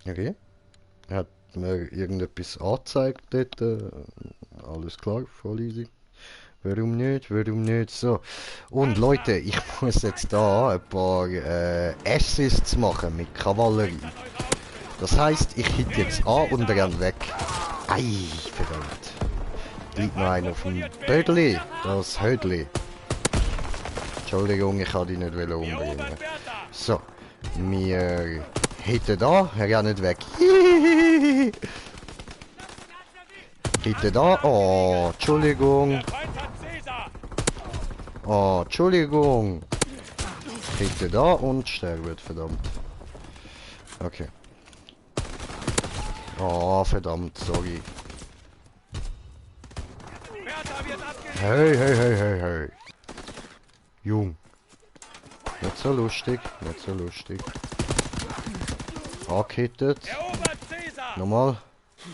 Okay. Hat mir irgendetwas angezeigt dort? Alles klar, voll easy. Warum nicht? Warum nicht? So. Und Leute, ich muss jetzt da ein paar Assists machen mit Kavallerie. Das heißt, ich hit jetzt an und renn weg. Ei, verdammt. Liegt noch einer auf dem Bödli. Das Hödli. Entschuldigung, ich kann die nicht umbringen. So. Wir hitten da, rennen weg. Hitten da. Oh, Entschuldigung. Oh, Entschuldigung. Hitten da und sterben, verdammt. Okay. Oh, verdammt, sorry. Hey, hey, hey, hey, hey. Jung. Nicht so lustig, nicht so lustig. Angehittet. Nochmal.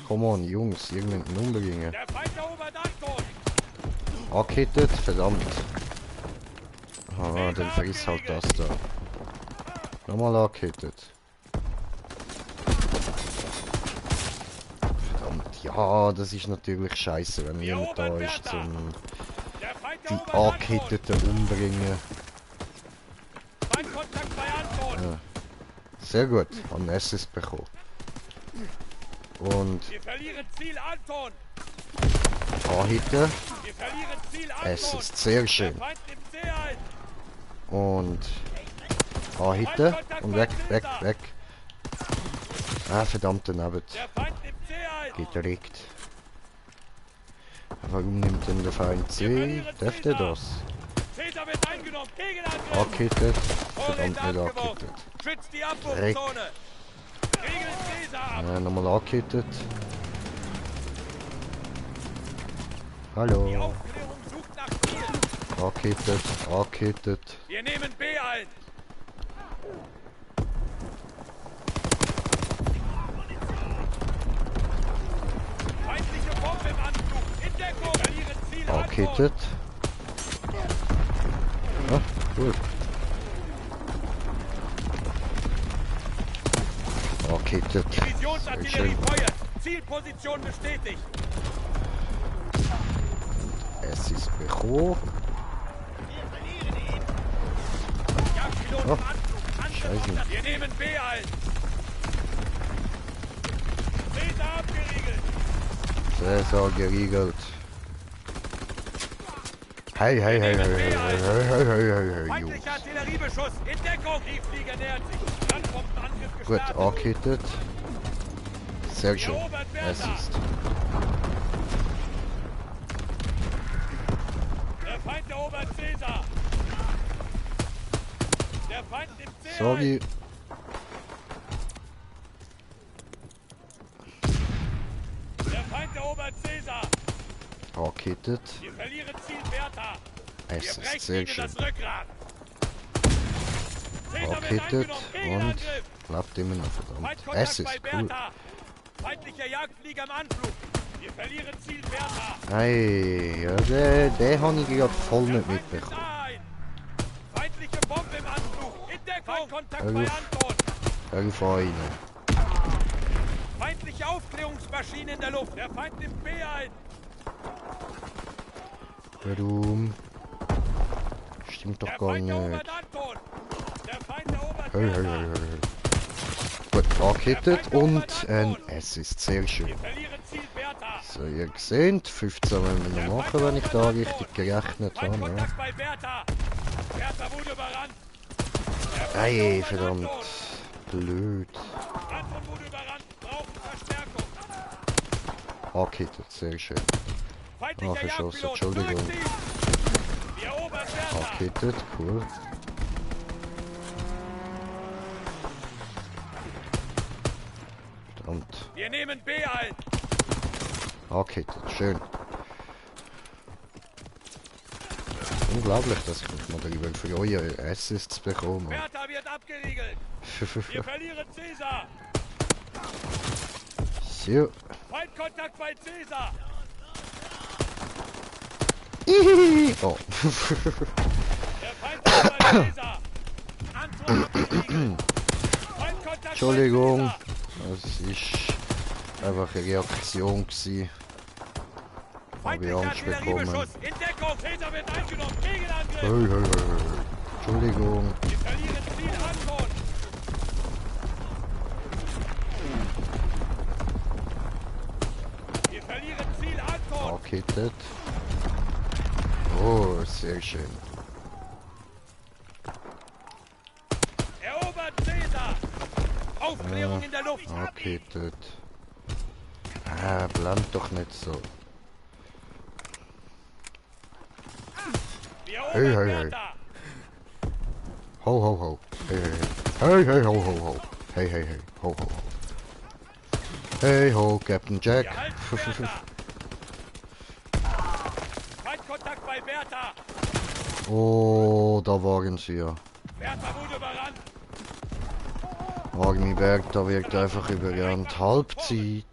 Come on, Jungs, irgendjemanden umbringen. Angehittet, verdammt. Ah, dann vergiss halt das da. Nochmal angehittet. Verdammt, ja, das ist natürlich scheiße, wenn niemand da ist zum die Angehitteten umbringen. Ja. Sehr gut, haben Assist bekommen. Und anhitten. Assist, sehr schön. Und anhitten und weg, weg, weg. Ah, verdammt, daneben. Gedrückt. Warum nimmt denn der Feind C? Dürfte das? Angehittet. Verdammt, nicht angehittet. Dreck. Ja, nochmal angehittet. Hallo. Angehittet, angehittet. Wir nehmen B ein. Feindliche Bombe im Anflug. In Deckung. Verlieren Ziel. Angehittet. Ah, gut. Angehittet. Divisionsartillerie feuert. Zielposition bestätigt. Es ist bekommen. Jagdpiloten im Anflug. Scheiße. Wir nehmen B ein. Caesar abgeriegelt. Sehr geriegelt. Hey, hey, hey, hey, hey, hey, hey, hey, hey, hey, Jungs. Feindlicher Artilleriebeschuss. In Deckung. Die Flieger nähert sich. Landbombenangriff Gut, gestartet. angehittet. Sehr schön. Es ist. Der Feind erobert Caesar. Der Feind nimmt C ein. Sorry. Der Feind erobert Caesar. Angehittet. Wir verlieren Ziel Bertha. Es Wir ist brechen sehr ihnen schön. das Rückgrat. Caesar wird Angehittet eingenommen. und Gegenangriff. lebt immer noch verdammt. Feindkontakt Es ist bei cool. Bertha. Feindlicher Jagdflieger im Anflug. Wir verlieren Ziel Bertha. Hey, ja, den habe ich gerade voll nicht Feind nimmt mitbekommen. A ein. Feindliche Bombe im Anflug. In Deckung. Feindkontakt Hör bei auf. Anton. Hör auf rein. Feindliche Aufklärungsmaschine in der Luft. Der Feind nimmt B ein. Warum? Stimmt doch Der gar Feind nicht. erobert Anton. Der Feind erobert Hey, hey, Bertha. hey, hey. Gut, angehittet und es ist sehr schön. Wir verlieren Ziel Bertha. So, ihr seht, 15 wollen wir noch machen, wenn ich da richtig gerechnet habe. Ja. Feindkontakt bei Bertha. Bertha wurde überrannt. Der Feind Ey, erobert verdammt. Anton. Blöd. Anton wurde überrannt. Brauchen Verstärkung. Angehittet, sehr schön. Feindlicher verschossen, Jagdpilot. Entschuldigung. Zurückziehen. Wir erobern Bertha. Angehittet, cool. Verdammt. Wir nehmen B ein. Angehittet, schön. Unglaublich, dass ich mich mal darüber freue, Assists bekomme. Bertha wird abgeriegelt. Wir verlieren Caesar. So. Feindkontakt bei Caesar. Ihihi. Oh. Der Feind ist bei Caesar. Anton abgeriegelt. Feindkontakt Entschuldigung. bei Es ist einfach eine Reaktion gewesen. Habe ich Feindlicher Angst bekommen. Artilleriebeschuss. In Deckung. Caesar wird eingenommen. Gegenangriff. Hey, hey, hey, hey. Entschuldigung. Wir verlieren Ziel Anton. Wir verlieren Ziel Anton. Angehittet. Oh, sehr schön. Erobert Caesar. Aufklärung in der Luft. Angehittet. Ah, bland doch nicht so. Wir Hey, erobern hey, hey. Bertha. Ho, ho, ho. Hey, hey, hey. Hey, hey, ho, ho, ho. Hey, hey, hey. Ho, ho, ho. Hey, ho, Captain Jack. Wir halten Bertha. Feindkontakt bei Bertha. Oh, da waren sie ja. Bertha wurde überrannt. Agniberg, da wirkt einfach überrannt. Halbzeit.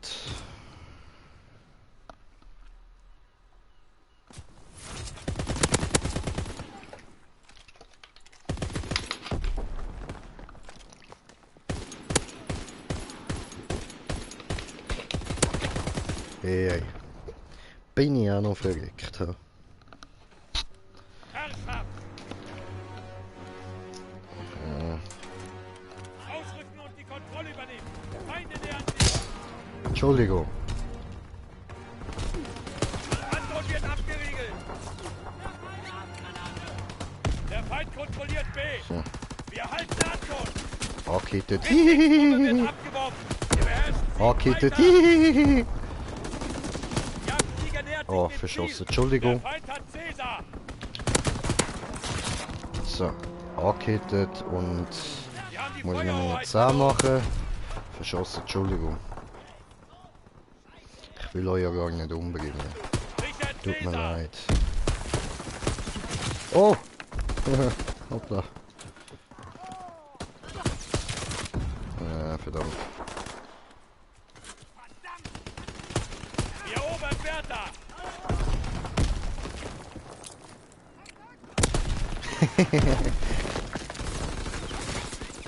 Hey, hey. Bin ich auch noch verrückt. Ha? Herrschaft. Ausrücken und die Kontrolle übernehmen. Feinde nähern sich. Entschuldigung. Anton wird abgeriegelt. Der Feind kontrolliert B. So. Wir halten Anton. Angehittet. Mittelgruppe wird abgeworfen. Wir beherrschen sie. Angehittet. Weiter. Jagdflieger nähert sich Oh, dem verschossen. Ziel. Entschuldigung. Der Feind hat Caesar. So. Angehittet und Wir haben die muss ich noch Feuerhoheit. 10 machen. Verschossen. Entschuldigung. Ich will euch ja gar nicht umbringen. Richard Tut mir Caesar. leid. Oh! Hoppla. Verdammt. Wir erobern Bertha.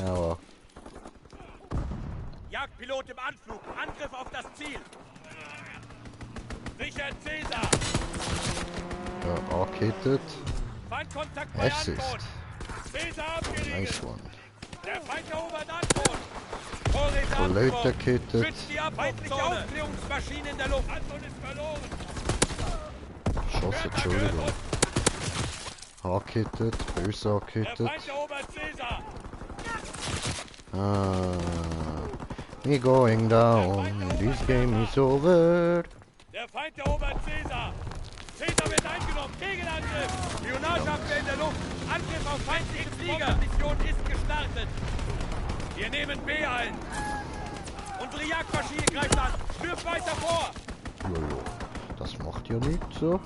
Aber Jagdpilot im Anflug. Angriff auf das Ziel. Richard Caesar. ja, angehittet. Feindkontakt bei Assist. Anton. Caesar abgeriegelt. Nice one. Der Feind erobert Anton. Vorräte Kollege abgeworfen. gehittet. Schützt die feindliche Aufklärungsmaschine in der Luft. Anton ist verloren. Schossen. Bertha Entschuldigung. gehört Angehittet. Böse uns. Der angehittet. Feind erobert Caesar. Me going down. This game is over. Der Feind erobert Caesar. Caesar wird eingenommen. Gegenangriff. Spionageabwehr in der Luft. Angriff auf feindliche Flieger. Mission ist gestartet. Wir nehmen B ein. Unsere Jagdmaschine greift an. Wirf weiter vor. Jojo. Das macht ja nichts so.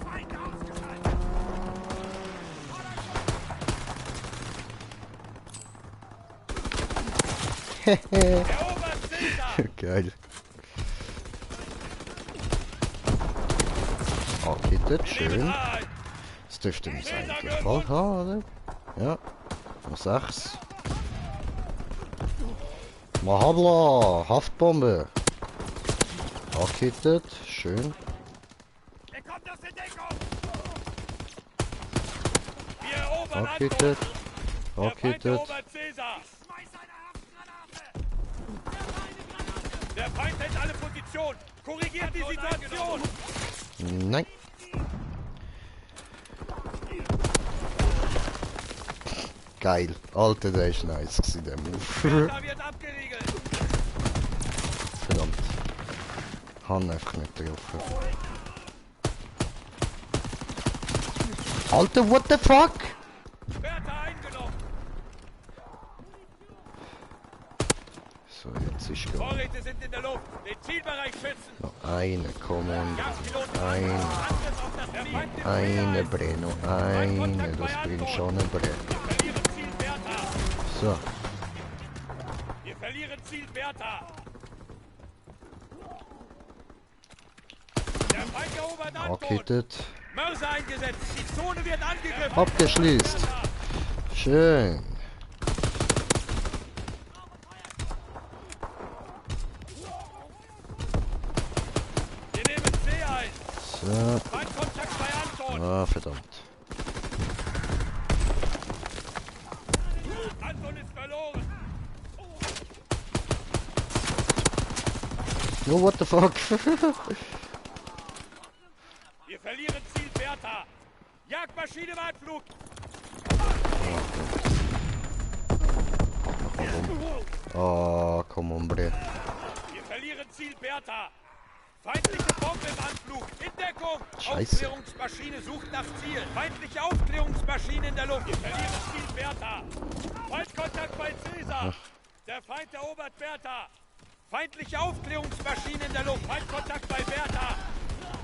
Erobert Caesar. Geil. Angehittet. Schön. A1. Das dürfte uns eigentlich bald haben, oder? Ja. Noch 6. Mahabla. Haftbombe. Angehittet. Schön. Er kommt aus der Deckung. Wir erobern Angehittet. Anton. Der Feind Angehittet. erobert Caesar. Der Feind hält alle Positionen. Korrigiert die Situation. Nein. Geil. Alter, der ist nice gewesen, der Move. Da wird abgeriegelt. Verdammt. Han einfach nicht getroffen. Alter, what the fuck? Bertha eingenommen. So, jetzt ist gut. Vorräte sind in der Luft. Den Zielbereich schützen. Noch eine, come on. Jagdpiloten Eine. Angriff auf das Ziel. Eine, Breno. Eine. Das bringt schon ein Brett. Wir verlieren Ziel Bertha. So. Wir verlieren Ziel Bertha. Der Feind erobert Anton. Angehittet. Mörser eingesetzt. Die Zone wird angegriffen. Abgeschließt. Schön. So. Feindkontakt bei Anton. Ah, verdammt. Anton ist verloren. Oh, what the fuck? Wir verlieren Ziel Bertha. Jagdmaschine im Anflug. Ah, komm on, bre. Wir verlieren Ziel Bertha. Feindliche Bombe im Anflug. In Deckung. Scheiße. Aufklärungsmaschine sucht nach Ziel. Feindliche Aufklärungsmaschine in der Luft. Wir verlieren Ziel Bertha. Feindkontakt bei Caesar. Der Feind erobert Bertha. Feindliche Aufklärungsmaschine in der Luft. Feindkontakt bei Bertha.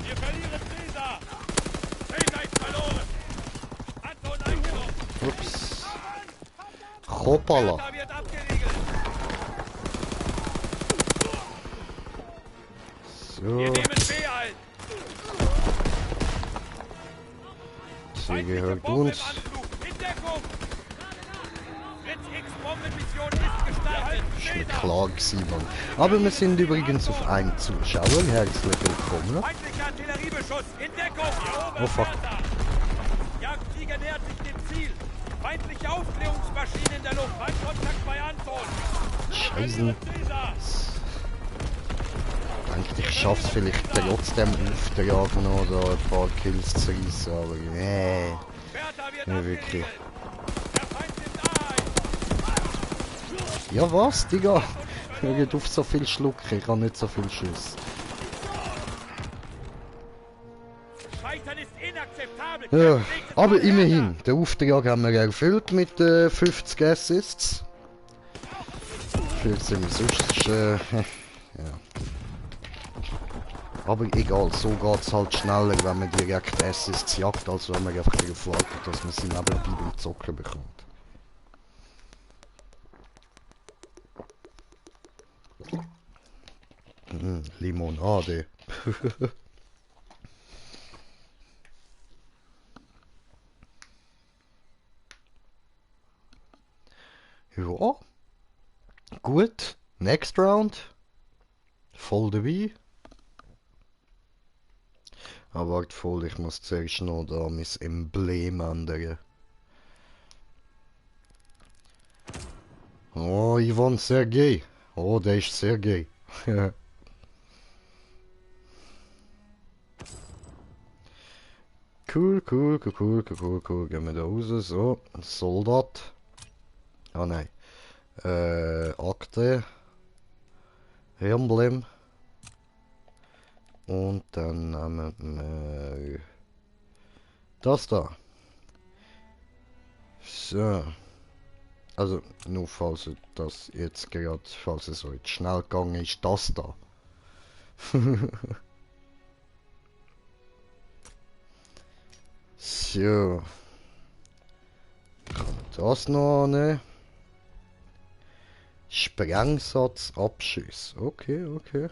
Wir verlieren Caesar. Caesar ist verloren. Anton eingenommen. Ups. Hoppala. Bertha wird abgeriegelt. So. Wir nehmen B ein. Sie Feindliche gehört Bombe im uns. Anflug. In Deckung. Fritz X Bombenmission ist gestartet. Ist mir Caesar. klar gewesen, Mann. Aber wir sind übrigens auf einen Zuschauer. Herzlich willkommen. Feindlicher Artilleriebeschuss. In Deckung. Erobert Oh, fuck. Bertha. Jagdflieger nähert sich dem Ziel. Feindliche Aufklärungsmaschine in der Luft. Feindkontakt bei Anton. Scheiße. Caesar. Ich schaff's vielleicht trotzdem auftragen oder ein paar Kills zu reissen, aber nee. Bertha wird Ja, wirklich. abgeriegelt. Der Feind nimmt A ein. Ja was, Digga? Hör nicht auf so viel schlucken, ich habe nicht so viel Schuss. Scheitern ist inakzeptabel. Ja, Kämpft nächstes aber Mal immerhin, härter. den Auftrag haben wir erfüllt mit 50 Assists. Für sind sonst, ja. Aber egal, so geht's halt schneller, wenn man direkt Assists jagt, als wenn man einfach darauf wartet, dass man sie nebenbei beim Zocken bekommt. Limonade. Ja. Gut. Next Round. Voll dabei. Aber warte voll, ich muss zuerst noch da mein Emblem ändern. Oh, Ivan Sergei. Oh, der ist Sergei. Cool. Gehen wir da raus. So, Soldat. Ah nein. Akte. Emblem. Und dann nehmen wir das da. So. Also, nur falls das jetzt gerade, falls es so jetzt schnell gegangen ist, das da. So. Das noch annehmen. Sprengsatzabschüsse. Okay.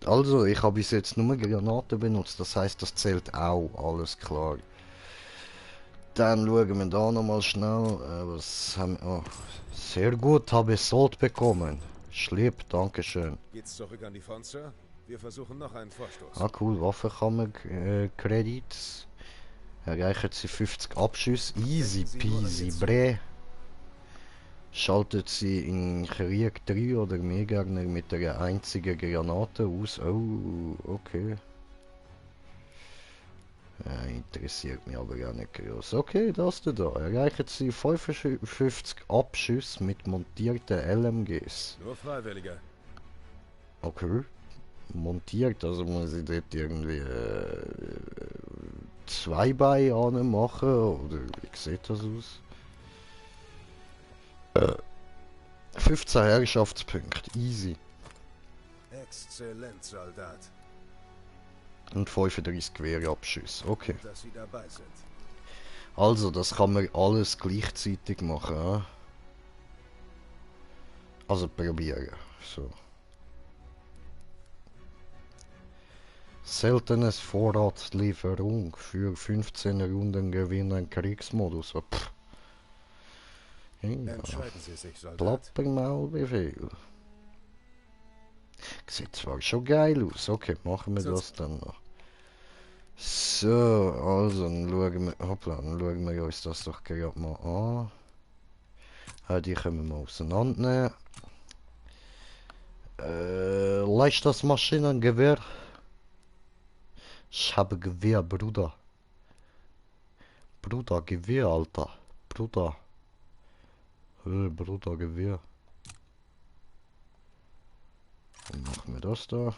Also, ich habe bis jetzt nur Granaten benutzt, das heißt, das zählt auch, alles klar. Dann schauen wir da nochmal schnell, was haben wir... Oh, sehr gut, habe Sold bekommen. Schlieb, dankeschön. Geht's zurück an die Front, Sir? Wir versuchen noch einen Vorstoß. Ah cool, Waffenkammer, Credits. Erreichen Sie 50 Abschüsse, easy peasy, bre. Schaltet sie in Krieg 3 oder mehr Gegner mit einer einzigen Granate aus. Oh, okay. Ja, interessiert mich aber gar nicht groß. Okay, das da. Erreichen sie 55 Abschüsse mit montierten LMGs. Nur Freiwillige. Okay. Montiert, also muss ich dort irgendwie zwei Beine anmachen, oder wie sieht das aus? 15 Herrschaftspunkte, easy. Exzellent, Soldat. Und 35 Gewehrabschüsse, okay. Gut, dass Sie dabei sind. Also, das kann man alles gleichzeitig machen, ja? Also probieren, so. Seltenes Vorratslieferung für 15 Runden gewinnen Kriegsmodus. Oh, pff. Ja, Entscheiden Sie sich, Soldat. Plappermaulbefehl. Sieht zwar schon geil aus. Okay, machen wir das dann noch. So, also dann schauen wir, hoppla, dann schauen wir uns das doch gerade mal an. Ja, die können wir mal auseinandernehmen. Leichtes Maschinengewehr. Ich habe Gewehr, Bruder. Bruder, Gewehr, Alter. Bruder. Bruder, Gewehr. Dann machen wir das da.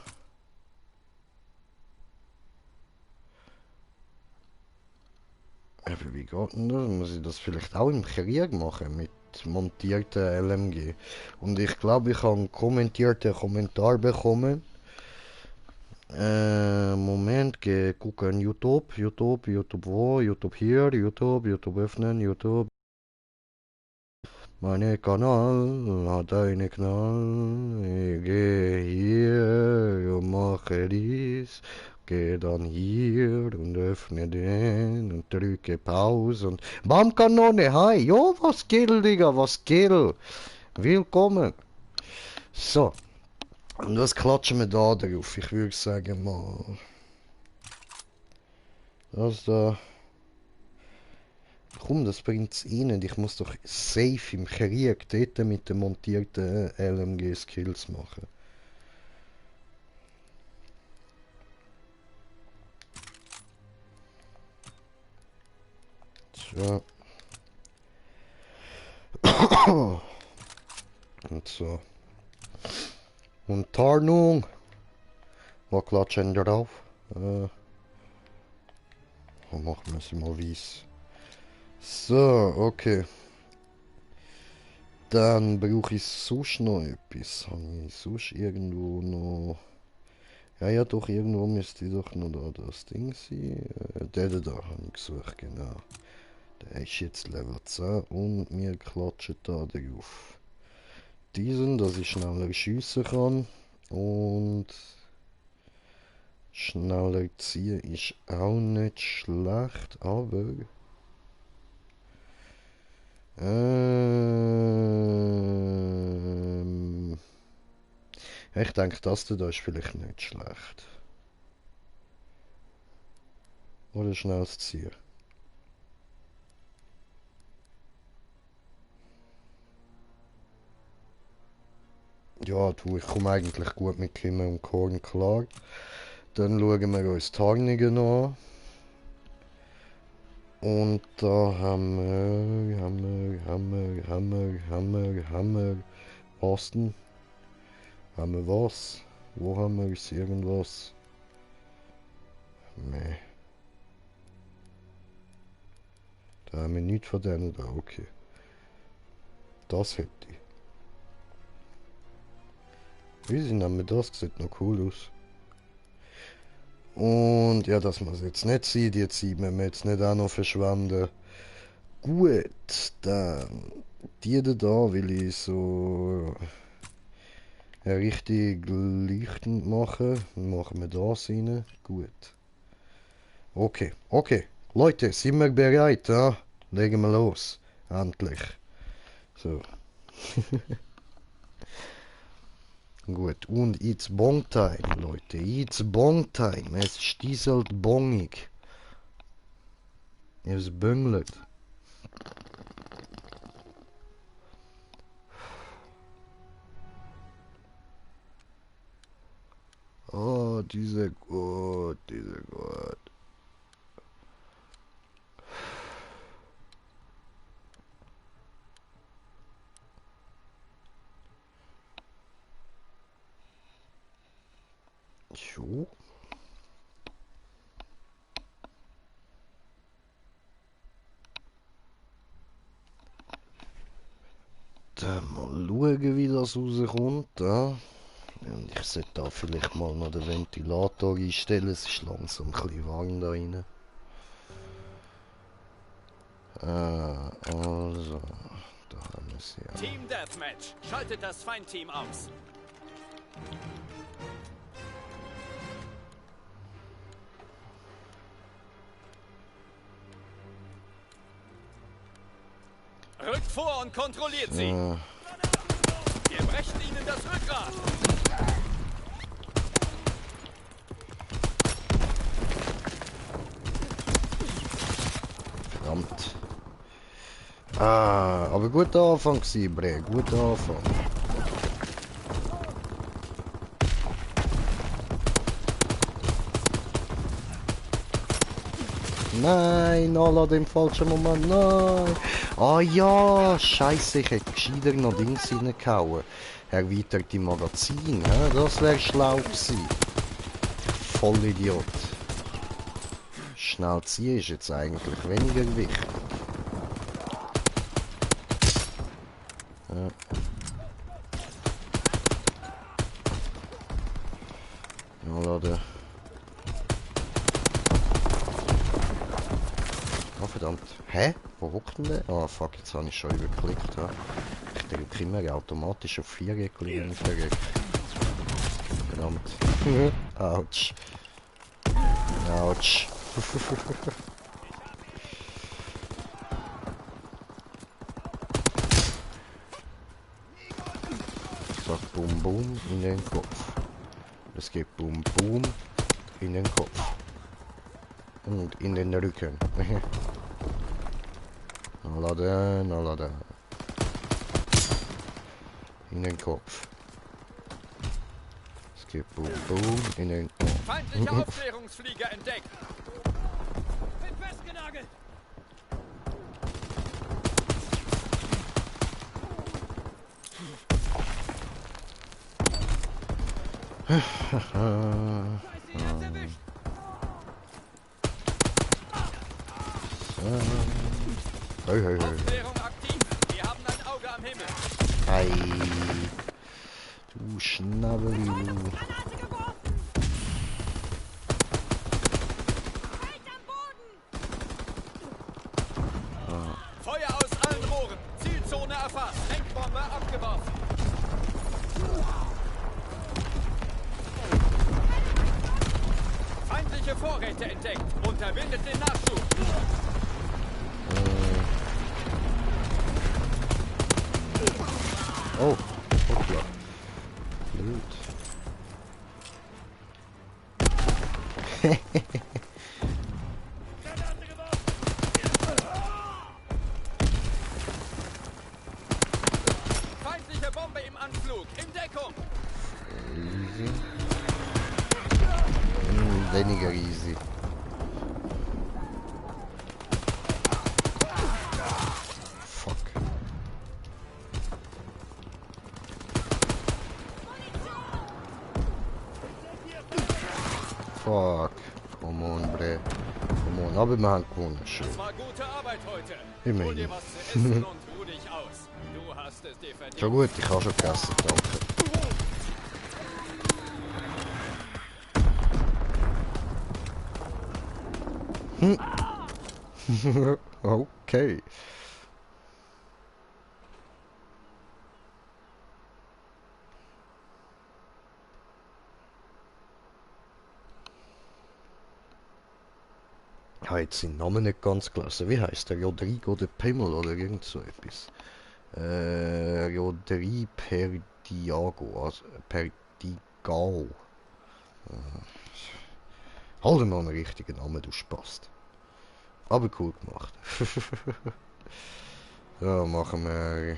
Aber wie geht denn das? Muss ich das vielleicht auch im Krieg machen mit montierten LMG? Und ich glaube, ich habe einen kommentierten Kommentar bekommen. Moment, geh gucken YouTube wo, YouTube hier, YouTube öffnen, YouTube. Meine Kanal hat einen Knall. Ich gehe hier und mache dies. Gehe dann hier und öffne den und drücke Pause und BAM Kanone, hi, jo, was geht, Digga, was geht? Willkommen. So, und das klatschen wir da drauf. Ich würde sagen mal, das da. Komm, das bringt's rein. Ich muss doch safe im Krieg dort mit den montierten LMG-Skills machen. So. Und so. Und Tarnung. Was klatschen drauf? Machen wir sie mal weiß. So, okay. Dann brauche ich sonst noch etwas. Habe ich sonst irgendwo noch... Ja, doch, irgendwo müsste doch noch da das Ding sein. Den da habe ich gesucht, genau. Der ist jetzt Level 10 und wir klatschen da drauf. Diesen, dass ich schneller schiessen kann. Und... schneller ziehen ist auch nicht schlecht, aber... Ich denke, das da ist vielleicht nicht schlecht. Oder schnelles Ziehen. Ja, du, ich komme eigentlich gut mit Kimme und Korn klar. Dann schauen wir uns Tarnungen an. Und da haben wir Osten. Haben wir was? Wo haben wir es? Irgendwas? Nee. Da haben wir nichts von denen da, okay. Das hätte ich. Wie sind wir das? Sieht noch cool aus. Und ja, dass man es jetzt nicht sieht, jetzt sieht man jetzt nicht auch noch verschwenden. Gut, dann die da will ich so richtig leuchtend machen. Dann machen wir das rein. Gut. Okay, okay. Leute, sind wir bereit? Ja? Legen wir los. Endlich. So. Gut, und it's Bong Time, Leute. It's Bong Time. Es stieselt bongig. Es büngelt. Oh, diese gut, diese gut. Jo. Dann mal schauen, wie das rauskommt. Ja. Und ich sollte da vielleicht mal noch den Ventilator einstellen. Es ist langsam ein bisschen warm da rein. Also, da haben wir sie ja. Team Deathmatch. Schaltet das Feindteam aus. Rückt vor und kontrolliert sie. Wir brechen ihnen das Rückgrat. Ah, aber guter Anfang gewesen, Bre. Guter Anfang. Nein, Nala, im falschen Moment, nein. Ah ja, scheiße, ich hätte gescheiter noch Dings reingehauen. Erweiterte Magazin, hä? Das wäre schlau gewesen. Vollidiot. Schnell ziehen ist jetzt eigentlich weniger wichtig. Ja. Nachladen. Oh verdammt. Hä? Wo hockt denn der? Ah fuck, jetzt habe ich schon überklickt. Ja. Ich drücke immer automatisch auf 4 wenn ich verrecke. Verdammt. Autsch. Autsch. Sagt Boom Boom in den Kopf. Es geht Boom Boom in den Kopf. Und in den Rücken. Nachladen, nachladen. In den Kopf. Es geht Boom Boom in den Kopf. Feindliche Aufklärungsflieger entdeckt. Bin festgenagelt. Hey, hey, hey. Aufklärung aktiv. Wir haben ein Auge am Himmel. Ei. Du Schnabbeli, du. Feuer aus allen Rohren. Zielzone erfasst. Lenkbombe abgeworfen. Feindliche Vorräte entdeckt. Unterbindet den Nachschub. Oh, hoppla. Blöd. Feindliche Bombe im Anflug. In Deckung. Easy. Weniger easy. Fuck. Fuck. Come on, bre. Come on. Aber wir haben gewonnen. Schön. Das war gute Arbeit heute. Immerhin. Hol dir was zu essen und ruh dich aus. Du hast es dir verdient. Schon gut, ich habe schon gegessen. Danke. Okay. Ich habe jetzt seinen Namen nicht ganz gelesen. Wie heißt der? Rodrigo de Pimmel oder irgend so etwas? Rodrigo Perdiago. Also Perdigao. Halt mal einen richtigen Namen, du Spast. Aber cool gemacht. So, machen wir.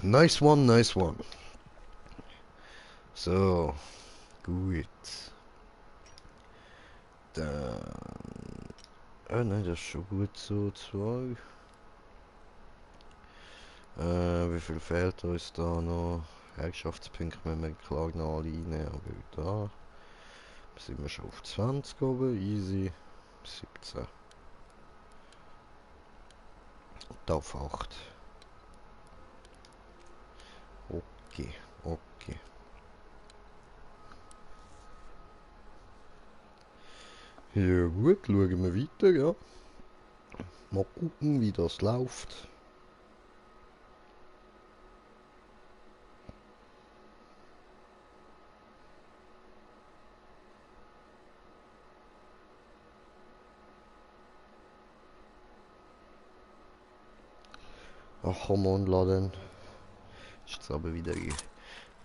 Nice one, nice one. So, gut. Dann. Nein, das ist schon gut so. 2. Wie viel fehlt uns da noch? Herrschaftspunkte müssen wir klar noch alle reinnehmen, aber da sind wir schon auf 20 oben, easy. 17. Und da auf 8. Okay, okay. Ja gut, schauen wir weiter, ja. Mal gucken, wie das läuft. Ach komm on, laden. Ist jetzt aber wieder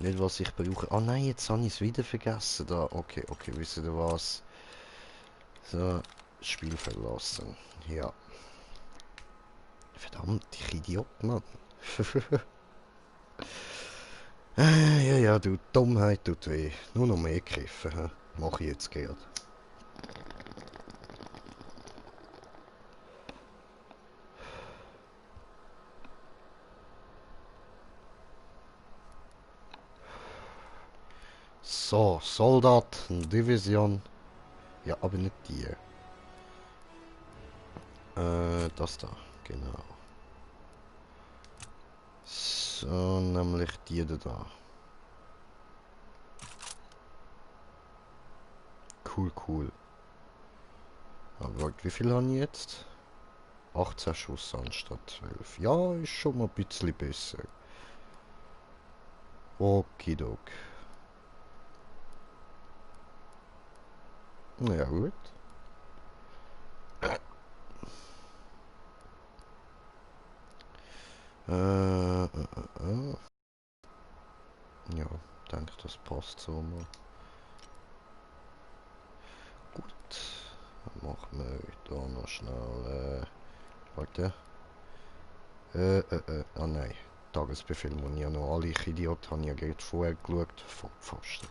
nicht, was ich brauche. Ah nein, jetzt habe ich es wieder vergessen. Da, okay, wisst ihr was? So, Spiel verlassen. Ja. Verdammt, ich Idiot, Mann. Ja, du, Dummheit tut weh. Nur noch mehr griffen, hä? Mach ich jetzt gerade. So, Soldatendivision. Ja, aber nicht die. Das da, genau. So, nämlich die da. Cool. Aber wie viel habe ich jetzt? 18 Schuss anstatt 12. Ja, ist schon mal ein bisschen besser. Okidok. Na ja, gut. Ja, denke, das passt so mal. Gut. Dann machen wir da noch schnell. Warte. Ah nein. Tagesbefehl muss ich ja noch alle. Ich Idiot, habe ich ja gerade vorher geschaut. Pfosten.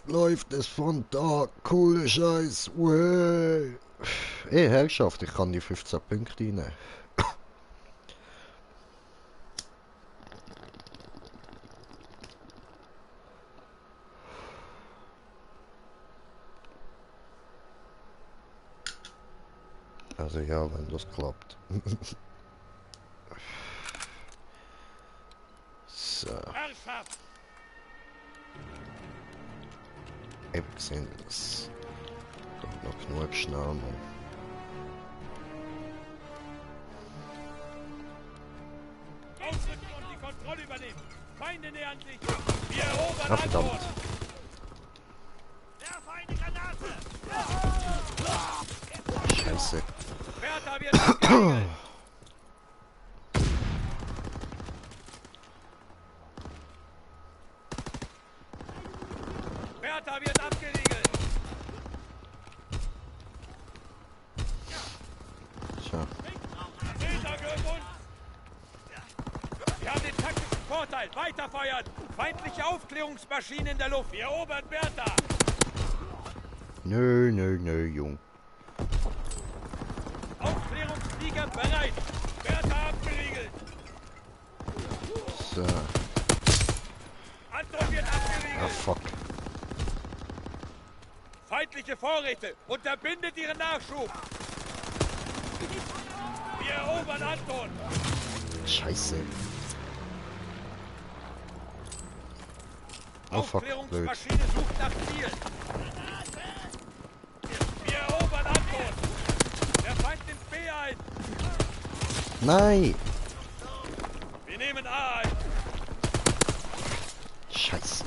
Läuft, es von da, coole Scheiß, way. Ey, Herrschaft, ich kann die 15 Punkte rein. Also ja, wenn das klappt. So. Eben gesehen, das kommt noch genug schnell, Mann. Ausrücken und die Kontrolle übernehmen. Feinde nähern sich. Wir erobern Ah, verdammt. Antwort. Werfe eine Granate. Scheiße. Bertha wird abgeriegelt. Bertha wird abgeriegelt. Tja. Caesar gehört uns. Wir haben den taktischen Vorteil. Weiterfeuern. Feindliche Aufklärungsmaschinen in der Luft. Wir erobern Bertha. Nö, Jung. Aufklärungsflieger bereit. Bertha abgeriegelt. So. Anton wird Ah, abgeriegelt. fuck. Feindliche Vorräte. Unterbindet ihren Nachschub. Wir erobern Anton. Scheiße. Oh fuck, blöd. Aufklärungsmaschine sucht nach Ziel. Wir erobern Anton. Der Feind nimmt B ein. Nein! Wir nehmen A ein. Scheiße.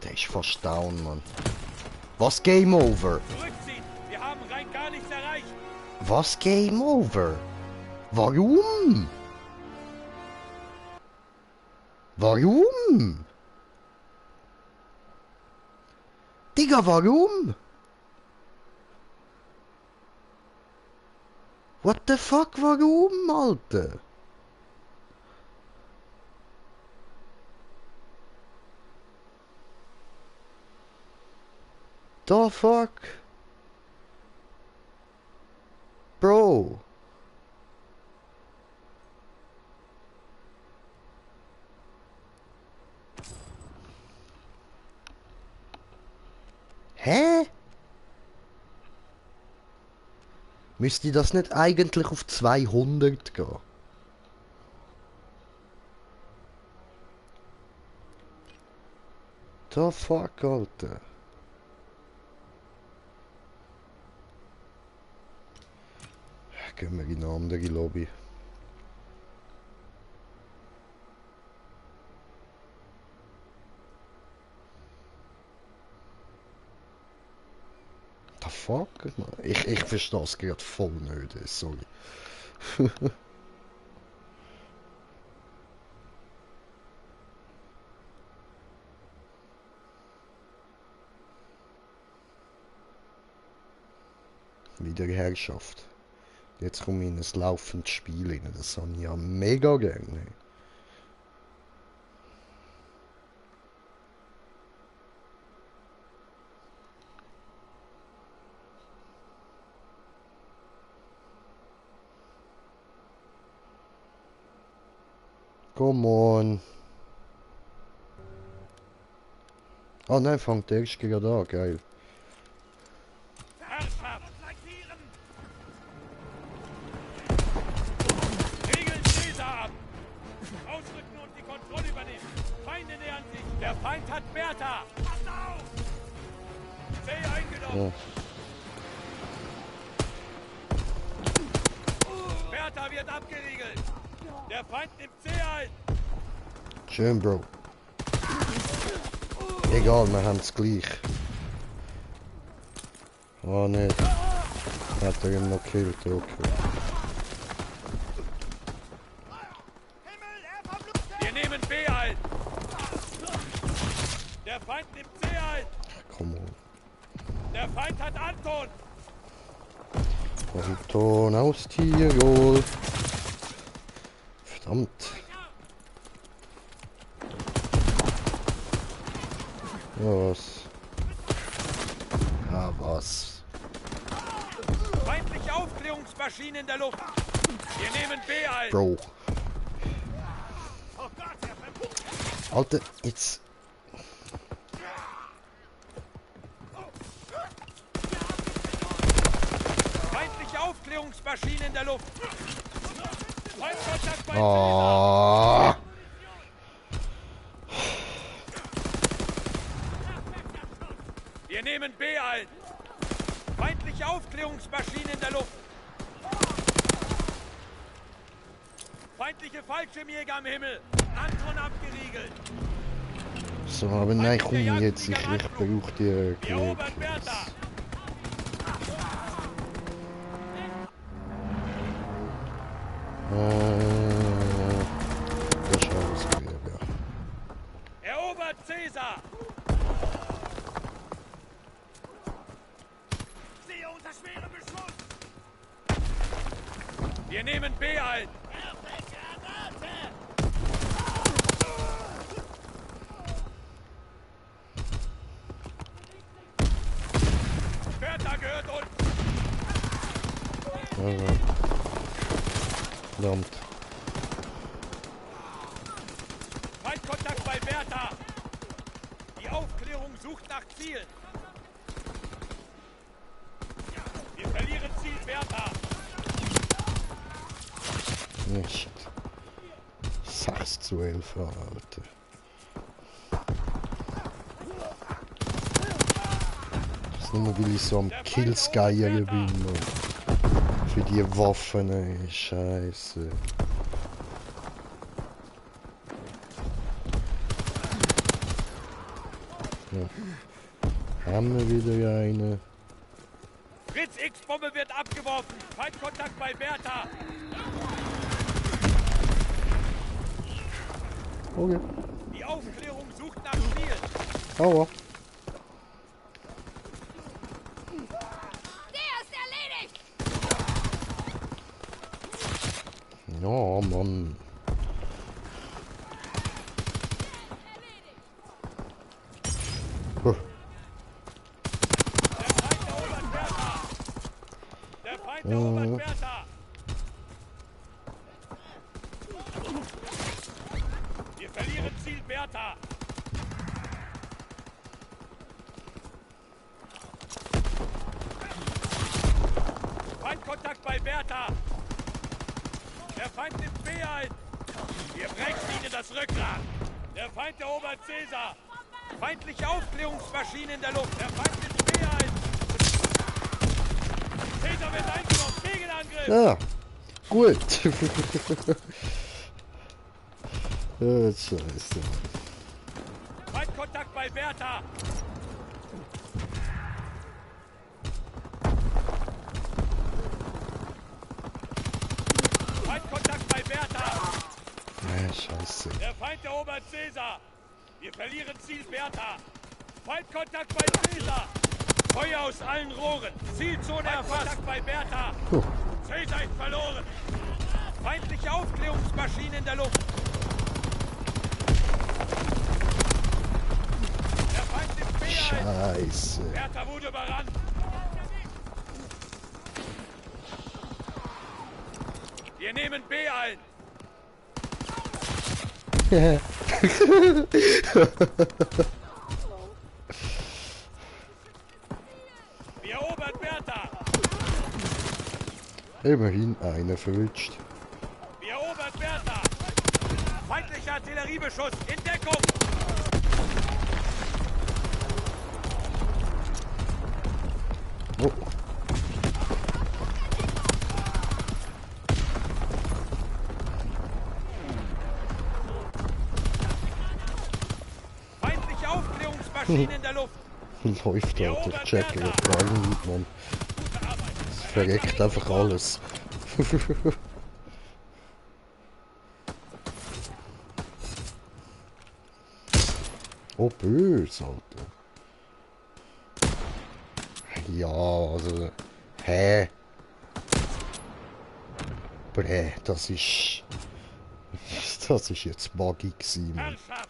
Der ist fast down, Mann. Was Game Over? Zurückziehen. Wir haben rein gar nichts erreicht. Was Game Over? Warum? Warum? Digga, warum? What the fuck, warum, Alter? The fuck? Bro. Hä? Müsste das nicht eigentlich auf 200 gehen? The fuck, Alter. Gehen wir in eine andere Lobby. The fuck? Ich verstehe es gerade voll nicht, sorry. Wiederherrschaft. Jetzt komme ich in ein laufendes Spiel rein. Das habe ich ja mega gerne. Come on. Oh nein, fängt der erst gerade an, geil. Regeln Caesar ab! Ausrücken und die Kontrolle übernehmen! Feinde nähern sich! Der Feind hat Bertha! Pass auf! C eingenommen! Ja. Bertha wird abgeriegelt! Der Feind nimmt C ein! Schön, Bro. Egal, wir haben es gleich. Oh nicht. Hat er ihn noch gekillt, okay. Wir nehmen B ein! Der Feind nimmt C ein! Come on. Der Feind hat Anton! Anton aus Tirol. Verdammt. Was? Ah, was? Feindliche Aufklärungsmaschine in der Luft! Wir nehmen B ein! Bro. Alter, jetzt. Feindliche Aufklärungsmaschine in der Luft! Feindkontakt bei Oh. Wir nehmen B ein! Feindliche Aufklärungsmaschine in der Luft! Feindliche Fallschirmjäger am Himmel! Anton abgeriegelt! So, aber nein, komm jetzt, ich brauche die Wir erobern Bertha! Das ist alles gut, ja. Erobert Caesar! Siehe unter schwerem Beschuss! Wir nehmen B ein! Bertha gehört uns! Also. Verdammt. Feindkontakt bei Bertha! Die Aufklärung sucht nach Zielen! Wir verlieren Ziel Bertha! Nicht. 6-11, Alter. Das ist nur, weil ich so am Killsgeier bin. Für die Waffen, ey. Scheiße. Ja. Haben wir wieder eine. Fritz X-Bombe wird abgeworfen! Feindkontakt bei Bertha! Okay. Die Aufklärung sucht nach Zielen! Aua. Ja, Mann. Der Feind erobert Bertha! Wir verlieren Ziel Bertha! Feindkontakt Feindkontakt bei Bertha. Der Feind nimmt B ein. Wir brechen ihnen das Rückgrat. Der Feind erobert Caesar. Feindliche Aufklärungsmaschine in der Luft. Der Feind nimmt B ein. Caesar wird eingenommen. Gegenangriff. Ja, gut. Scheiße. Feindkontakt bei Bertha. Feindkontakt bei Bertha. Scheiße. Der Feind erobert Caesar. Wir verlieren Ziel Bertha. Feindkontakt bei Caesar. Feuer aus allen Rohren. Zielzone erfasst bei Bertha. Caesar ist verloren. Feindliche Aufklärungsmaschine in der Luft. Der Feind nimmt B ein. Scheiße. Bertha wurde überrannt. Wir nehmen B ein. Wir erobern Bertha. Immerhin eine verwünscht. Wir erobern Bertha. Feindlicher Artilleriebeschuss in Deckung. Oh. Feindliche Aufklärungsmaschine in der Luft. Läuft da, der Check rein, Mann. Es verreckt einfach alles. Oh, böse, Alter. Ja, also... Hä? Aber hä, das ist... Das ist jetzt Magie gewesen, Mann. Herrschaft.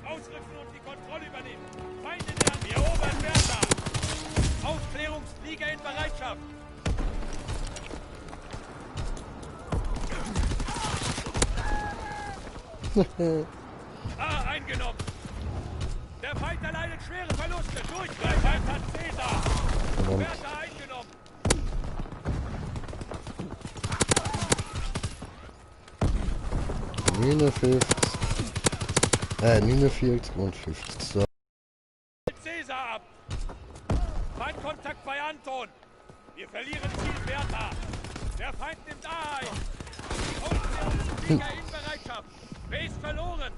Ausrücken und die Kontrolle übernehmen. Feinde nähern. Wir erobern Bertha. Aufklärungsflieger in Bereitschaft. A eingenommen. Der Feind erleidet schwere Verluste. Der Feind hat Caesar. Bertha eingenommen. Äh, 49 und 50. So. Caesar ab. Feindkontakt bei Anton. Wir verlieren Ziel Bertha. Der Feind nimmt A ein. Aufklärungsflieger in Bereitschaft. B ist verloren.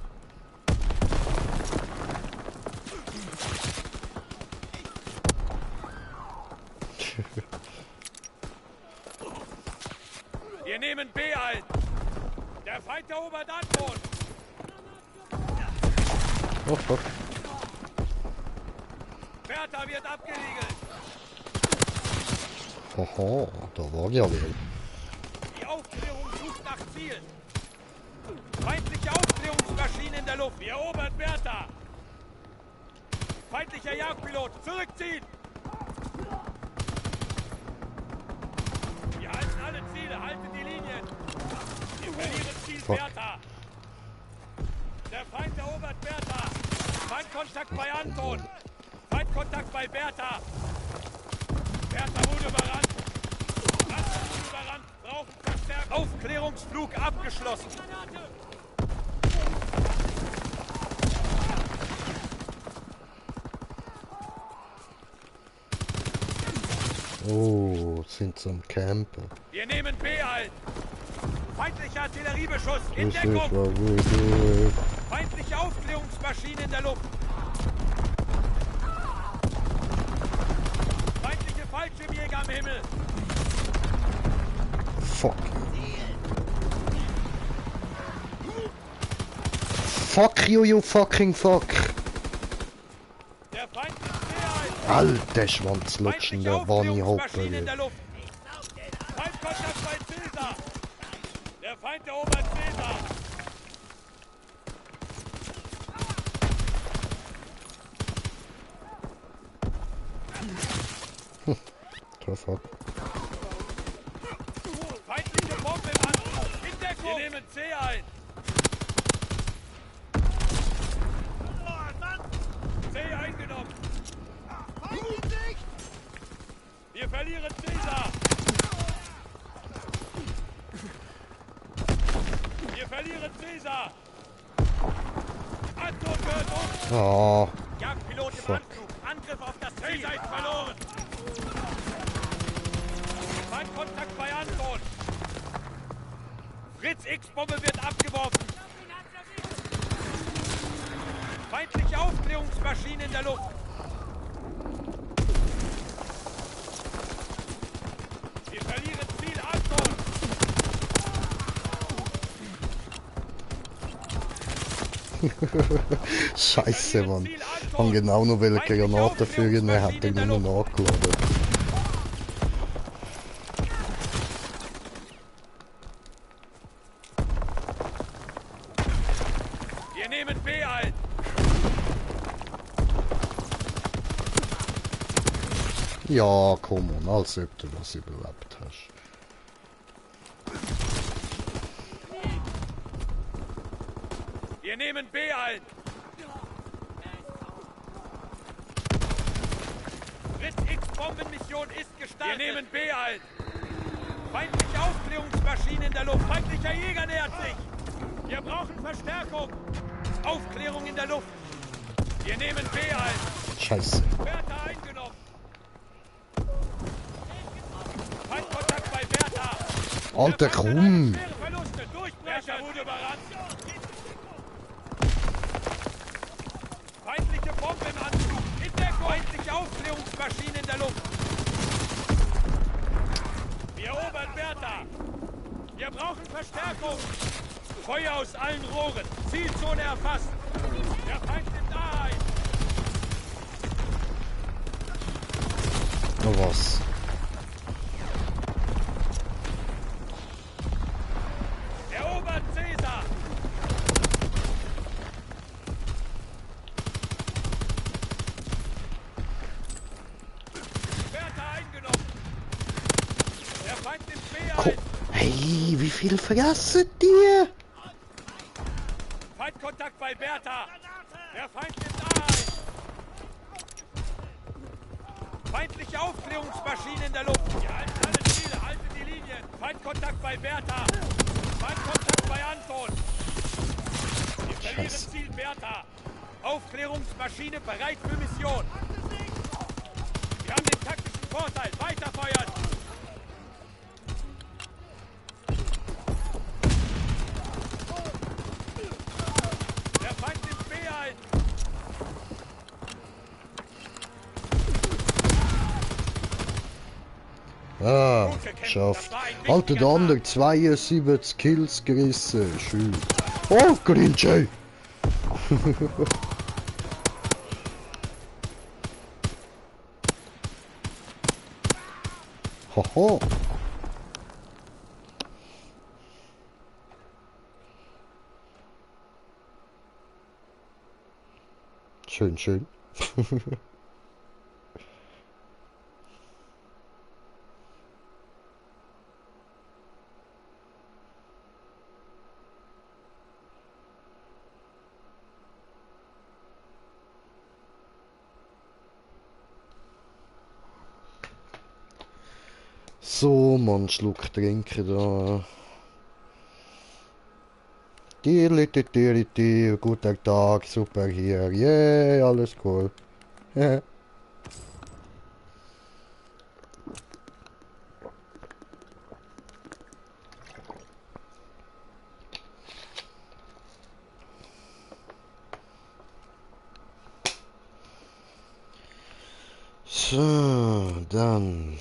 Wir nehmen B ein. Der Feind erobert Anton. Oh, fuck. Bertha wird abgeriegelt. Haha, da war ja wer. Die Aufklärung sucht nach Zielen. Feindliche Aufklärungsmaschine in der Luft. Wir erobern Bertha. Feindlicher Jagdpilot. Zurückziehen. Wir halten alle Ziele. Halten die Linien. Wir verlieren Ziel Fuck. Bertha. Der Feind erobert Bertha. Feindkontakt bei Anton. Feindkontakt bei Bertha. Bertha wurde überrannt. Bertha wurde überrannt. Brauchen Verstärkung. Aufklärungsflug abgeschlossen. Oh, sind zum Campen. Wir nehmen B ein. Feindlicher Artilleriebeschuss in Das ist Deckung. war gut. Feindliche Aufklärungsmaschine in der Luft. Feindliche Fallschirmjäger am Himmel. Fuck. Fuck you, you fucking fuck. Der Feind nimmt B ein. Alter Schwanzlutschen, der Wanni Aufklärungsmaschine in der Hopper. Luft. Feindkontakt bei Caesar. Der Feind erobert Caesar. Fuck. Feindliche Bombe im Anflug. In Deckung. Wir nehmen C ein. C eingenommen. verlieren Caesar! Wir verlieren Caesar! Anton gehört uns! Oh, Jagdpilot im Anflug! Angriff auf das Ziel! Caesar ist verloren! Feindkontakt bei Anton! Fritz X-Bombe wird abgeworfen! Feindliche Aufklärungsmaschine in der Luft! Wir verlieren Ziel Anton! Scheiße, Mann. Haben genau noch welche Granaten führen, er hat er nur noch nachgeladen. Wir nehmen B ein! Ja, komm on, als ob du das überlebt hast. Wir nehmen B ein! Fritz X-Bombenmission ist gestartet! Wir nehmen B ein! Feindliche Aufklärungsmaschine in der Luft! Feindlicher Jäger nähert sich! Wir brauchen Verstärkung! Aufklärung in der Luft! Wir nehmen B ein! Scheiße. Bertha eingenommen! Feindkontakt bei Bertha! Alter, Der Feind hat komm! schwere Verluste! Durchbrecher wurde überrannt! Feindliche Bombe im Anflug! In Deckung! Feindliche Aufklärungsmaschine in der Luft! Wir erobern Bertha! Wir brauchen Verstärkung! Feuer aus allen Rohren! Zielzone erfasst! Der Feind nimmt A ein! Na was? Erobert Caesar! Bertha eingenommen! Der Feind nimmt B ein! Hey, wie viel vergessen dir? Feindkontakt bei Bertha! Der Feind nimmt A ein! Feindliche Aufklärungsmaschine in der Luft! Wir halten alle Ziele, halten die Linien! Feindkontakt bei Bertha! Feindkontakt bei Anton! Wir verlieren Scheiße. Ziel Bertha! Aufklärungsmaschine bereit für Mission! Wir haben den taktischen Vorteil! Weiterfeuern! Der Feind nimmt B ein! Ah, geschafft. Alter, der andere 72 Kills gerissen. Schön. Oh, Grinche! Haha. Schön, schön. So, Mann, Schluck trinken da. Guten Tag, super hier. Yeah, alles cool. So, dann.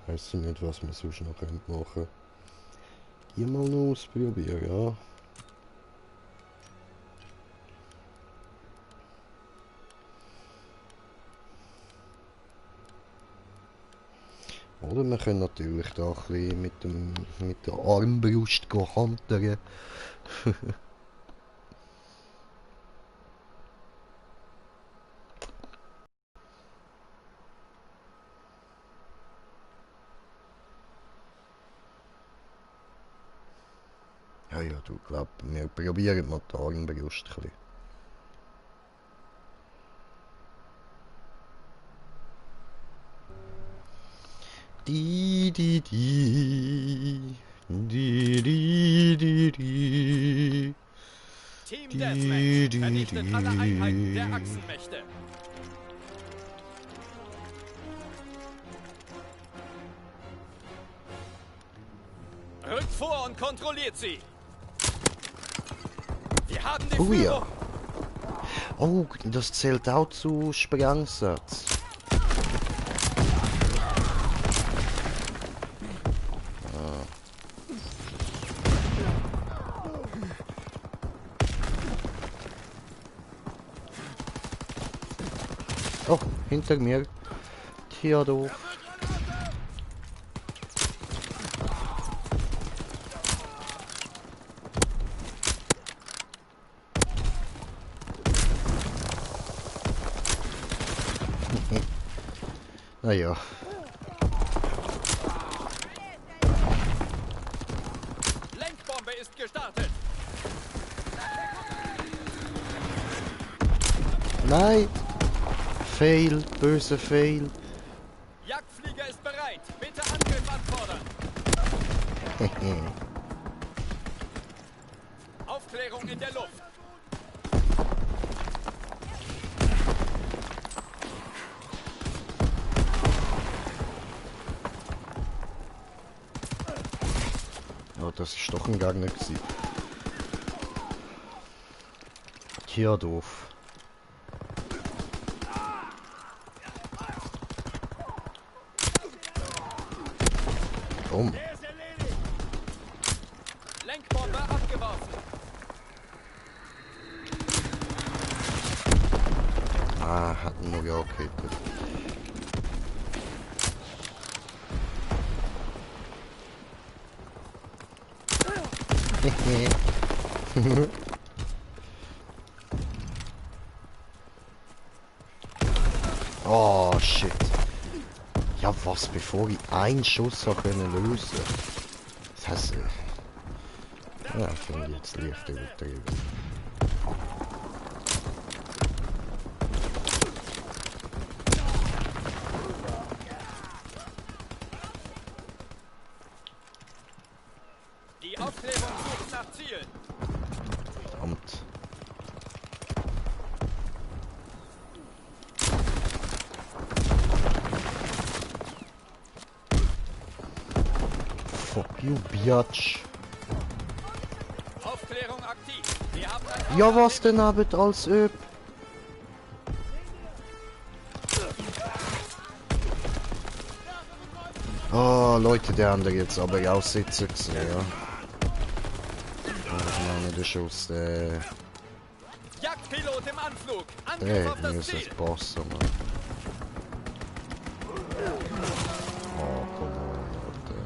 Weiß ich nicht, was wir sonst noch machen können. Hier mal noch ausprobieren, ja. Oder wir können natürlich da ein bisschen mit der Armbrust hantern. Ja, ja, du glaub, wir probieren mal die Armbrust ein bisschen. Di. Team Deathmatch vernichtet alle Einheiten der Achsenmächte. Rückt vor und kontrolliert sie. Wir haben die Oh Führung. ja. Oh, das zählt auch zu Sprengsatz. Oh, hinter mir. Theodor. Naja. Lenkbombe ist gestartet. Nein! Fail, böse Fail. Jagdflieger ist bereit. Bitte Angriff anfordern. Aufklärung in der Luft. Oh, das ist doch ein Gegner gewesen. Tja, doof. Komm. Lenkbombe abgeworfen. Ah, hatten nur ja okay. Oh shit. Ja was, bevor ich einen Schuss habe können lösen. Das heißt, ja, finde ich jetzt leicht übertrieben. Die Aufklärung sucht nach Zielen. Verdammt. Fuck you, Biatch. Aufklärung aktiv. Wir haben ein Ja was denn abend als Öb? Oh Leute, der andere jetzt aber aussitzen gesehen, ja. Ich meine, der Schuss, der Jagdpilot im Anflug. Angriff auf das muss Ziel. es passen, Mann. Oh, komm on, Leute.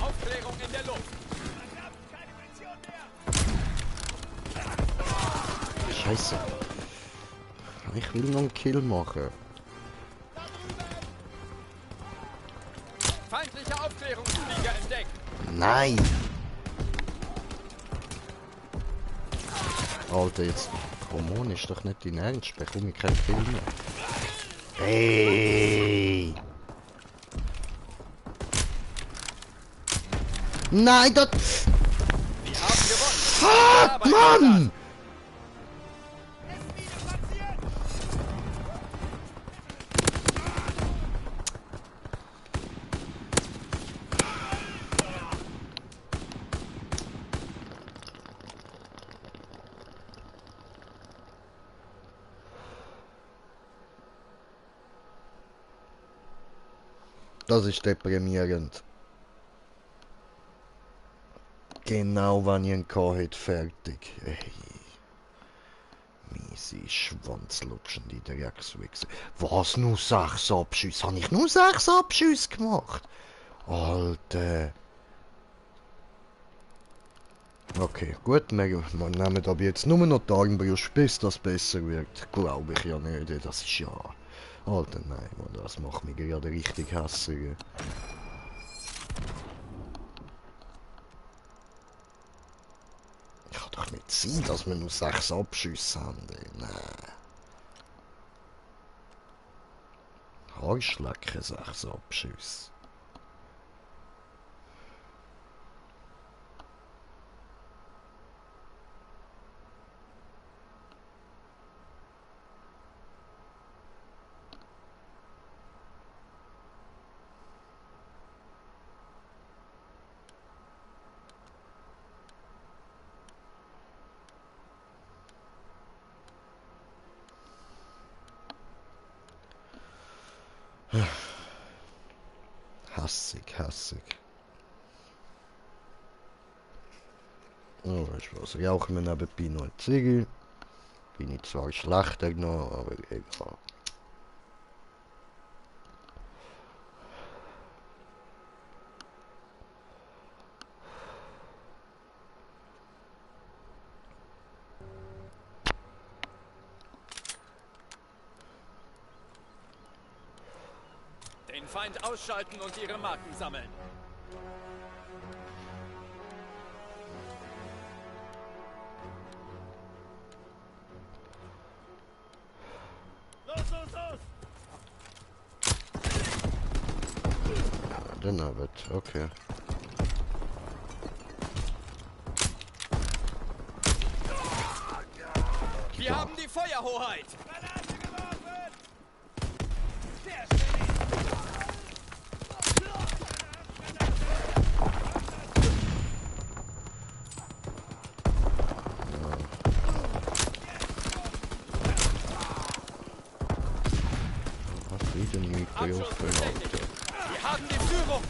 Aufklärung in der Luft. Scheiße. Ich will noch einen Kill machen. Feindlicher Aufklärungsflieger entdeckt. Nein! Alter, jetzt... Komm on, ist doch nicht dein Ernst. Bekomme ich keinen Kill mehr. Hey! Nein, das... Wir haben gewonnen. Fuck, Mann! Das ist deprimierend. Genau, wenn ich ihn hatte, fertig. Ey. Miese schwanzlutschende Dreckswichse. Was, nur 6 Abschüsse? Habe ich nur 6 Abschüsse gemacht? Alter. Okay, gut, wir nehmen aber jetzt nur noch die Armbrust, bis das besser wird. Glaube ich ja nicht, das ist ja... Alter, nein, Mann, das macht mich gerade richtig hässig. Kann doch nicht sein, dass wir nur 6 Abschüsse haben, ey. Nein. Arschlecken, 6 Abschüsse. Hassig. Oh, weißt du was, rauchen wir nebenbei noch eine Ziege. Bin ich zwar schlechter noch, aber egal. Den Feind ausschalten und ihre Marken sammeln. Los! Dann aber, okay. Wir haben die Feuerhoheit. Abschluss bestätigt. Wir haben die Führung.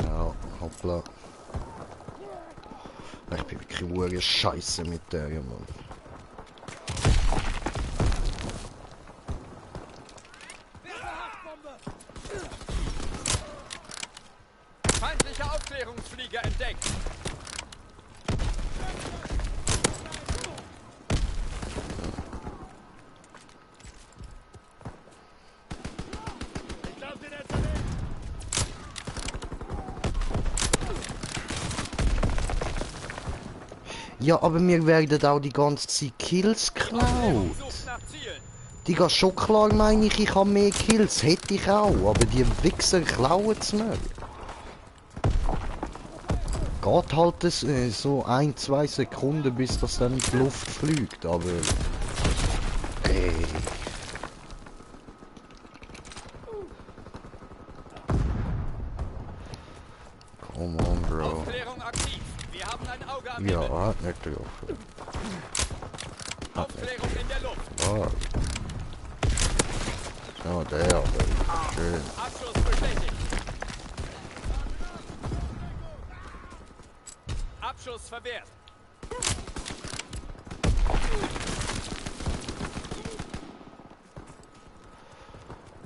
Ja, hoppla. Ich bin wirklich Scheiße mit der, Mann. Feindlicher Aufklärungsflieger entdeckt. Ja, aber mir werden auch die ganze Zeit Kills geklaut. Digga, schon klar meine ich habe mehr Kills. Hätte ich auch, aber die Wichser klauen es mir. Geht halt so 1-2 Sekunden, bis das dann in die Luft fliegt, aber... Ey. Come on, Bro. Aufklärung aktiv. Wir haben ein Auge am Ja, Himmel. hat nicht getroffen. Aufklärung in der Luft. Ah. Ja, der, aber schön. Abschluss bestätigt. Abschuss verwehrt.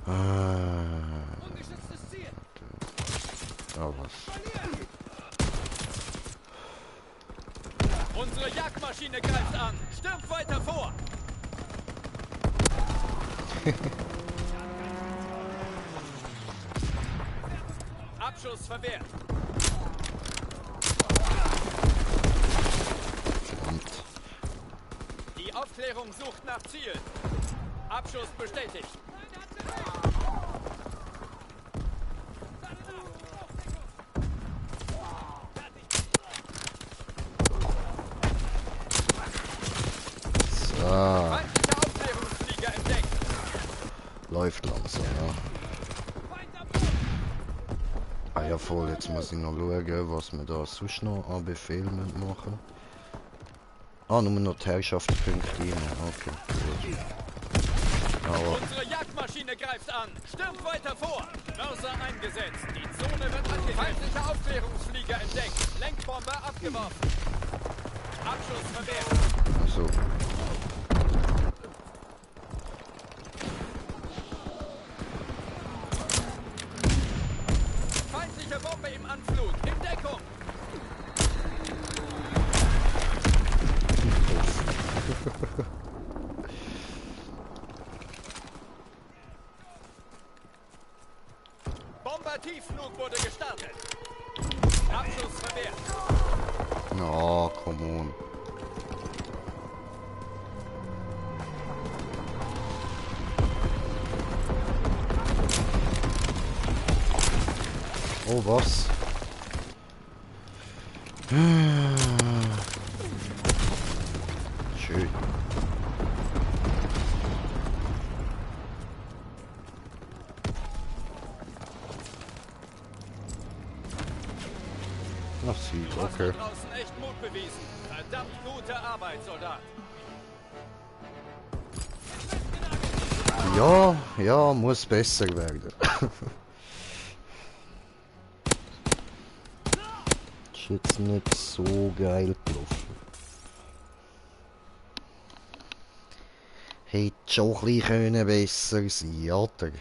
Ungeschütztes Ziel. Ah, was? Unsere Jagdmaschine greift an. Stürmt weiter vor. Abschuss verwehrt. Verdammt. Die Aufklärung sucht nach Ziel. Abschuss bestätigt. So, Feindlicher Aufklärungsflieger entdeckt. läuft langsam, ja. Ah ja voll, jetzt muss ich noch schauen, was wir da sonst noch an Befehlen machen. Ah, nur noch die Herrschaftspunkte rein. Okay, gut. Aber Unsere Jagdmaschine greift an. Stürmt weiter vor. Mörser eingesetzt. Die Zone wird angegriffen. Feindliche Aufklärungsflieger entdeckt. Lenkbombe abgeworfen. Abschuss verwehrt. so. Feindliche Bombe im Anflug. In Deckung. Bomber-Tiefflug wurde gestartet. Abschuss verwehrt. Na, come on. Oh, was? Schön. Ach, sieht, Du hast okay. da draußen echt Mut bewiesen. Verdammt gute Arbeit, Soldat. Ja, ja, muss besser werden. Ist jetzt nicht so geil gelaufen. Hätte schon ein bisschen besser sein, oder?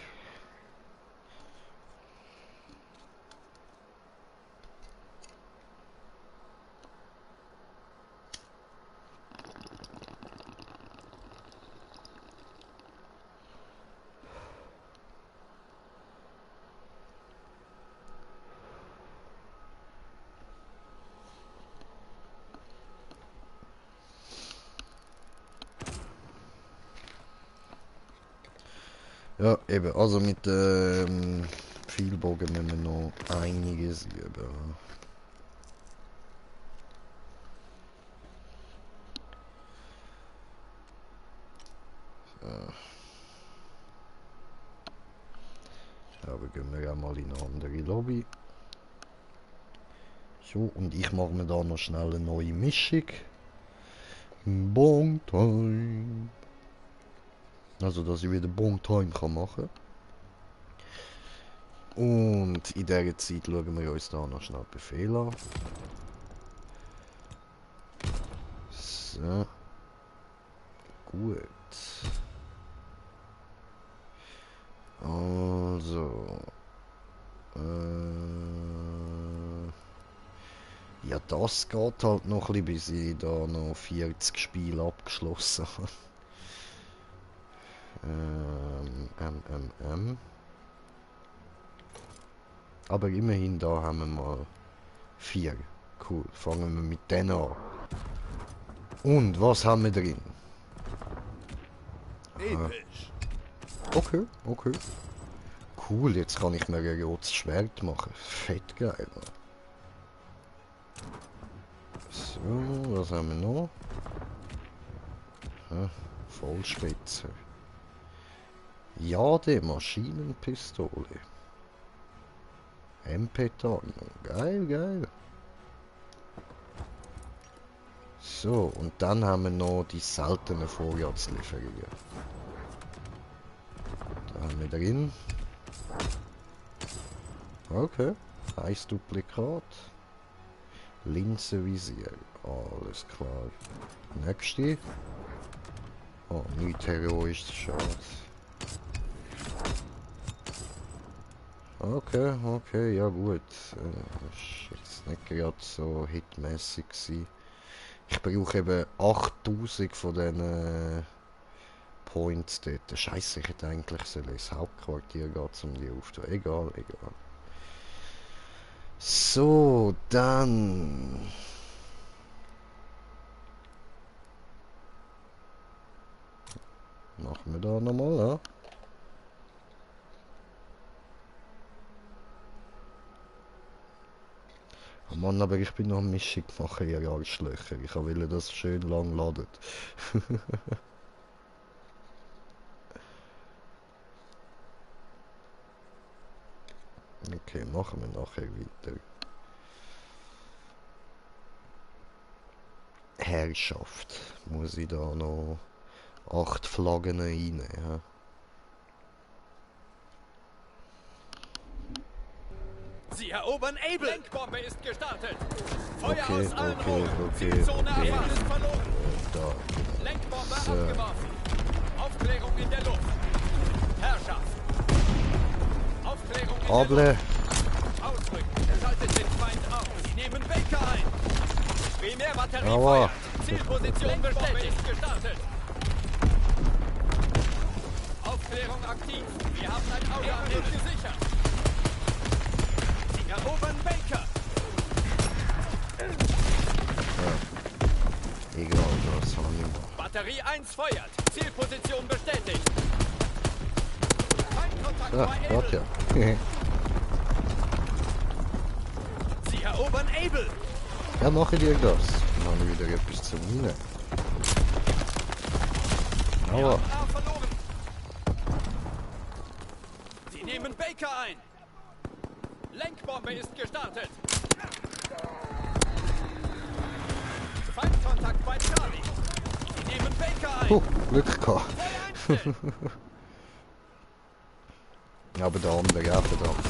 Ja, eben, also mit Pfeilbogen müssen wir noch einiges üben. Aber gehen wir auch mal in eine andere Lobby. So, und ich mache mir da noch schnell eine neue Mischung. Bong Time. Also, dass ich wieder Bong Time kann machen. Und in dieser Zeit schauen wir uns da noch schnell die Befehle an. So. Gut. Also. Ja, das geht halt noch ein bisschen, bis ich da noch 40 Spiele abgeschlossen habe. Aber immerhin, da haben wir mal 4. Cool, fangen wir mit denen an. Und was haben wir drin? Episch. Okay, okay. Cool, jetzt kann ich mir ein rotes Schwert machen. Fett geil. So, was haben wir noch? Vollspitze. Ja, die Maschinenpistole. MP-Tarnung. Geil, geil. So, und dann haben wir noch die seltenen Vorratslieferungen. Da haben wir drin. Okay. Eisduplikat. Linsenvisier. Alles klar. Nächste. Oh, nicht heroisch, schade. Okay, okay, ja gut. Ist jetzt nicht gerade so hitmäßig gewesen. Ich brauche eben 8000 von diesen Points dort. Scheiße, ich hätte eigentlich ins Hauptquartier gehen, um die aufzutun. Egal, egal. So, dann... Machen wir da nochmal, ja? Oh Mann, aber ich bin noch am Mischung machen, ihr Arschlöcher. Ich will, dass es schön lang ladet. Okay, machen wir nachher weiter. Herrschaft. Muss ich da noch 8 Flaggen rein, ja. Sie erobern Able. Lenkbombe ist gestartet. Feuer Okay, aus allen okay, Rohren. okay, Zielzone okay. erfahren ist verloren. Da. Lenkbombe So. abgeworfen. Aufklärung in der Luft. Herrschaft. Aufklärung in der Able. Luft. Ausrücken. Schaltet den Feind auf. Sie nehmen Baker ein. Primärbatterie Aua. feuert. Zielposition bestätigt. Gestartet. Aufklärung aktiv. Wir haben ein Auge am Himmel gesichert. Sie erobern Baker. Egal, das haben wir noch. Batterie 1 feuert. Zielposition bestätigt. Feindkontakt Ja, bei dort Able. ja. Sie erobern Able. Ja, mache ich irgendwas. Dann habe ich wieder etwas zum Rein. Wir Aua. haben A verloren. Sie nehmen Baker ein. Lenkbombe ist gestartet. Feindkontakt bei Charlie. Sie nehmen Baker ein. Glück gehabt. Feuer einstellen. Aber der andere, ja, verdammt.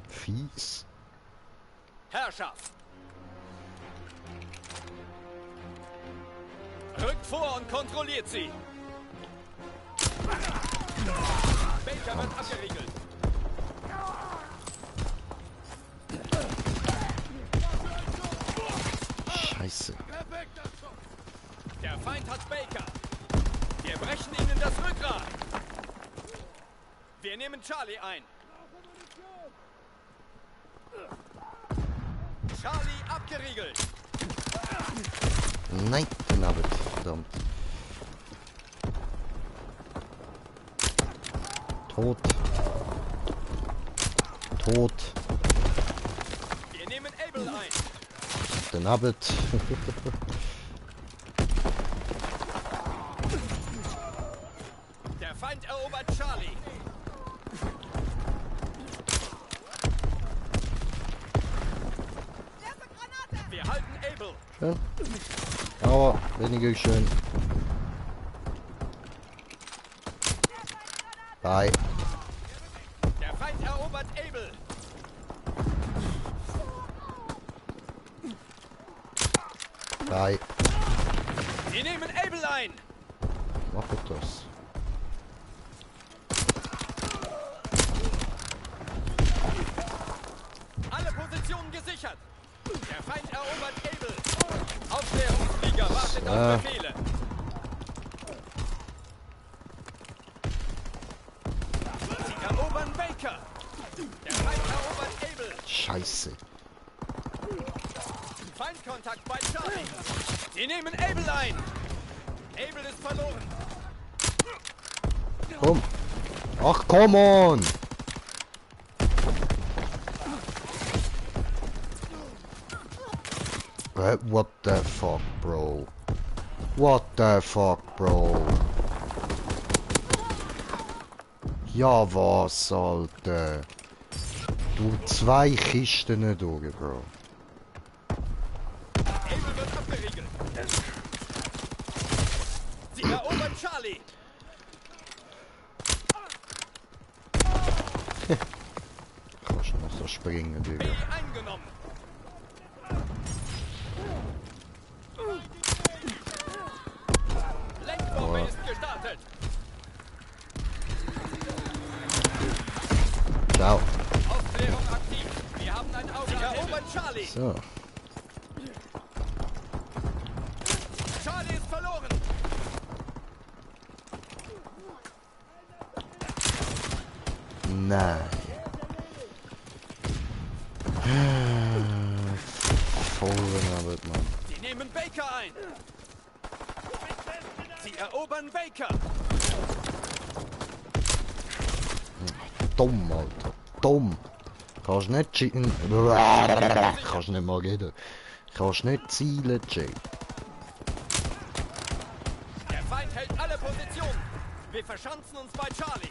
Fies. Herrschaft. Rückt vor und kontrolliert sie. Baker wird abgeriegelt. Scheiße. Der Feind hat Baker. Wir brechen ihnen das Rückgrat. Wir nehmen Charlie ein. Charlie abgeriegelt. Nein, den Abend. Verdammt. Tot. Tot. Wir nehmen Able ein. Den Abend. Der Feind erobert Charlie. Wir halten Able. Schön. Aber weniger schön. Bye. Der Feind erobert Able. Bye. Sie nehmen Able ein. Mach ich das. Alle Positionen gesichert. Der Feind erobert Able. Aufklärungsflieger wartet auf Befehle. Sie erobern Baker. Der Feind erobert Able. Scheiße. Feindkontakt bei Charlie. Sie nehmen Able ein. Able ist verloren. Komm. Ach, come on. What the fuck, bro? What the fuck, bro? Ja, was, Alter? Du 2 Kisten durch, Bro. Able wird abgeriegelt. Sie erobern Charlie. Kannst noch so springen, B Digga. eingenommen. Lenkbombe ist gestartet. Ciao. Aufklärung aktiv. Wir haben ein Auge. Sie erobern Charlie. So. Charlie ist verloren. Nein. Vollen Arbeit, Mann. Sie nehmen Baker ein. Sie erobern Baker. Dumm, Alter. Dumm. Kannst nicht cheaten. Kannst nicht mal reden. Kannst nicht zielen, Jay. Der Feind hält alle Wir verschanzen uns bei Charlie.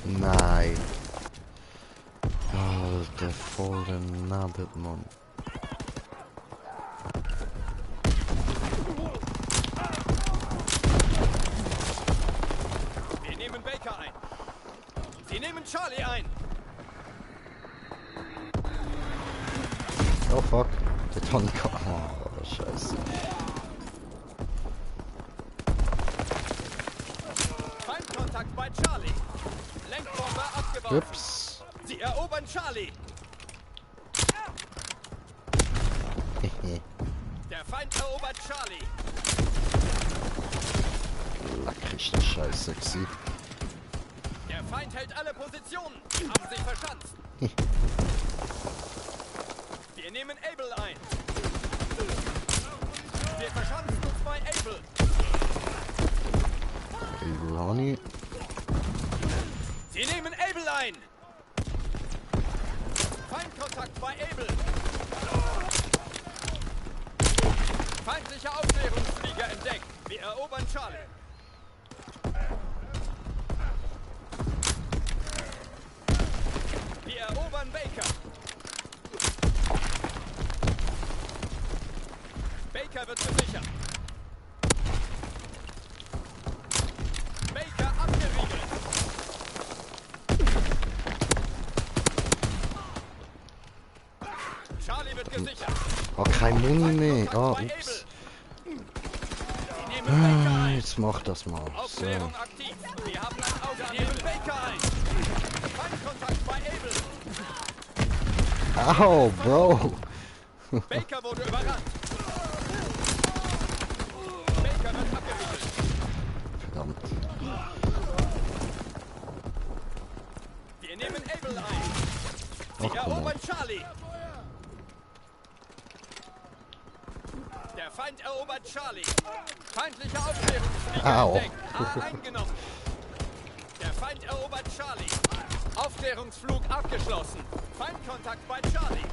Nein. Alter, voll daneben, Mann. Wir nehmen Baker ein. Sie nehmen Charlie ein. Oh fuck. Der Tonka. Oh, scheiße. Feindkontakt bei Charlie. Lenkbombe abgeworfen. Ups. Sie erobern Charlie. Der Feind erobert Charlie. Lack ist das scheiße gewesen. Der Feind hält alle Positionen. Sie haben sich verschanzt. Wir nehmen Able ein. Wir verschanzen uns bei Able. Lani. Sie nehmen Able ein. Feindkontakt bei Able. Feindlicher Aufklärungsflieger entdeckt. Wir erobern Charlie. Wir erobern Baker. Baker wird gesichert. Baker abgeriegelt. Charlie wird gesichert. Oh, kein Muni mehr. Ah, Bei ups. Able. Sie nehmen Baker ein. Jetzt mach das mal. So. Aufklärung aktiv. Wir haben ein Auge an nehmen Baker ein. Feindkontakt bei Able. Au, Bro. Baker wurde überrannt. Baker wird abgeriegelt. Verdammt. Wir nehmen Able ein. Sie Ach, komm erobern Charlie. Der Feind erobert Charlie. Feindlicher Aufklärungsflieger Au. entdeckt. A eingenommen. Der Feind erobert Charlie. Aufklärungsflug abgeschlossen. Feindkontakt bei Charlie.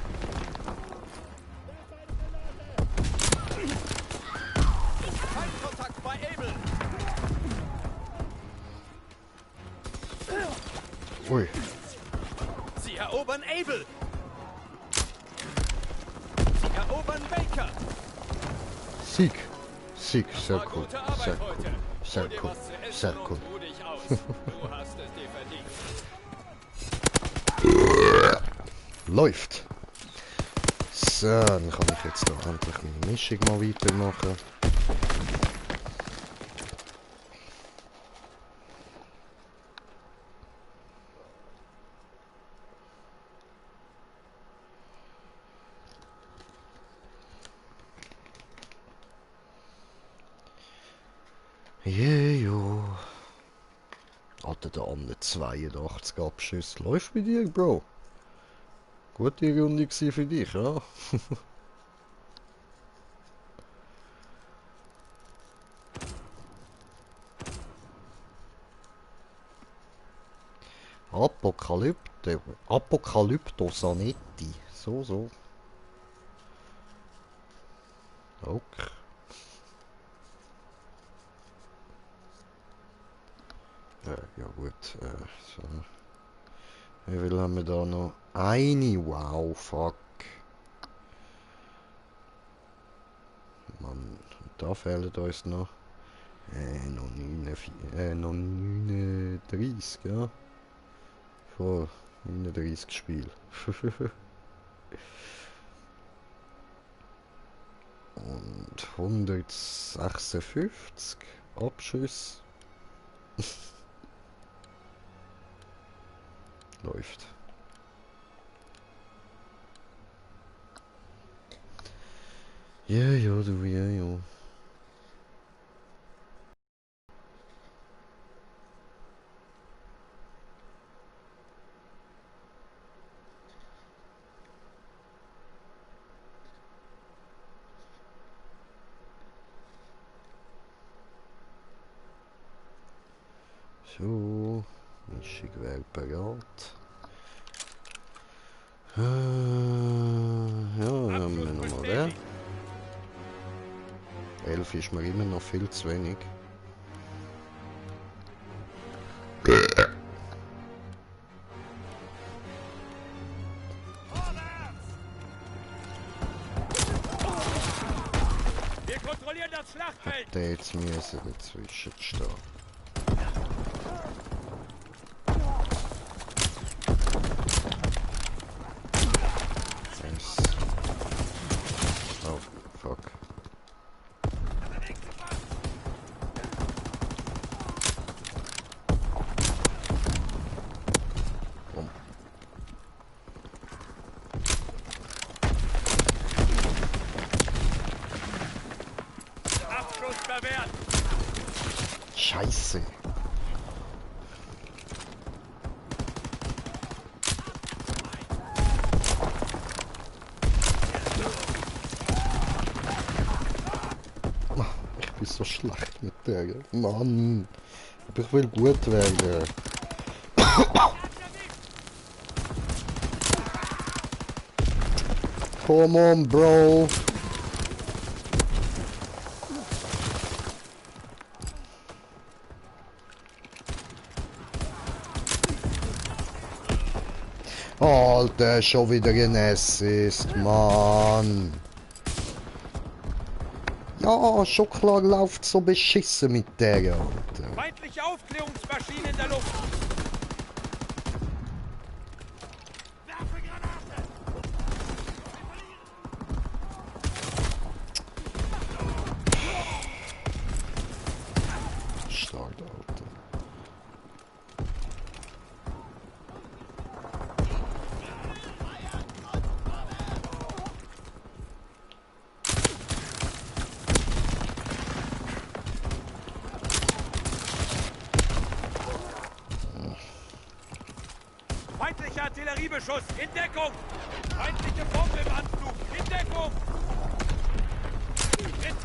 Feindkontakt bei Able. Ui. Sie erobern Able. Sie erobern Baker. Sieg. Sieg, sehr War cool. gute Arbeit Sehr heute. cool. Sehr Hol dir cool. was zu essen Sehr und cool. ruh dich aus. Du hast es dir verdient. Läuft. So, dann kann ich jetzt da endlich meine Mischung mal weitermachen. Jejo. Alter, der andere 82 Abschüsse. Läuft bei dir, Bro? Gute Runde gewesen für dich, ja? Apokalypto Sanetti. So. Okay. Ja gut. So. Wie viel haben wir da noch? Eine. Wow, fuck. Mann, da fehlen uns noch. Noch 39, ja. Vor 39 Spiel. Und 156 Abschüsse. Läuft. Ja, du, ja. So, Mischung wäre bereit. Ja, dann Abschluss müssen wir mal bestätigt. 11 ist mir immer noch viel zu wenig. Wir kontrollieren das Schlachtfeld. Der jetzt müssen dazwischen stehen. Nice. Oh, fuck. Bumm. Abschuss verwehrt. Scheiße. Ich bin so schlecht mit der. Mann. Aber ich will gut werden. Come on, bro. Alter, schon wieder ein Assist, Mann. Ja, schon klar läuft so beschissen mit der, Alter. Feindliche Aufklärungsmaschine in der Luft. Werfe Granate. Stark, Alter. Feindlicher Artilleriebeschuss in Deckung. Feindliche Bombe im Anflug in Deckung.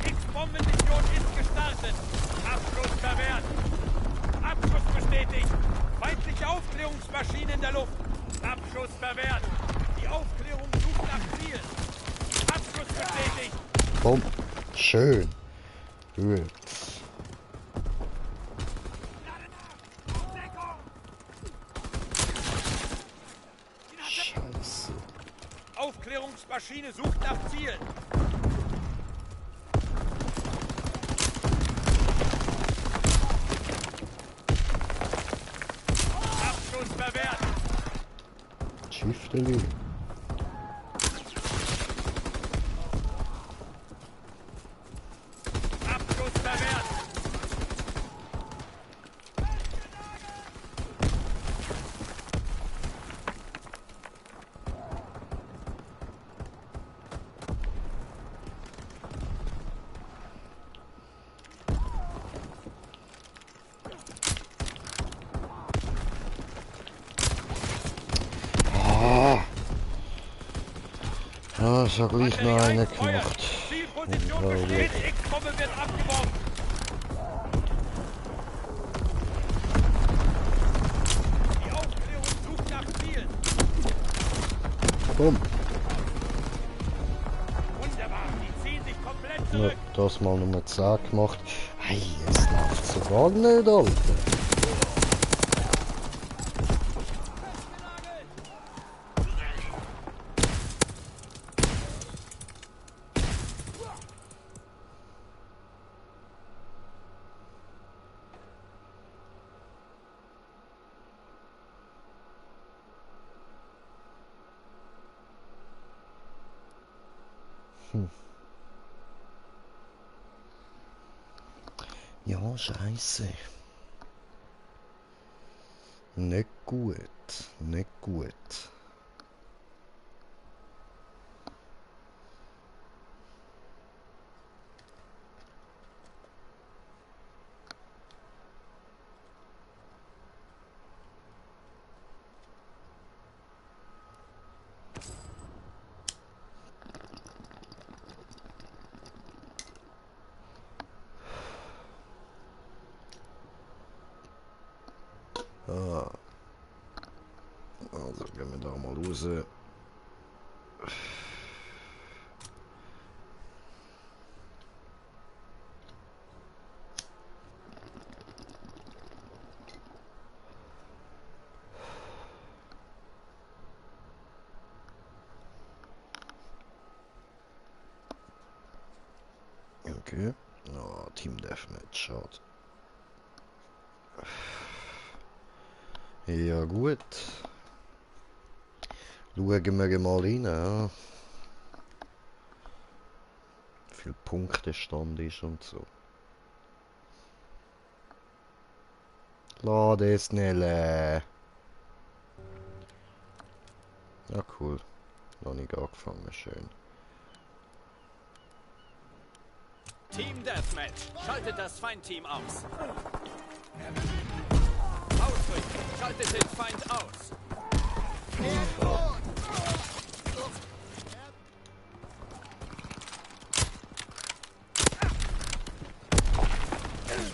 X-Bombenmission ist gestartet. Abschuss verwehrt. Abschuss bestätigt. Feindliche Aufklärungsmaschine in der Luft. Abschuss verwehrt. Die Aufklärung sucht nach Ziel. Abschuss bestätigt. Bumm. Schön. Gut. Scheiße. Aufklärungsmaschine sucht nach Zielen. Abschuss verwehrt. Schifteli. Abschuss verwehrt. Ah. Ja, ich hab gleich noch einen gemacht. Zielposition Oh, besteht. X-Bombe wird abgeworfen. Die Aufklärung sucht nach Zielen. Bumm. Wunderbar. Die ziehen sich komplett Ja, zurück. das mal Nummer 10 gemacht. Hey, es läuft so gar nicht, Alter. Ja, scheiße. Nicht gut. Nicht gut. Ah. Also gehen wir da mal raus. Okay. Oh, Team Deathmatch, schade. Ja gut. Schauen wir mal rein, ja. Wie viel Punktestand ist und so. Lade schnell. Ja cool. Noch nicht angefangen, schön. Team Deathmatch. Schaltet das Feindteam aus. Ausrücken. Schaltet den Feind aus.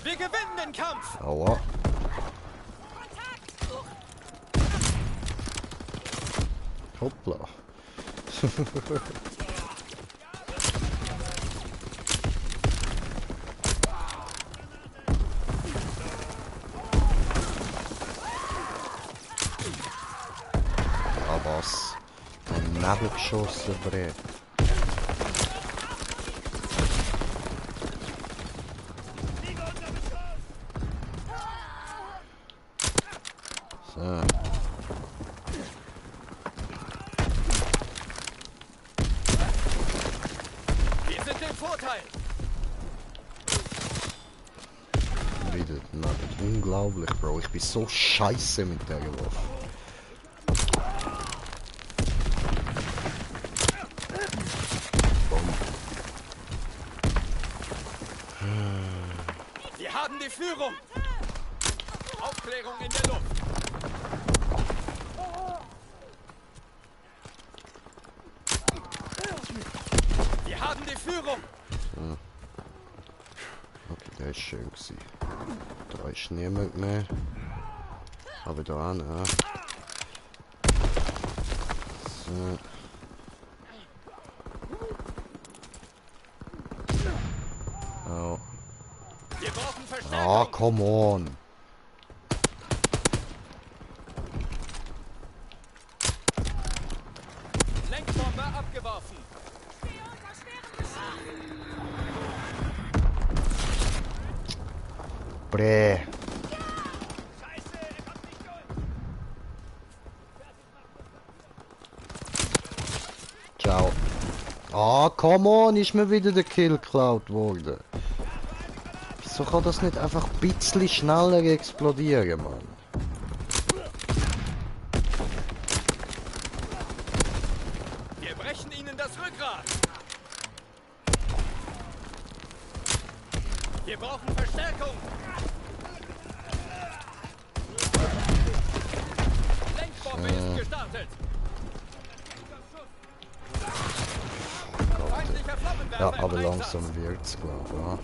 Wir gewinnen den Kampf. Aua. Hoppla. Ja, was? Daneben geschossen, Bre. So. Wir sind im Vorteil. Wieder daneben. Unglaublich, Bro. Ich bin so scheiße mit der Waffe. Wir haben die Führung. Aufklärung in der Luft. Wir haben die Führung. So. Okay, der ist schön gewesen. Da ist niemand mehr. Aber da an, ja. So. Oh. Wir brauchen Ah, Verstärkung. come on. Lenkbombe abgeworfen. Bre. Ciao. Ah, come on, ist mir wieder der Kill geklaut worden. Wieso kann das nicht einfach ein bisschen schneller explodieren, Mann? Wir brechen ihnen das Rückgrat. Wir brauchen Verstärkung. Lenkbombe ist gestartet. Feindlicher Flammenwerfer Ja, im aber Einsatz. langsam wird's, glaube ich. Ja.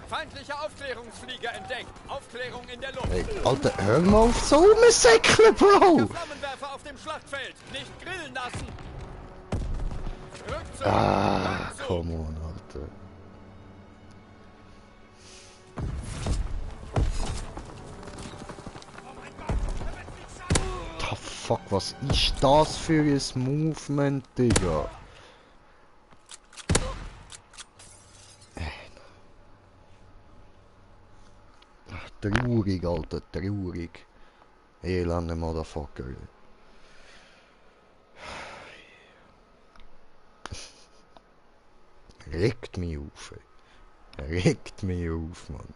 Feindlicher Aufklärungsflieger entdeckt. Aufklärung in der Luft. Hey, Alter, hör mal auf so rumsäckeln, Bro! Flammenwerfer auf dem Schlachtfeld. Nicht grillen lassen. Rückzug. Ah, Rückzug. come on, Alter. The fuck, was ist das für ein Movement, Digga? Ach, traurig, Alter, traurig. Elende Motherfucker. Regt mich auf, ey. Regt mich auf, Mann.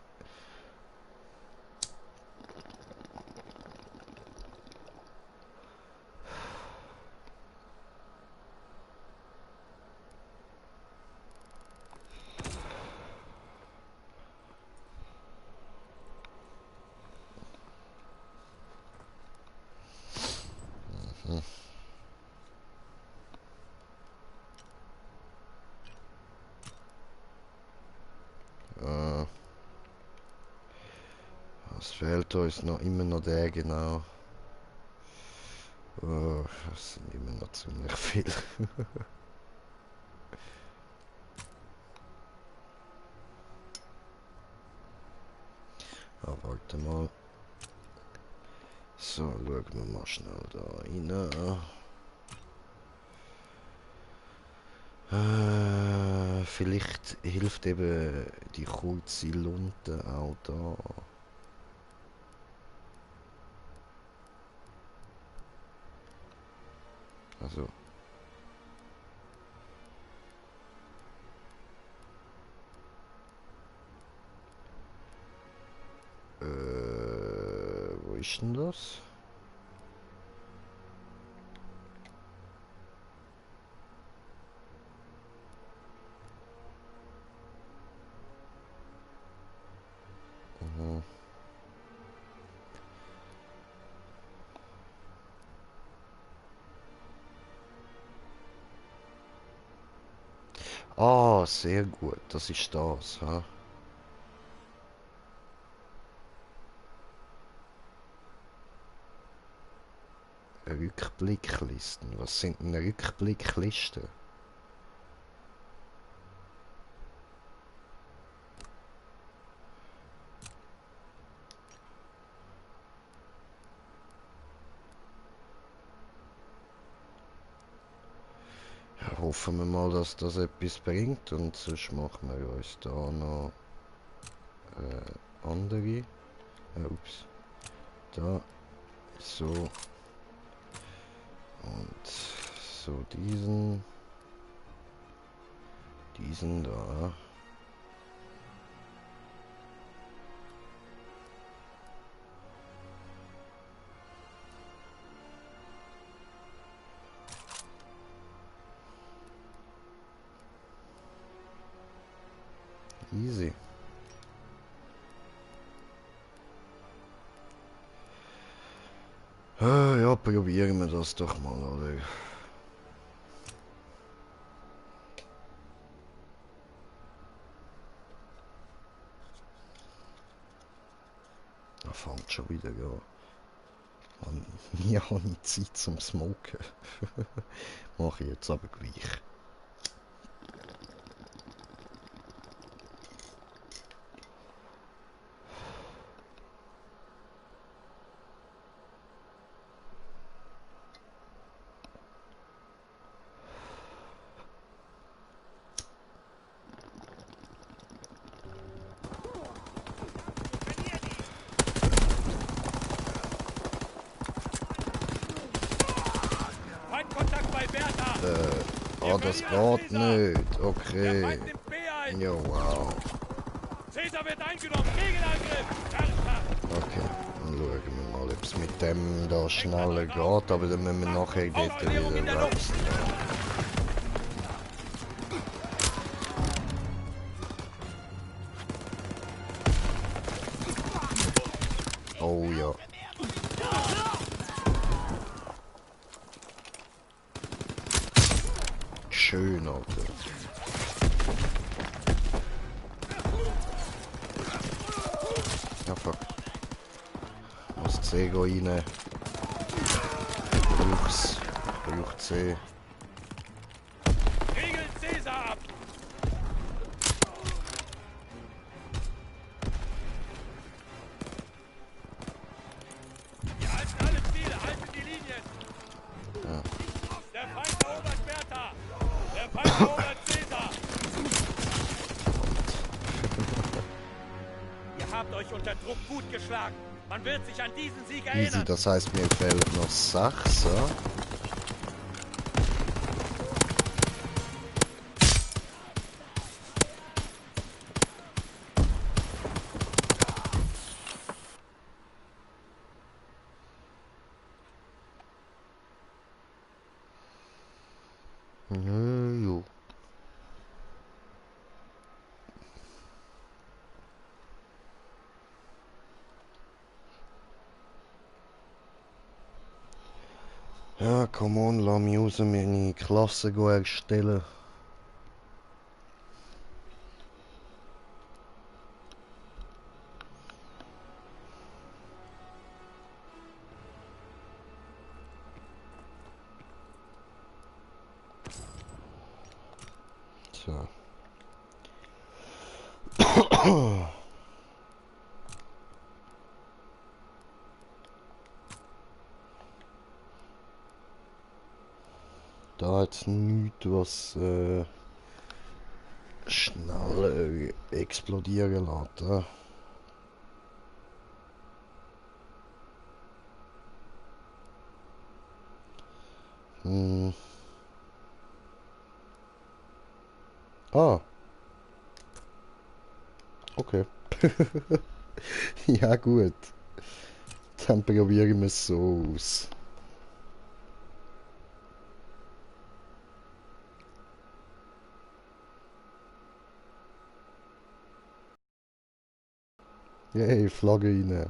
Was fehlt uns noch? Immer noch der, genau. Oh, das sind immer noch ziemlich viel. Ah, warte mal. So, schauen wir mal schnell da rein. Vielleicht hilft eben die kurze Lunte auch da. Also. Wo ist denn das? Mhm. Ah, sehr gut, das ist das, ha? Rückblicklisten. Was sind denn Rückblicklisten? Ja, hoffen wir mal, dass das etwas bringt und sonst machen wir uns da noch andere. Ups. Da. So. Und so diesen. Diesen da. Easy. Ja, probieren wir das doch mal, oder? Da fängt schon wieder an. Mann, nie habe ich Zeit zum Smoken. Mache ich jetzt aber gleich. Feindkontakt bei Bertha. Ah, das geht nicht. Der Okay. Feind nimmt B ein. Ja, wow. Caesar wird eingenommen. Gegenangriff. Bertha. Okay, dann schauen wir mal, ob es mit dem da schneller geht, aber dann müssen wir nachher dort wieder wechseln. Oh ja. Schön, Alter. Ja, fuck. Muss C rein. Braucht C. Riegel Caesar ab. Wir halten alle Ziele. Halten die Linien. Ja. Der Feind erobert Bertha. Der Feind erobert Caesar. Ihr habt euch unter Druck gut geschlagen. Man wird sich an diesen Sieg Easy, erinnern. das heißt, mir fehlen noch 6. Ja? Jo. Ja, come on, lass mich raus, meine Klasse erstellen. So. Da hat's nichts, was schnell explodieren lässt. Hm. Ah. Okay. Ja gut. Dann probieren wir es so aus. Yay, Flagge rein.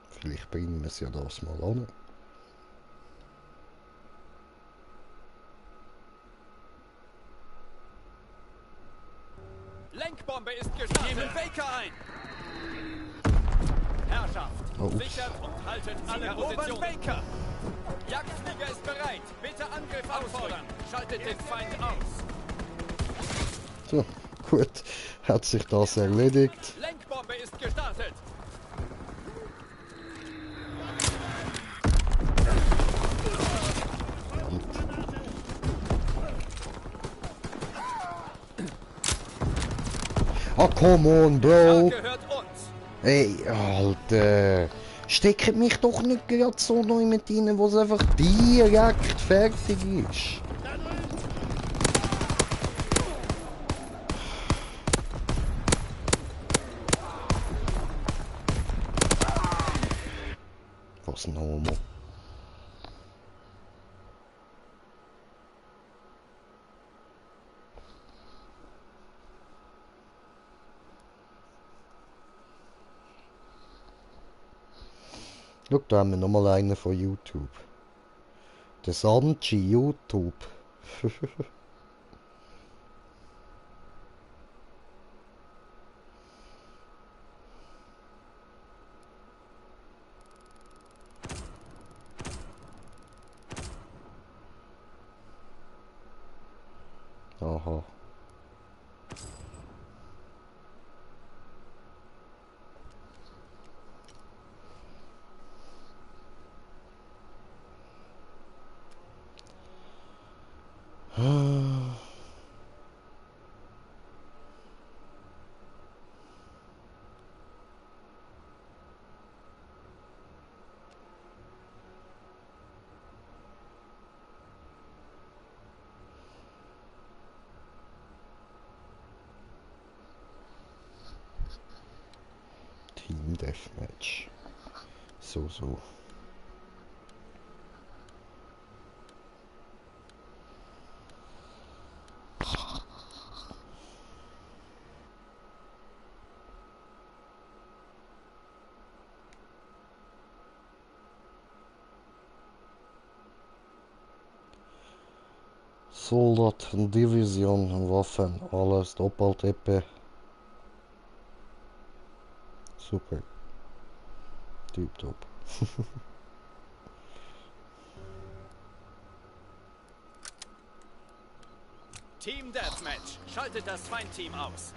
Vielleicht bringen wir es ja das mal an. Lenkbombe ist gestartet. Nehmen Baker ein. Herrschaft, sichert und haltet alle Positionen. Baker. Jagdflieger ist bereit. Bitte Angriff auffordern. Schaltet den Feind aus. So, gut. Hat sich das erledigt. Lenkbombe ist gestartet. Ah, come on, Bro. Gehört uns. Ey, Alter. Steckt mich doch nicht gerade so neu mit rein, wo es einfach direkt fertig ist. Was nochmal? Schau, da haben wir nochmal einen von YouTube. Der Sanji YouTube. Aha. Team Deathmatch. So. Soldaten, Division, Waffen, alles Doppeltippe. Super. Tipptopp. Team Deathmatch. Schaltet das Feindteam aus.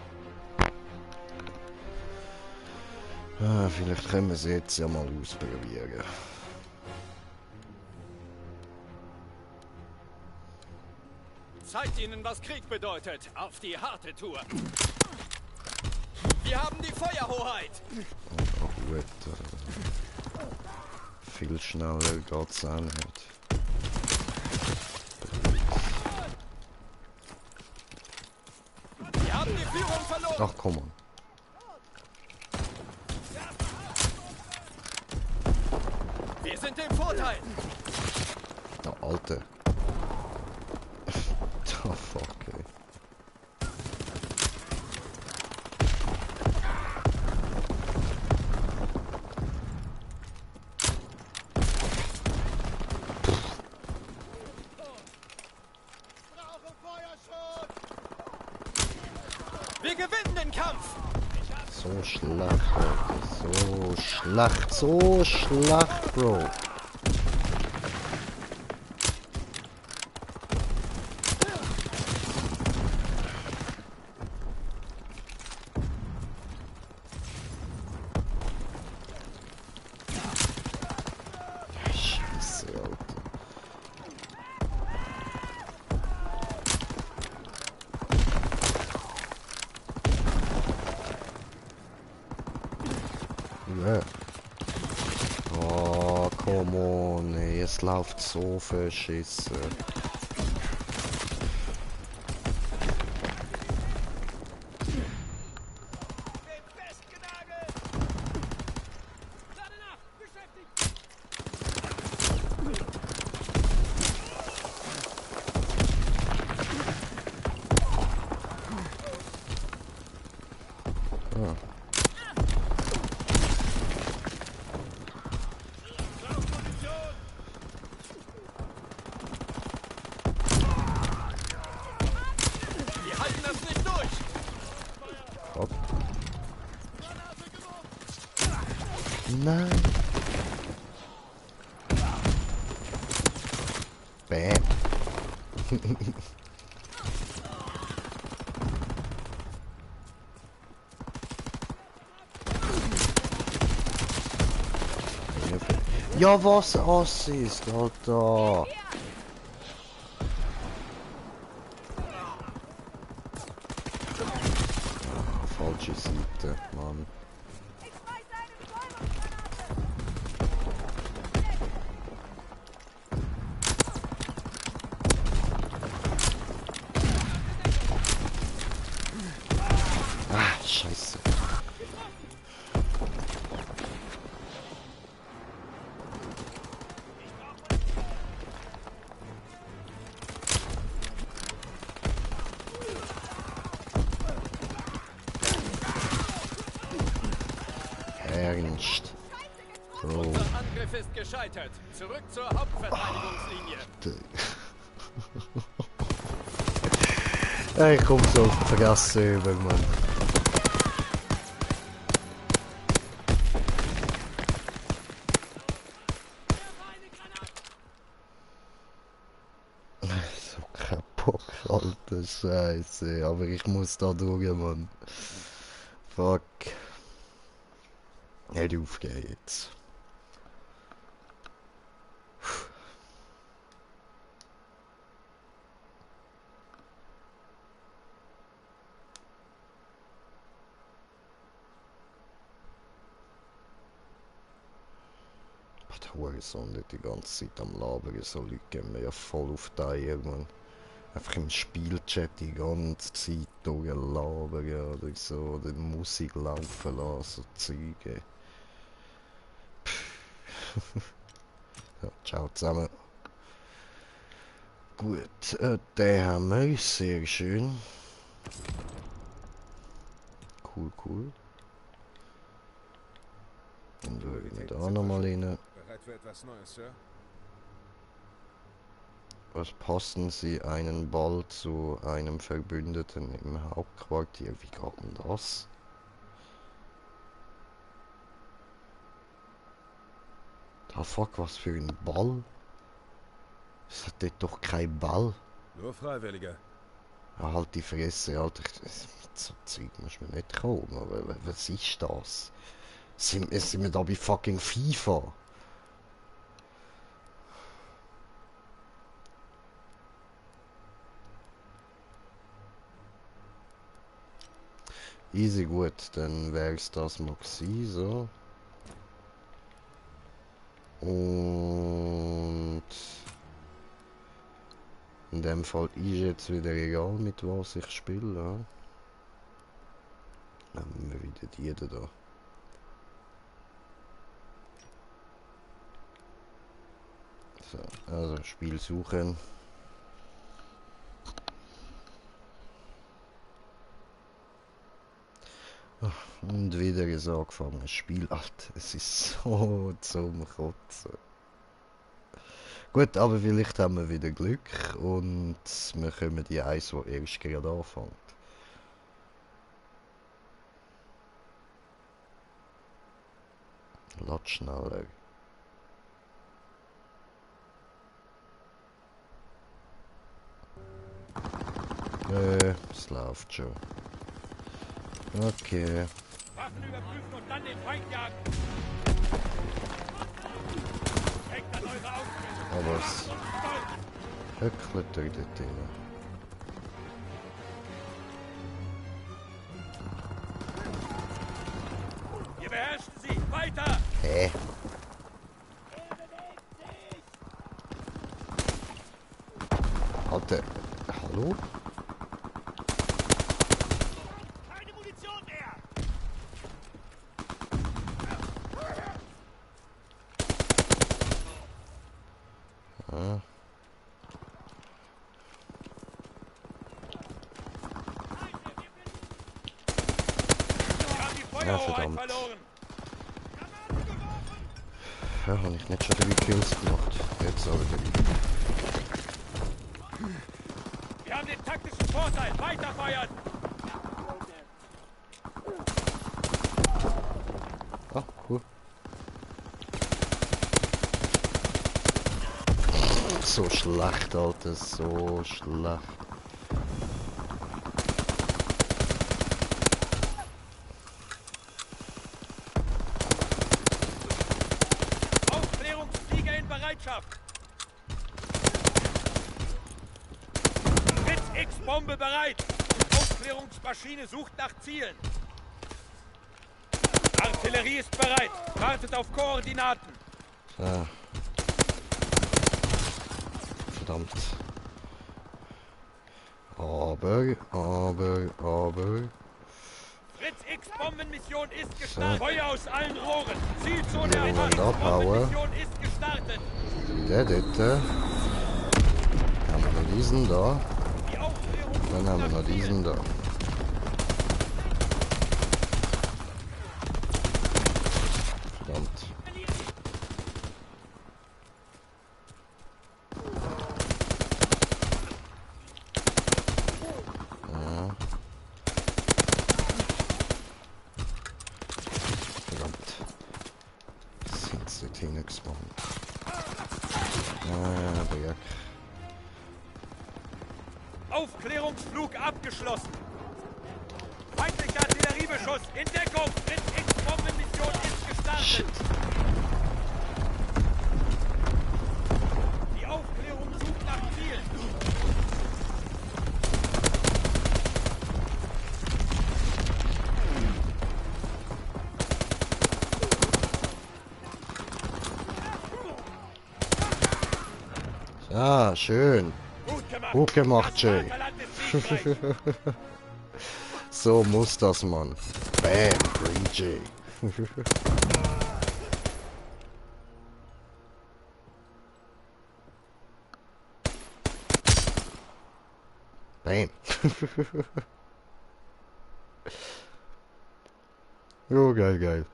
Ah, vielleicht können wir es jetzt ja mal ausprobieren. Zeigt ihnen, was Krieg bedeutet. Auf die harte Tour. Wir haben die Feuerhoheit. Ach gut. Viel schneller geht's auch nicht. Wir haben die Führung verloren. Ach komm on. Wir sind im Vorteil. Na, Alter. Oh, fuck, ey. Wir gewinnen den Kampf. So schlecht, Alter. So schlecht, Bro. Oh, come on, ey, es läuft so verschissen. Nein. Bam. Ja, was Assist, Alter. Falsche Seite, Mann. Ah, Scheiße. Ernst. Bro. Unser Angriff ist gescheitert. Zurück zur Hauptverteidigungslinie. Ich komm so auf die Fresse über, Mann. So kein Bock, alter Scheiße. Aber ich muss da durch, Mann. Fuck. Nicht aufgehen jetzt. Der Hurensohn nicht die ganze Zeit am Labern, so Leute gehen mir ja voll auf die Eier, Mann. Einfach im Spielchat die ganze Zeit durchlabern oder so, oder Musik laufen lassen, so Zeuge. Ja, ciao zusammen. Gut, den haben wir, sehr schön. Cool, cool. Dann schaue ich da nochmal rein. Bereit für etwas Neues, Sir? Was passen Sie einen Ball zu einem Verbündeten im Hauptquartier? Wie geht denn das? Da fuck, was für ein Ball? Es hat dort doch kein Ball. Nur Freiwillige. Ja, halt die Fresse, Alter. Mit so Zeug muss man nicht kommen. Aber was ist das? Sind wir da bei fucking FIFA? Easy, gut, dann wäre es das mal gewesen, so. Und in dem Fall ist jetzt wieder egal, mit was ich spiele. Ja. Nehmen wir wieder die da. So, also Spiel suchen. Und wieder ist angefangen. Spiel, Alter, es ist so zum Kotzen. Gut, aber vielleicht haben wir wieder Glück und wir kommen die Eis, die erst gerade anfängt. Lass schneller. Es läuft schon. Okay. Waffen überprüfen und dann den Feind jagen. Denkt an eure Aufträge. Aber es höckelt durch dort drin. Ihr beherrscht sie. Weiter Alter, hallo? Keine Munition mehr! Ah. Wir haben die Ja, Feuerhoheit verdammt. verloren! Ja, habe ich nicht schon 3 Kills gemacht. Jetzt aber 3. Wir haben den taktischen Vorteil! Weiterfeuern! Ah, cool. So schlecht, Alter, so schlecht. Aufklärungsflieger in Bereitschaft! Fritz X-Bombe bereit! Aufklärungsmaschine sucht nach Zielen! Artillerie ist bereit! Wartet auf Koordinaten! Ah. Verdammt. Aber. Fritz X-Bombenmission ist gestartet! Feuer aus allen Rohren! Zielzone Ja, erfasst! Power. Bombenmission ist gestartet! Der dort. Haben wir noch diesen da. Die Aufklärung Dann haben wir noch diesen da. Verdammt. Ja. Verdammt. Sind sie dort hingespawnt? Ah, Berg. Aufklärungsflug abgeschlossen! Feindlicher Artilleriebeschuss in Deckung! Fritz X-Bombenmission ist gestartet! Shit. Die Aufklärung sucht nach Zielen! Ah, schön. Gut gemacht, Jay. Vaterland ist siegreich. So muss das, Mann. Bam, Green Jay. Bam. Oh, geil, geil.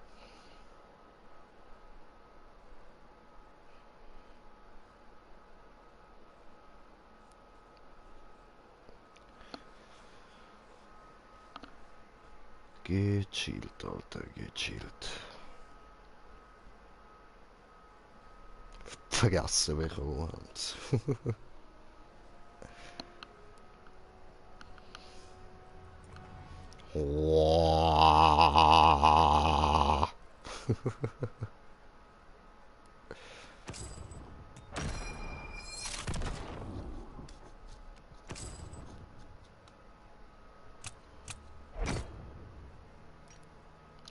Gechillt, Alter, gechillt. Vergessen bekommen. Wow.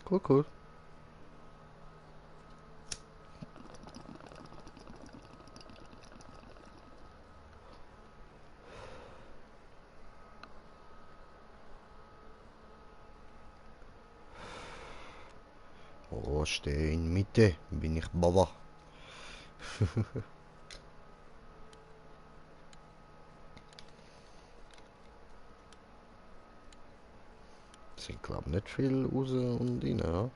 Cool, cool. Oh, stehe in Mitte, bin ich Baba. Sind glaub nicht viel raus und rein, ja?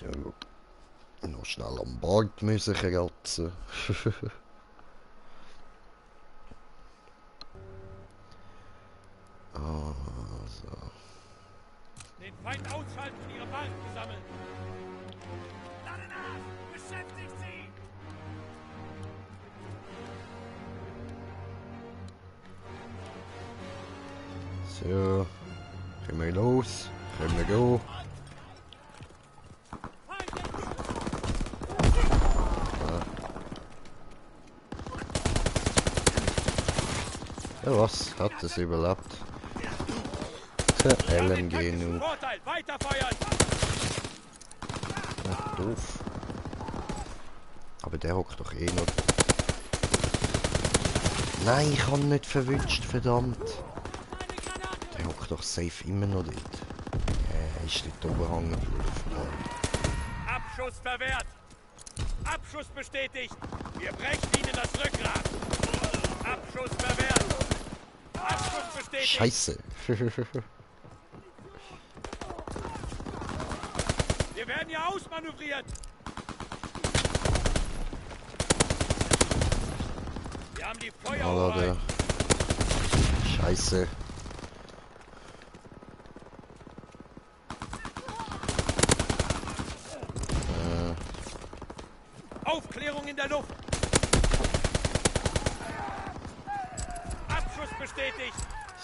Ja, noch schnell am Bord müssen kratzen. Also. Den Feind ausschalten und ihre Marken sammeln! Lade nach! Beschäftigt sie! So. Können wir los? Können wir gehen? Ja was? Hat es überlebt? Der LMG nu. Vorteil, weiterfeuern! Ja, doof. Aber der hockt doch eh noch. Nein, ich habe ihn nicht verwünscht, verdammt. Der hockt doch safe immer noch dort. Ist dort oben hängen geblieben. Abschuss verwehrt! Abschuss bestätigt! Wir brechen ihnen das Rückgrat! Abschuss verwehrt! Abschuss bestätigt! Scheiße. Wir werden hier ausmanövriert! Wir haben die Feuerhoheit! Scheiße. Aufklärung in der Luft! Abschuss bestätigt!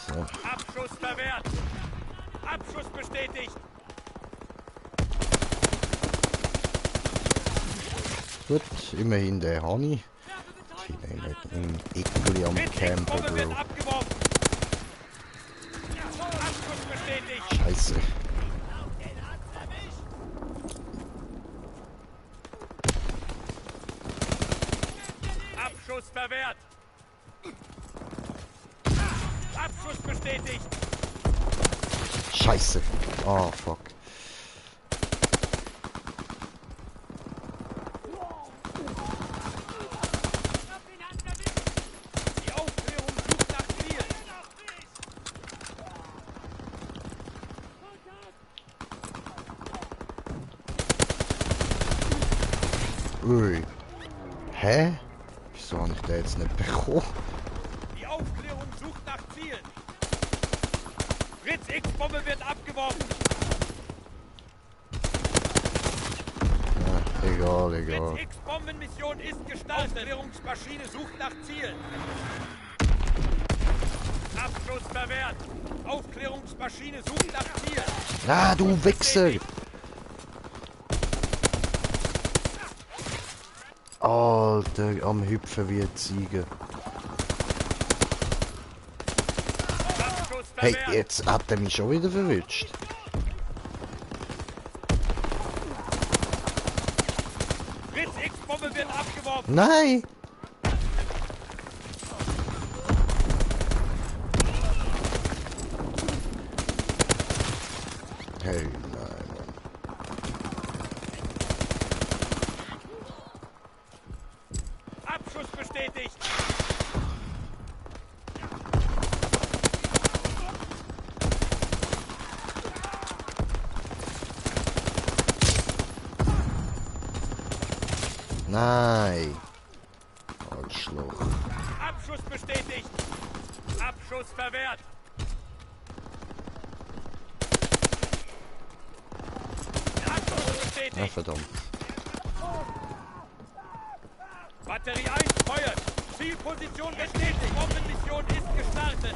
So. Abschuss verwehrt! Abschuss bestätigt! Gut, immerhin der Honey. Ich bin nicht im Eckli am Camper, Bombe wird Bro. abgeworfen! Abschuss bestätigt! Scheiße. Abschuss verwehrt! Abschuss bestätigt! Scheiße. Oh, fuck. Die Aufklärung sucht nach Ziel! Ui. Hä? Wieso habe ich den jetzt nicht bekommen? Die Aufklärung sucht nach Zielen! Fritz X-Bombe wird abgeworfen! Ja, egal, egal. Fritz X-Bombenmission ist gestartet! Aufklärungsmaschine sucht nach Zielen! Abschuss verwehrt! Aufklärungsmaschine sucht nach Zielen! Ah, du Wichser! Alter, am Hüpfen wie ein Ziege. Abschuss Hey, verwehrt! jetzt hat er mich schon wieder verwünscht. Fritz X-Bombe wird abgeworfen! Nein! Hey, nein, Mann. Abschuss bestätigt! Nein! Arschloch. Abschuss bestätigt! Abschuss verwehrt! Abschuss Ja, bestätigt! verdammt. Batterie 1 feuert! Zielposition bestätigt! Bombenmission ist gestartet!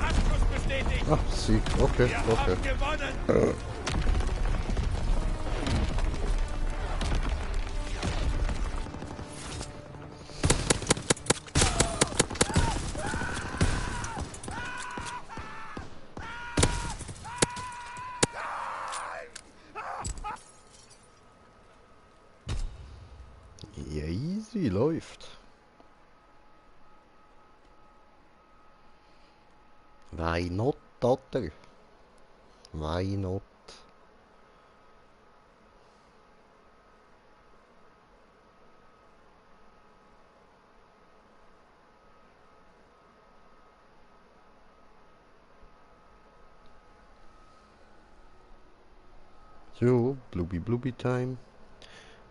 Abschuss bestätigt! Ach, Sieg. Okay, Wir okay. haben gewonnen! Ja, easy, läuft. Why not, Alter? Why not? So, Blubbi Time.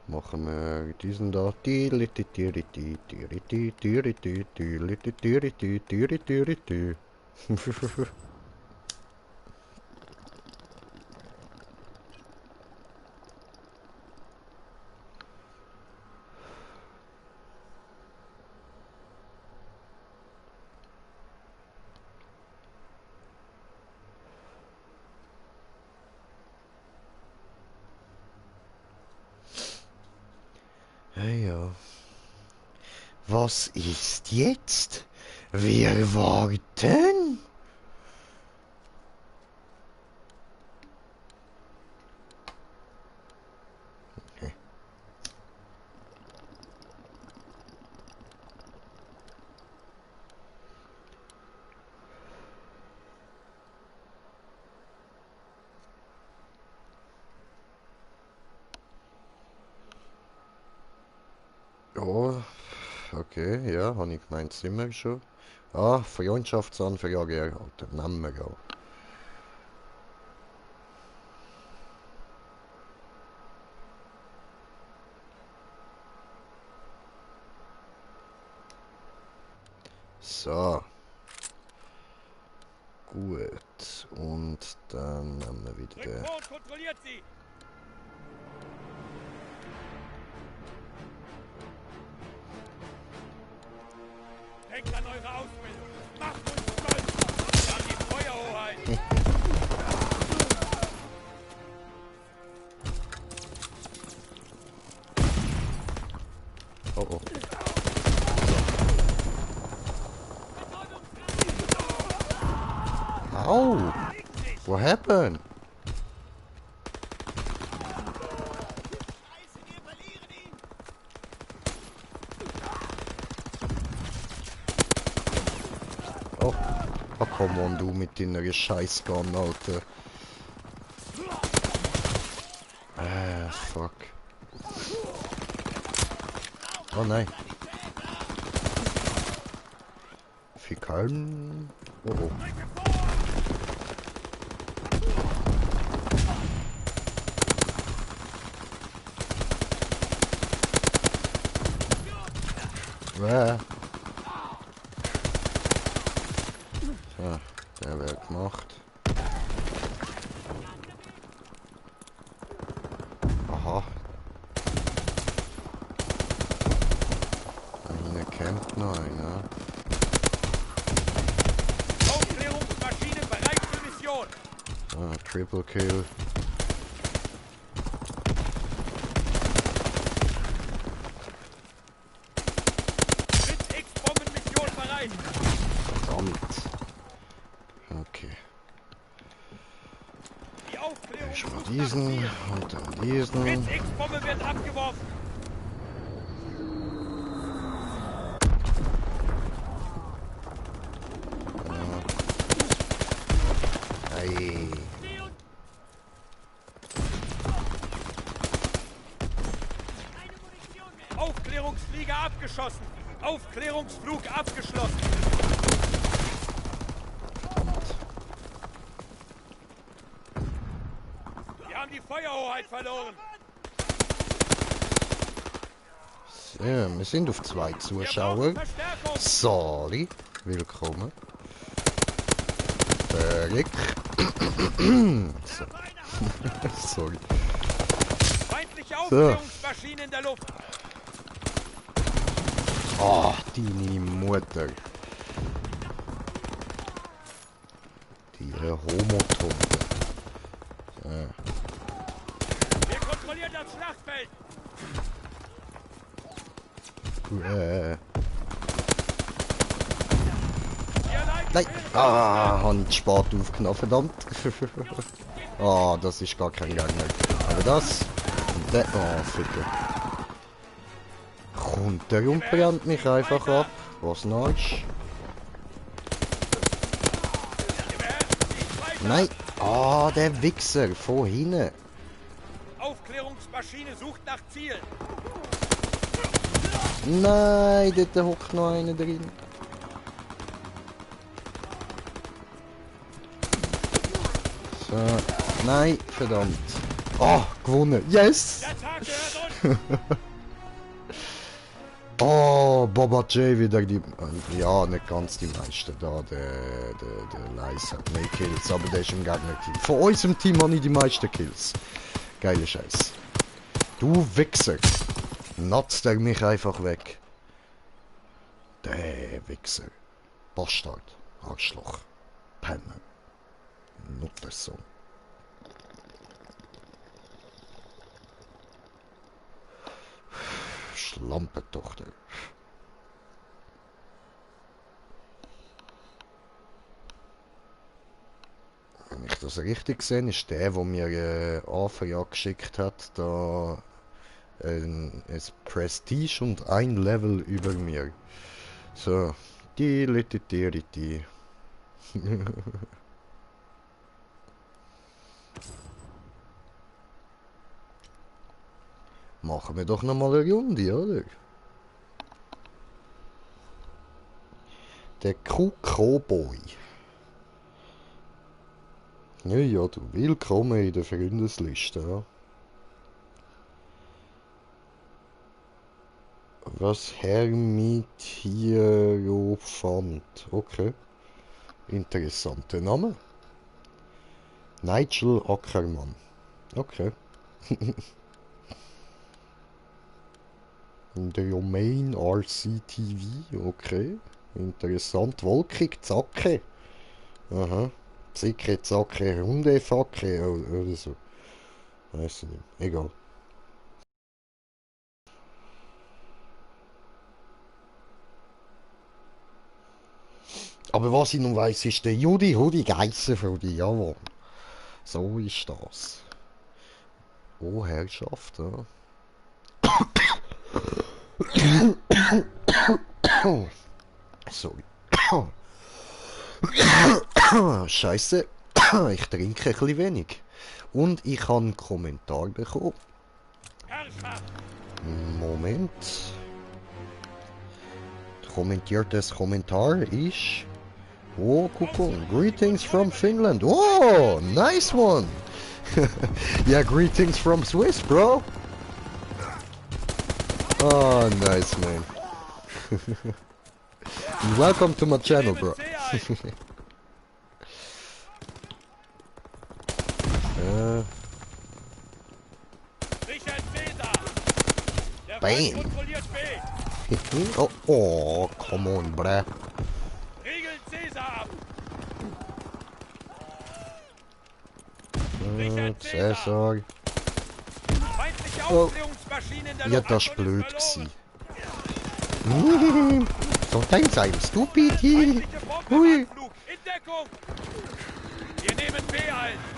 Machen wir diesen da. Ja, ja. Was ist jetzt? Wir warten. Okay. Ja, okay, ja, habe ich gemeint, sind wir schon. Ah, Freundschaftsanfrage erhalten, nehmen wir auch. So. Gut. Und dann nehmen wir wieder den. Rückfahrt kontrolliert sie! Denkt an eure Ausbildung! Macht uns stolz! Wir haben die Feuerhoheit! Oh oh. Ow! What happened? Oh. Oh, komm on, du mit deiner Scheißgun, Alter. Fuck. Oh nein. Fickern. Oh oh. So, der wird gemacht. Aha. Eine campt noch einer. Aufklärungsmaschine bereit für Mission! Ah, Triple Kill. X-Bombenmission bereit! Verdammt. Okay. Die Aufklärung Schon mal sucht diesen nach und dann Ziel. diesen. X-Bombe wird abgeworfen! Ei. Aufklärungsflieger abgeschossen! Aufklärungsflug abgeschlossen! Wir haben die Feuerhoheit verloren! So, wir sind auf 2 Zuschauer. Verstärkung! Sali, willkommen. Rick. So. Sorry. Feindliche Aufklärungsmaschine in der Luft! Ah, deine Mutter. Die Homotombe. So. Wir kontrollieren das Schlachtfeld! Wir leiten Nein! Ah, hab ich spät aufgenommen, verdammt. Ah, das ist gar kein Gegner. Aber das und der. Oh, ficken. Kommt der und brennt mich einfach ab. Was nice. Nein! Ah, der Wichser von hinten. Aufklärungsmaschine sucht nach Ziel! Nein, dort hockt noch einer drin. So. Nein, verdammt. Ah, gewonnen. Yes! Der Tag gehört uns! Oh, Boba J wieder die... Ja, nicht ganz die meisten da. Der Leis hat mehr Kills, aber der ist im Gegner-Team. Von unserem Team habe ich die meisten Kills. Geile Scheiß. Du Wichser. Natzt er mich einfach weg. Der Wichser. Bastard. Arschloch. Penner. Nuttersohn. Schlampentochter. das richtig gesehen, ist der, der mir Anfrage geschickt hat, da ein Prestige und ein Level über mir. So, die. Machen wir doch nochmal eine Runde, oder? Der Cowboy. Ja, ja, du willkommen in der Freundesliste, ja. Was Hermit Hierophant. Okay. Interessanter Name. Nigel Ackermann. Okay. Der Domain RCTV. Okay. Interessant. Wolkig Zacke. Aha. Zicke, Zacke, Hundefacke oder so. Weiß ich nicht. Egal. Aber was ich noch weiss, ist der Hudi Geissenfrudi, jawohl. So ist das. Oh, Herrschaft, ja. Sorry. Scheiße. Ich trinke ein bisschen wenig. Und ich habe einen Kommentar bekommen. Moment. Kommentiertes Kommentar ist... Oh, guck mal. Greetings from Finland. Oh, nice one. Yeah, greetings from Swiss, bro. Oh, nice, man. Welcome to my channel, bro. Bam. Oh, come on, bruh. Cäsar. Oh. Ja, das war blöd gewesen. Sometimes I'm stupid. Hui.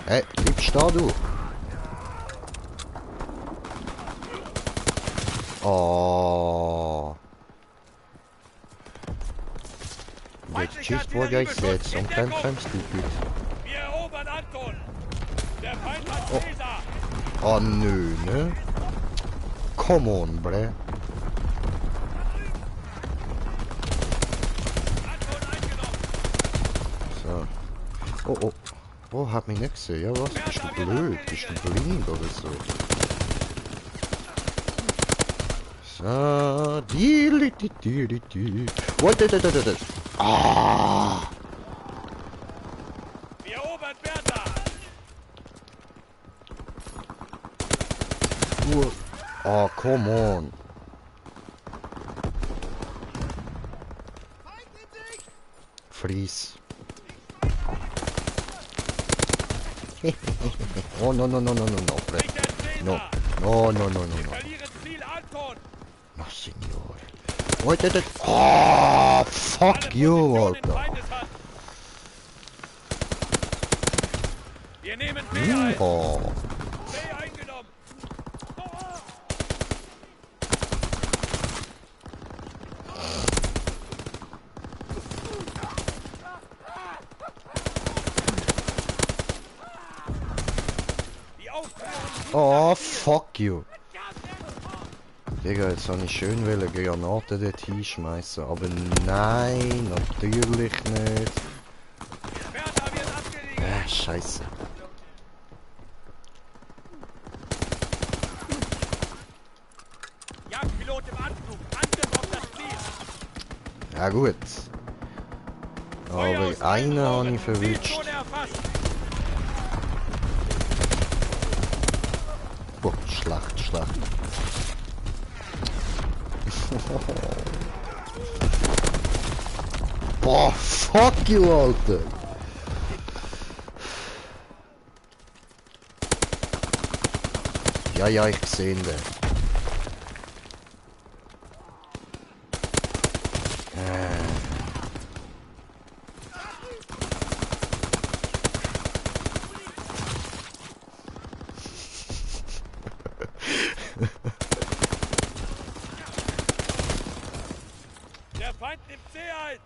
Hey, bleibst da, du? Oh. That's just what I said. Sometimes I'm stupid. Oh nö, ne? Come on, bre. So. Oh, oh. Oh, hat mich nicht gesehen. Ja, was? Bist du blöd? Bist du blind oder so? So. What? Ah! Wir erobern Bertha! Oh, come on. Freeze. Oh, no, no, no, no, no, no, Fred. No, no, no, no, no, no. No, signor. What did it? Oh, fuck you, Alter. Wir nehmen B ein. Oh. B eingenommen. Oh, fuck you. Digga, jetzt habe ich schön Granaten dort hinschmeißen, aber nein, natürlich nicht. Scheiße. Jagdpilot im Anflug. Angriff auf das Ziel. Ja gut. Aber einen habe ich verwünscht. Boah, schlecht, schlecht. Boah, fuck you, Alter. Ja, ja, ich sehe den. Der Feind nimmt C ein.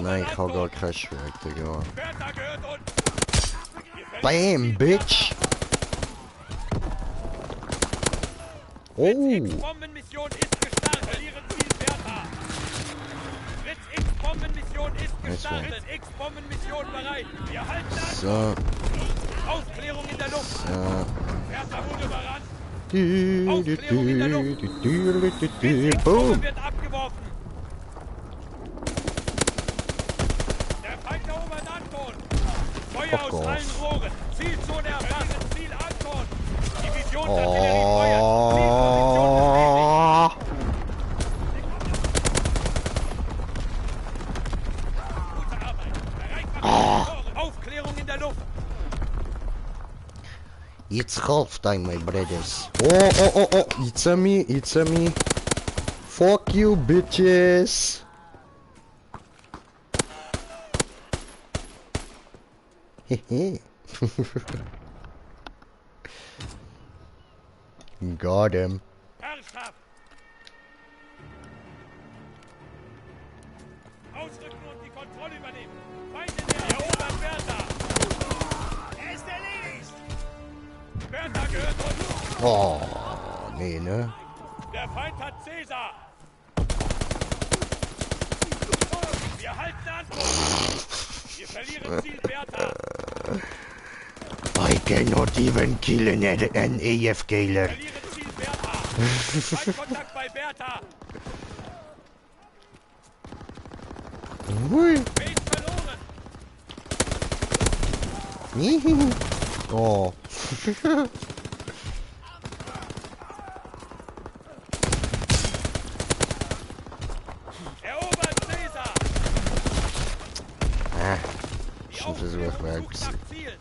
Nein, ich habe gar kein Schwert, Digga. Bertha gehört uns. Bam, Bitch! Oh! Bombenmission ist gestartet. Verlieren Ziel Bertha. Fritz X Bombenmission ist gestartet. X Bombenmission bereit. Wir halten an. So. Aufklärung in der Luft. So. Bertha wurde überrannt. Boom! Wird abgeworfen. Der Feind erobert Anton. Feuer Fuck aus off. allen Rohren. Zielzone erfasst. Ziel Anton. Divisionsartillerie feuert. Zielposition bestätigt. Gute Arbeit. Bereit machen. Aufklärung in der Luft. It's half time, my brothers. Oh, it's a me, it's a me. Fuck you, bitches. Hehe. Got him. Herrschaft. Ausrücken und die Kontrolle übernehmen. Feind in der erobert Bertha. Er ist erledigt. Bertha gehört uns. Oh, nee, ne? Der Feind hat Caesar. Wir halten an. Wir verlieren Ziel Bertha. I cannot even kill an AFKler. Verlieren Ziel Bertha. Feindkontakt bei Bertha. Hui. Base verloren. Oh. Erobert Caesar. Ah, Die schon versucht, Aufklärung mal sucht nach Zielen.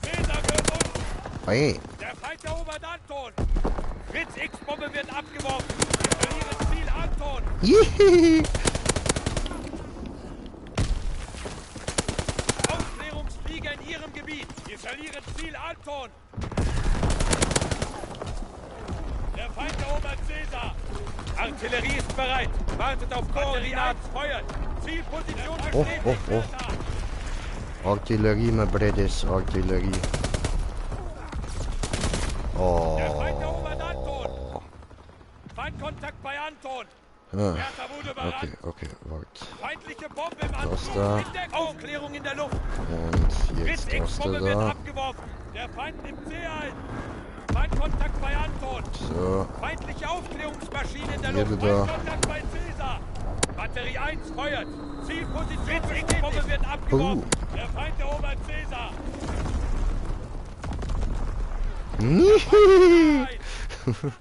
Caesar gehört uns. Hey. Der Feind erobert Anton. Fritz X-Bombe wird abgeworfen. Wir verlieren Ziel Anton. Hihi. Aufklärungsflieger in ihrem Gebiet. Wir verlieren Ziel Anton. Der Feind erobert Caesar. Artillerie ist bereit. Wartet auf Koordinaten. Feuert. Zielposition bestätigt. oh. Bertha. Artillerie, my brothers, Artillerie. Der Feind erobert Anton. Oh. Feindkontakt bei Anton. Ah, Bertha wurde überrannt. okay, warte. Feindliche Bombe im Das Anflug. da. In Deckung. Aufklärung in der Luft. Und Fritz jetzt das X-Bombe wird da. abgeworfen. Der Feind nimmt C ein. Feindkontakt bei Anton. So, Feindliche Aufklärungsmaschine in der Hier Luft. wieder. Feindkontakt bei Caesar. Batterie 1 feuert. Zielposition Fritz X-Bombe wird abgeworfen. Der Feind erobert Caesar. Hihi.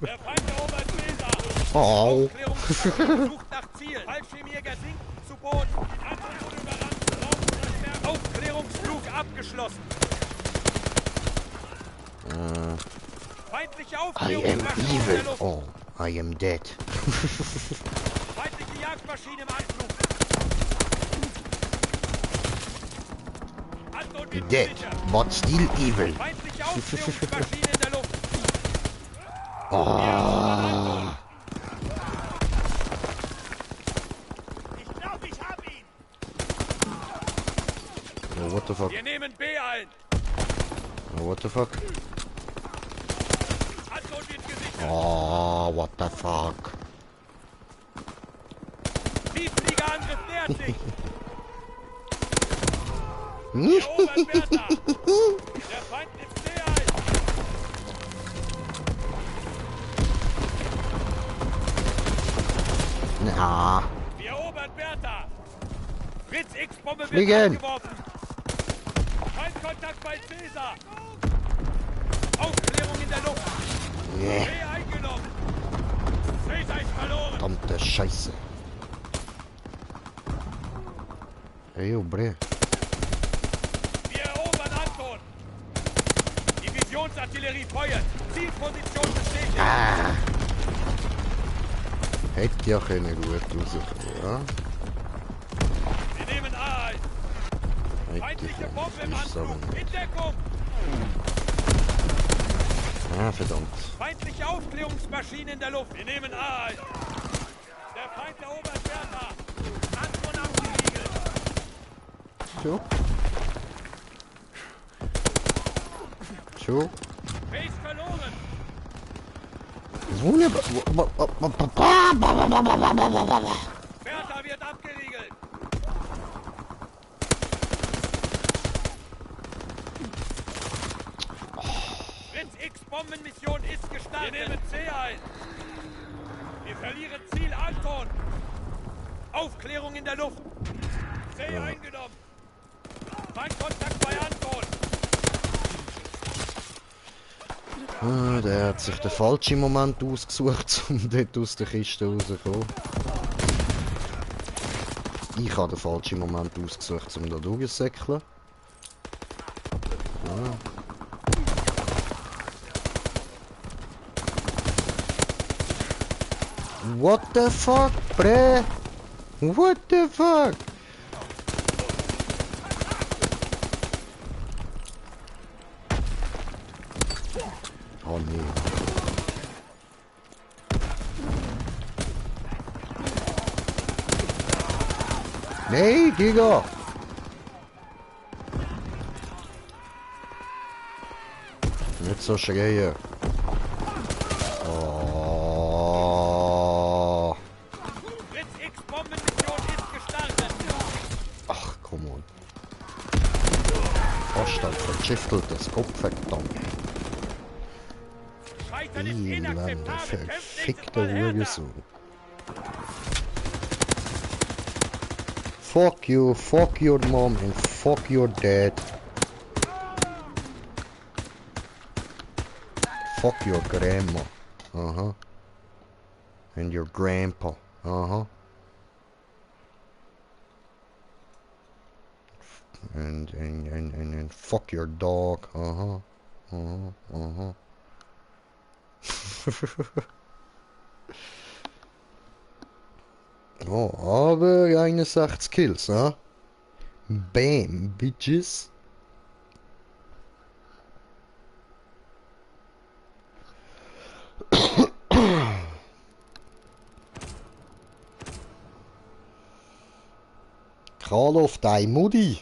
Der Feind erobert Caesar. Oh. Aufklärungsmaschine sucht nach Ziel. Fallschirmjäger sinkt zu Boden. Anton wurde überrannt. Raumverstärkung. Aufklärungsflug abgeschlossen. Feindliche I am Aufklärungsmaschine in der evil. Luft. Oh, I am dead. Feindliche Jagdmaschine im Anflug. Anton wird Dead, gesichert. but still evil. Feindliche Aufklärungsmaschine in der Luft. Oh. Ich glaube, ich hab ihn. Oh, what the fuck? Wir nehmen B ein. Oh, what the fuck? Anton wird gesichert. Oh, what the fuck? Tieffliegerangriff nähert sich. Hm? Erobert Bertha. Der Feind nimmt C ein. Na, Wir erobern Bertha. Fritz X-Bombe wird Fliegen. abgeworfen. Feindkontakt bei Caesar. Aufklärung in der Luft. yeah. B eingenommen. Caesar ist verloren. Verdammte Scheiße. Ey, oh, bre. Wir erobern Anton. Divisionsartillerie feuert. Zielposition bestätigt. Hätte ja können gut rauskommen, ja? Wir nehmen A1. Feindliche Bombe im Anflug. In Deckung. Ah, verdammt. Feindliche Aufklärungsmaschine in der Luft. Wir nehmen A1. Der Feind erobert Bertha. Anton abgeriegelt. So. So. Base verloren. Wunderbar. Bertha wird abgeriegelt. Fritz X Bombenmission ist gestartet. Wir nehmen C ein. Wir verlieren Ziel Anton. Aufklärung in der Luft. C eingenommen. Feindkontakt bei Anton. Ah, der hat sich den falschen Moment ausgesucht, um dort aus der Kiste rauszukommen. Ich habe den falschen Moment ausgesucht, um da durchzusäckeln. Ah. What the fuck, bre? What the fuck? Oh nee. Nee, Digga! Nicht so schreien. Oh. Fritz X Bombenmission ist gestartet. Ach, komm on. Fast ein verschifteltes Kopf, verdammt. Scheitern ist Elende, inakzeptabel. verfickte Hurensohn. Fuck you, fuck your mom and fuck your dad. Fuck your grandma. Uh-huh. And your grandpa. Uh-huh. And fuck your dog. Uh-huh. Uh-huh. Uh-huh. Oh, aber 61 Kills, ne? Bam, bitches. Call auf deine Mutti.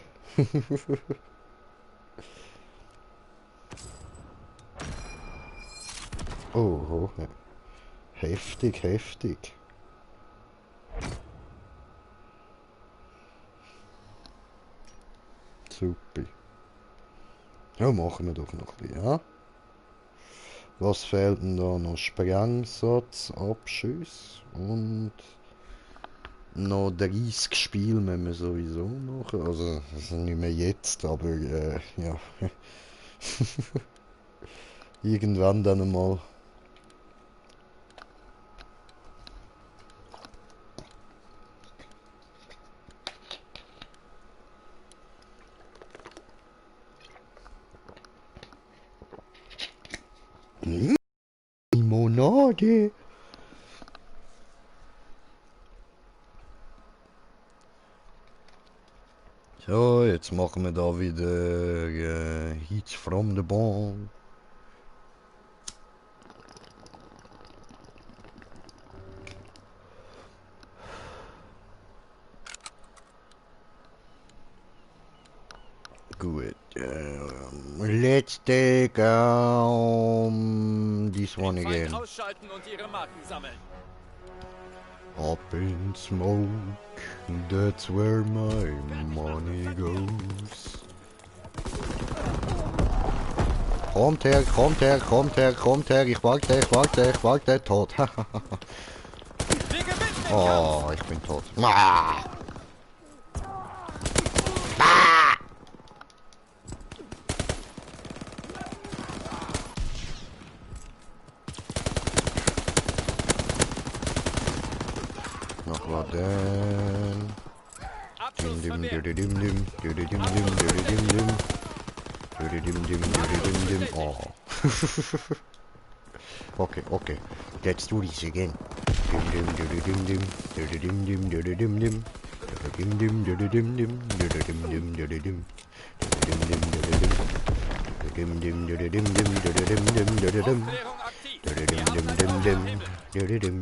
Oh, heftig, heftig. Super. Ja, machen wir doch noch ein bisschen, ja? Was fehlt denn da noch? Sprengsatz, Abschuss und noch 30 Spiele müssen wir sowieso machen. Also nicht mehr jetzt, aber ja. Irgendwann dann einmal. Limonade. So, jetzt machen wir da wieder Hits from the Ball. Good. Let's take this one again. Ausschalten und ihre Marken sammeln. Up in smoke, that's where my money goes. Kommt her, kommt her, kommt her, kommt her, ich warte, tot. Oh, ich bin tot. Ah. Ah. Noch was denn? Oh. Okay, let's do this again. Aufklärung aktiv. Wir haben Verdacht am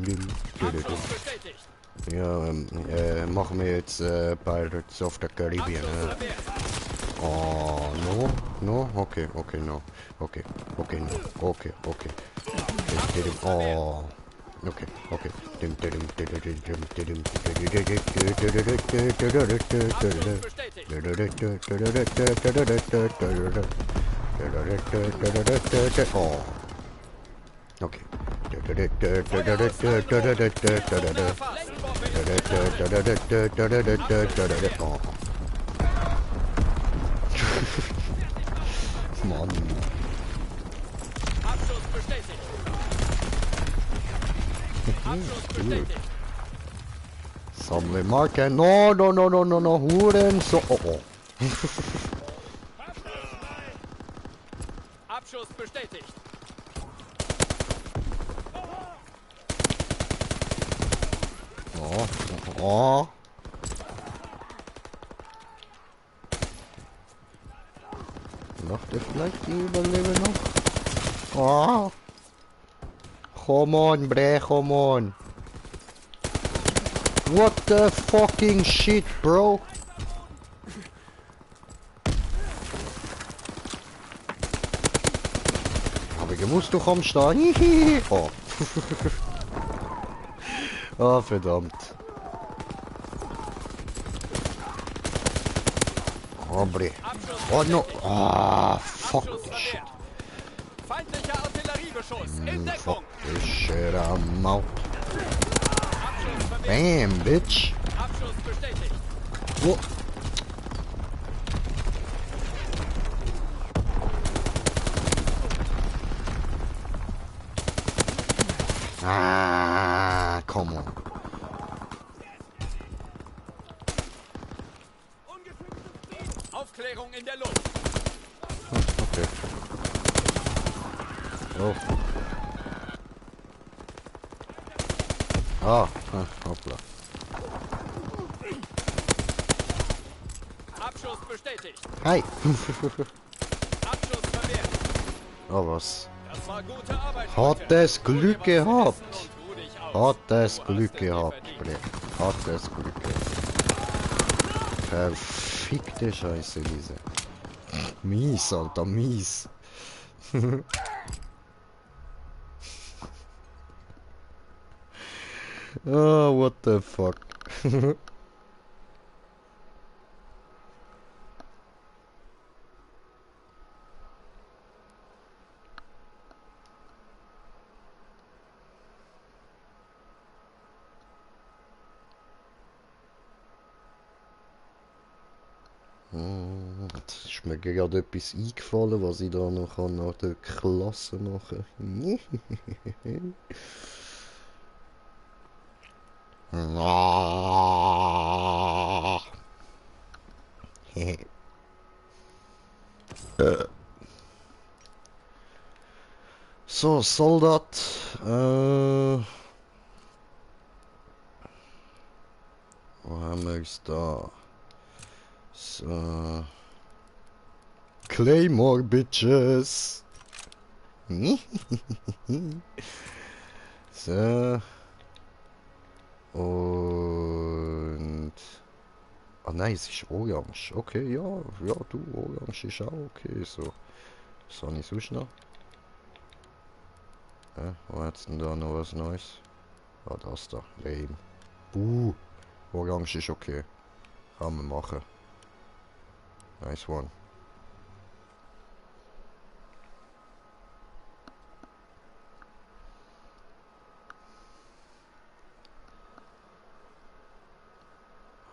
Himmel. Abschuss bestätigt. Ja, machen wir jetzt Pirates of the Caribbean. Abschuss verwehrt. Oh, no, no, okay, okay, no, okay, okay, no, okay, okay. Oh, okay, okay. Oh, okay. Oh. Mann. Abschuss bestätigt. Abschuss bestätigt. Sammle Marken. No, no, no, no, no, no. Huren. So. Oh, oh. Abschuss bestätigt. Oh, oh. Macht er vielleicht die Überlebe noch? Oh. Come on, bre, come on. What the fucking shit, bro? Habe ich gewusst, du kommst da. Hihihi. Oh. Ah, verdammt. Oh, bre. Oh, no. Ah, fuck this shit. Feindlicher Artilleriebeschuss. In Deckung. Fuck this shit, I'm out. Abschuss verwehrt. Bam, bitch. Abschuss bestätigt. Whoa. Ah, come on. Aufklärung in der Luft. Okay. Oh. Ah, hoppla. Abschuss bestätigt. Hi. Abschuss verwehrt. Oh, was? Das war gute Arbeit. Hat es Glück gehabt. Und ruh dich aus. Hat es Du hast Glück es dir gehabt, verdient. bre. Hat es Glück gehabt. Verfickte Scheiße, diese. Mies, Alter, mies. Oh, what the fuck. Jetzt ist mir gerade etwas eingefallen, was ich da noch an der Klasse machen kann. So, Soldat. Wo haben wir es da? So. Claymore, Bitches. So. Und... Ah nein, es ist orange. Okay, ja, ja, du, orange ist auch okay, so. Was habe ich sonst noch? Wo hat's denn da noch was Neues? Ah, das da, lame. Orange ist okay. Kann man machen. Nice one.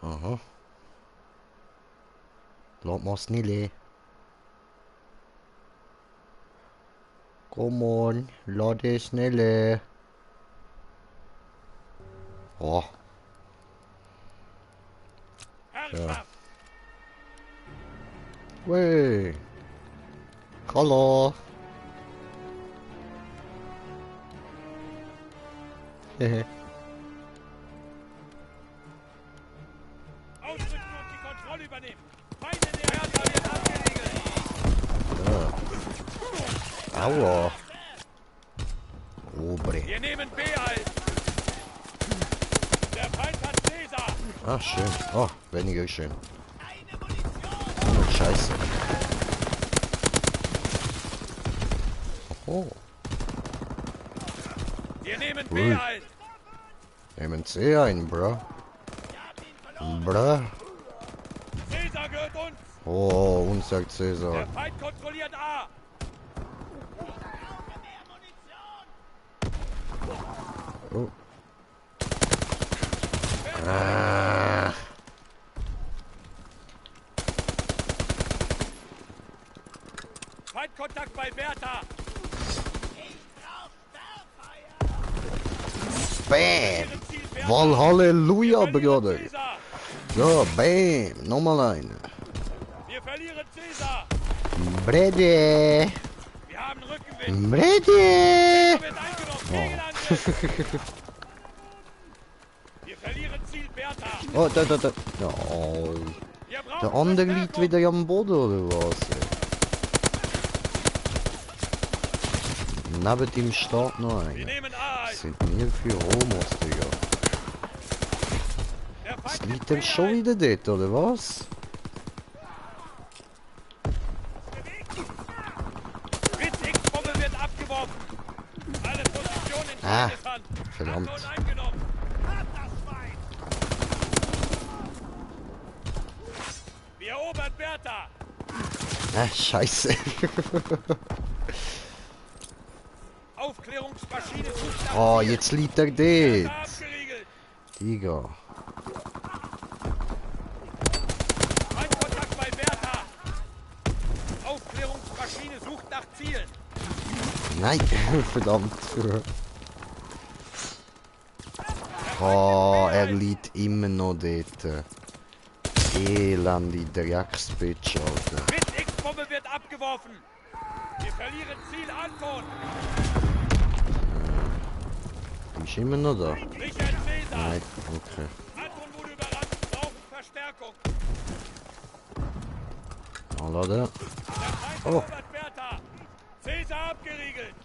Aha. Lass mal schnell. Come on, lade schnell. Oh. Ja. Wey. Hallo. Hehe. übernehmen. Feinde der Bertha wird abgeriegelt. Aua. Obre. Wir nehmen B ein. Der Feind hat Caesar. Ah, schön. Oh, weniger schön. Oh, Scheiße. Oh. Wir nehmen B Ui. ein. Nehmen C ein, bruh. Bruh. Caesar gehört uns. Oh, uns sagt Der Cäsar. Feind kontrolliert A. Oh. Ah. Feindkontakt bei Bertha. Bam! Ziel Bertha. Wall Halleluja, Wir verlieren Bruder. Caesar. So, bam! Nochmal eine. Wir verlieren Caesar. Brede! Wir haben Rückenwind. Brede! Wird eingenommen. Gegenangriff. Wir verlieren Ziel Bertha. Oh, da. Oh, Wir brauchen der andere liegt Verstärkung. wieder am Boden, oder was? Neben dem steht noch Wir einer. nehmen A ein. Das sind mir für Homos, Digga. Der Das Feind liegt nimmt der B schon ein. wieder dort, oder was? Blitz-X-Bombe wird abgeworfen. Alle Positionen in Ah, Feindeshand. verdammt. Anton eingenommen. Wir erobern Bertha. Ah, scheiße. Aufklärungsmaschine sucht nach Oh, Ziel. jetzt liegt er Bertha dort. abgeriegelt. Digga. Feindkontakt bei Bertha. Aufklärungsmaschine sucht nach Zielen. Nein, verdammt. Oh, er liegt immer noch dort. Elende Drecksbitch, Alter. Blitz-X-Bombe wird abgeworfen. Wir verlieren Ziel Anton. Ist immer noch da? Richard Caesar. Nein, okay. Anton wurde überrannt. Brauchen Verstärkung. Alla da. Der Feind Oh. erobert Bertha. Caesar abgeriegelt.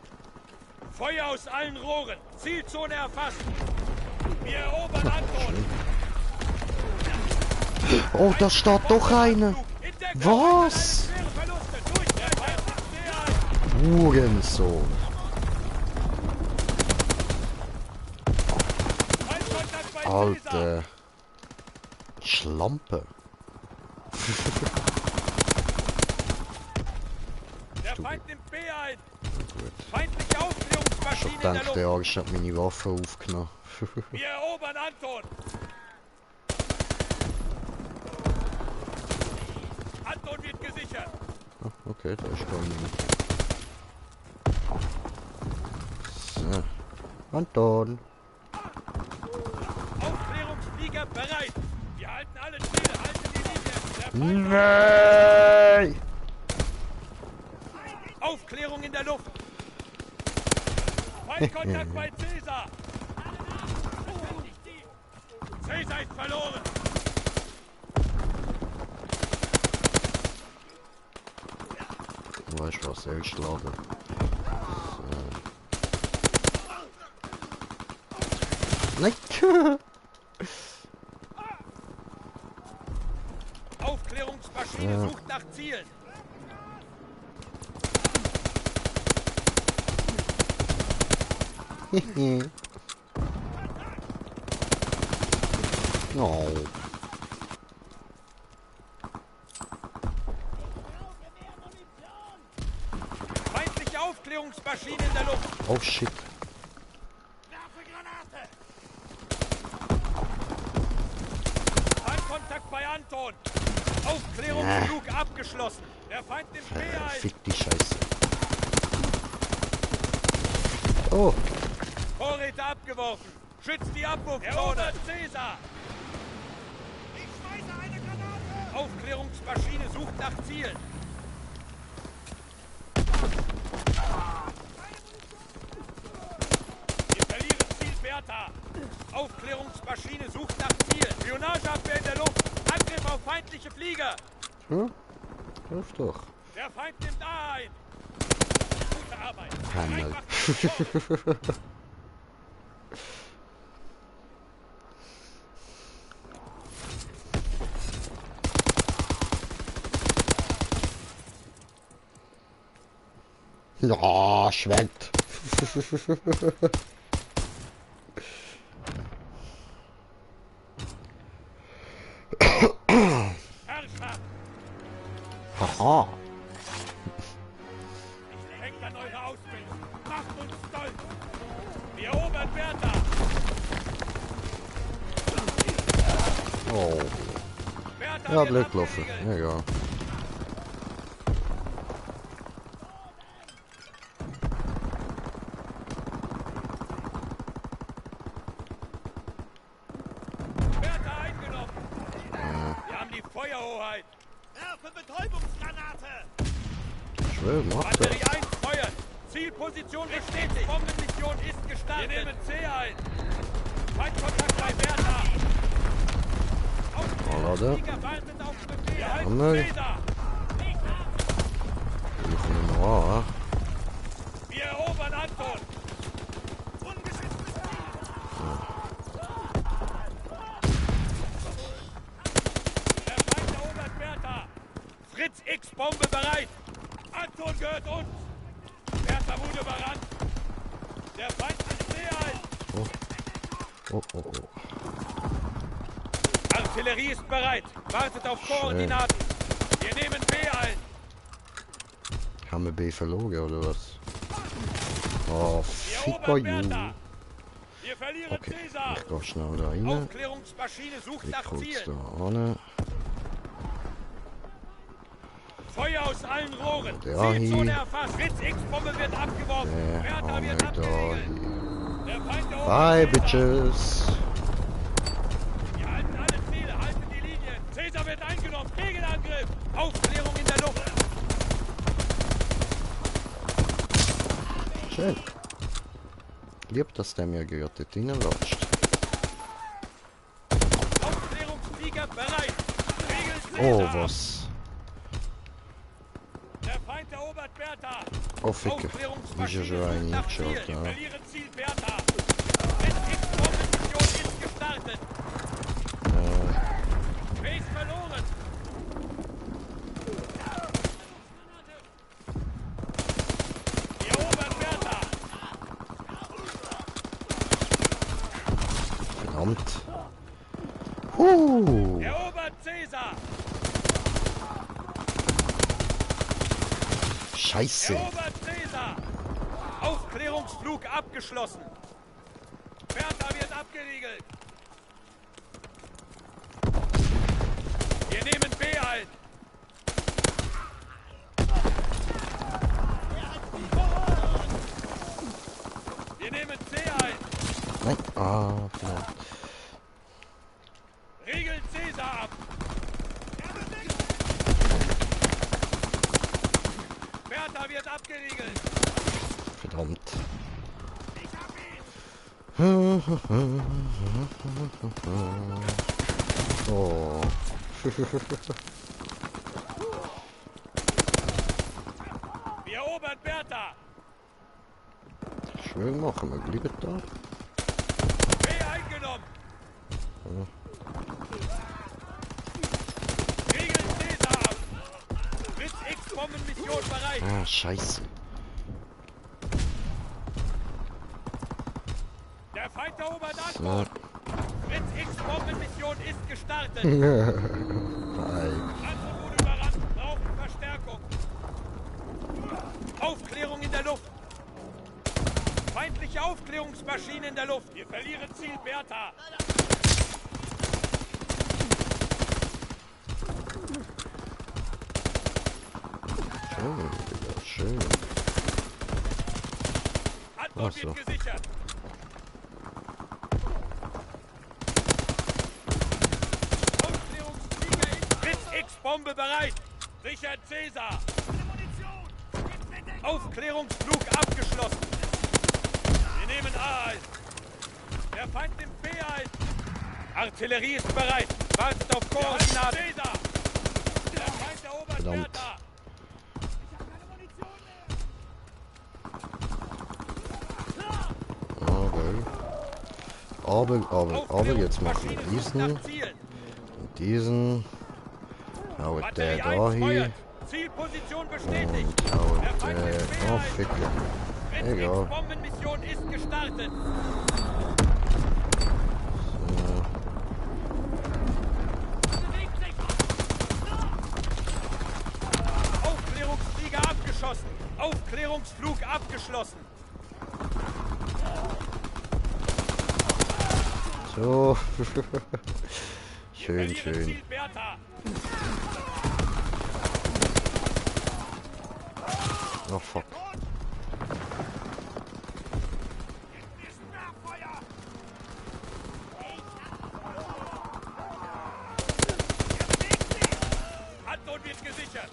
Feuer aus allen Rohren. Zielzone erfasst. Wir erobern Anton. Oh, da steht doch einer. In Deckung. Was? Schwere Verluste. Durch der Feind nimmt C ein. Hurensohn. Feindkontakt bei Caesar. Alter. Schlampe. Der Feind nimmt B ein. Gut. Feindliche Aufklärungsmaschine in der Dank Luft. der Arsch hat meine Waffe aufgenommen. Wir erobern Anton. Anton wird gesichert. Okay, da ist gar niemand. So. Anton. Aufklärungsflieger bereit. Wir halten alle Ziele. Halten die Linie. Der Feind Nein! Aufklärung in der Luft. Feindkontakt bei Caesar. Caesar ist verloren. Du weißt was, er ist laden. So. Nein! Aufklärungsmaschine sucht nach Zielen. No. Feindliche Aufklärungsmaschine in der Luft. Oh shit. Feindkontakt bei Anton. Aufklärungsflug abgeschlossen. Der Feind nimmt B ein. Fick die Scheiße. Oh. Vorräte abgeworfen. Schützt die Abwurfzone. Erobert Caesar. Ich schmeiße eine Granate. Aufklärungsmaschine sucht nach Zielen. Wir verlieren Ziel Bertha. Aufklärungsmaschine sucht nach Zielen. Spionageabwehr in der Luft. Angriff auf feindliche feindliche Flieger! Hm? Läuft doch. Der Feind nimmt A ein! Gute Arbeit! Himmel. Ja, schwenkt. Herrscher! Haha. Denkt an eure Ausbildung! Macht uns stolz! Wir erobern Bertha! Oh. Bertha Ja, wird blöd gelaufen. abgeriegelt. Egal. Bertha eingenommen! Wir haben die Feuerhoheit! Werfe Betäubungsgranate! Schön, macht er. Batterie 1 feuert! Zielposition bestätigt! Bombenmission ist gestartet! Wir nehmen C ein! Feindkontakt bei Bertha! Laden. Flieger wartet auf Befehl! Wir halten Hammer. Cäsar! Ich nehme mal. Wir erobern Anton! Ungeschütztes Ziel! Der Feind erobert Bertha! Fritz X Bombe bereit! Anton gehört uns! Bertha wurde überrannt! Der Feind nimmt C ein! Oh, oh, oh. Artillerie ist bereit! Wartet auf Koordinaten! Wir nehmen B ein! Haben wir B verloren oder was? Oh, Wir ficker erobern you. Bertha! Wir verlieren Okay, Cäsar! ich gehe schnell da rein. Aufklärungsmaschine sucht Ich nach kurz Zielen! da hin. Feuer aus allen Rohren! Der Zielzone hier. erfasst! Fritz X-Bombe wird abgeworfen! Der Bertha haben wir wird da abgeriegelt! hier. Der Feind erobert Bye, Cäsar. bitches. Wir halten alle Ziele, halten die Linie! Cäsar wird eingenommen! Gegenangriff! Aufklärung in der Luft! Schön. Lieb, dass der mir gehört hat, reinlatscht. Aufklärungsflieger bereit! Regel Oh, Cäsar! was? Der Feind erobert Bertha! Oh, Ficker. Ist ja Aufklärungsmaschine schon sucht ein nach Headshot, Ziel! ja. Verlieren Ziel Bertha! X-Bombenmission ist gestartet! Base verloren! Wir erobern Bertha! Verdammt. Erobert Cäsar! Scheiße. Erobert Cäsar! Aufklärungsflug abgeschlossen! Bertha wird abgeriegelt! Wir nehmen B ein! Wir nehmen C ein! Nein. Ah, verdammt. Riegeln Cäsar ab! Bertha wird abgeriegelt! Verdammt. Oh. Wir erobern Bertha! Schön machen wir. Bleiben da. B eingenommen! Riegeln Cäsar ab! Fritz X-Bombenmission bereit! Ah, scheiße. Der Feind erobert So. Anton! Fritz X-Bombenmission ist gestartet! Bye. Anton wurde überrannt, brauchen Verstärkung! Aufklärung in der Luft! Feindliche Aufklärungsmaschine in der Luft! Wir verlieren Ziel Bertha! Schön, Digga, schön. Anton Ach so. wird gesichert! Aufklärungsflieger in Fritz X-Bombe bereit! Sichert Cäsar! Aufklärungsflug abgeschlossen! Wir nehmen A ein! Der Feind nimmt B ein! Artillerie ist bereit! Wartet auf Koordinaten! Cäsar! erobert Verdammt. Bertha. Aber jetzt machen wir Aufklärungsmaschinen sucht diesen. nach Zielen. Und diesen. Haut der Batterie da 1 hin. feuert. Zielposition bestätigt. Und haut Der Feind ist Oh, Mehrheit. Ficke. Egal. Bombenmission ist gestartet. Aufklärungsflieger abgeschossen. Aufklärungsflug abgeschlossen. So. Schön, Verlieren schön. Ziel Bertha. Oh, fuck. Anton wird gesichert.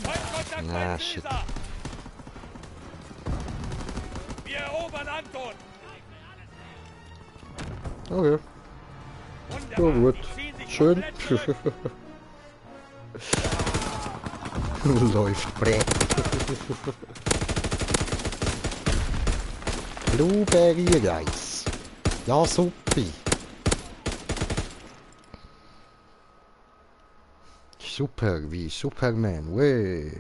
Feindkontakt Ah, bei shit. Caesar. Wir erobern Anton. Okay. Wunderbar. Ja, gut. Sie ziehen sich Schön. komplett zurück. Läuft Brett. Blueberry Reis. Ja, super. Super, wie Superman. Weh.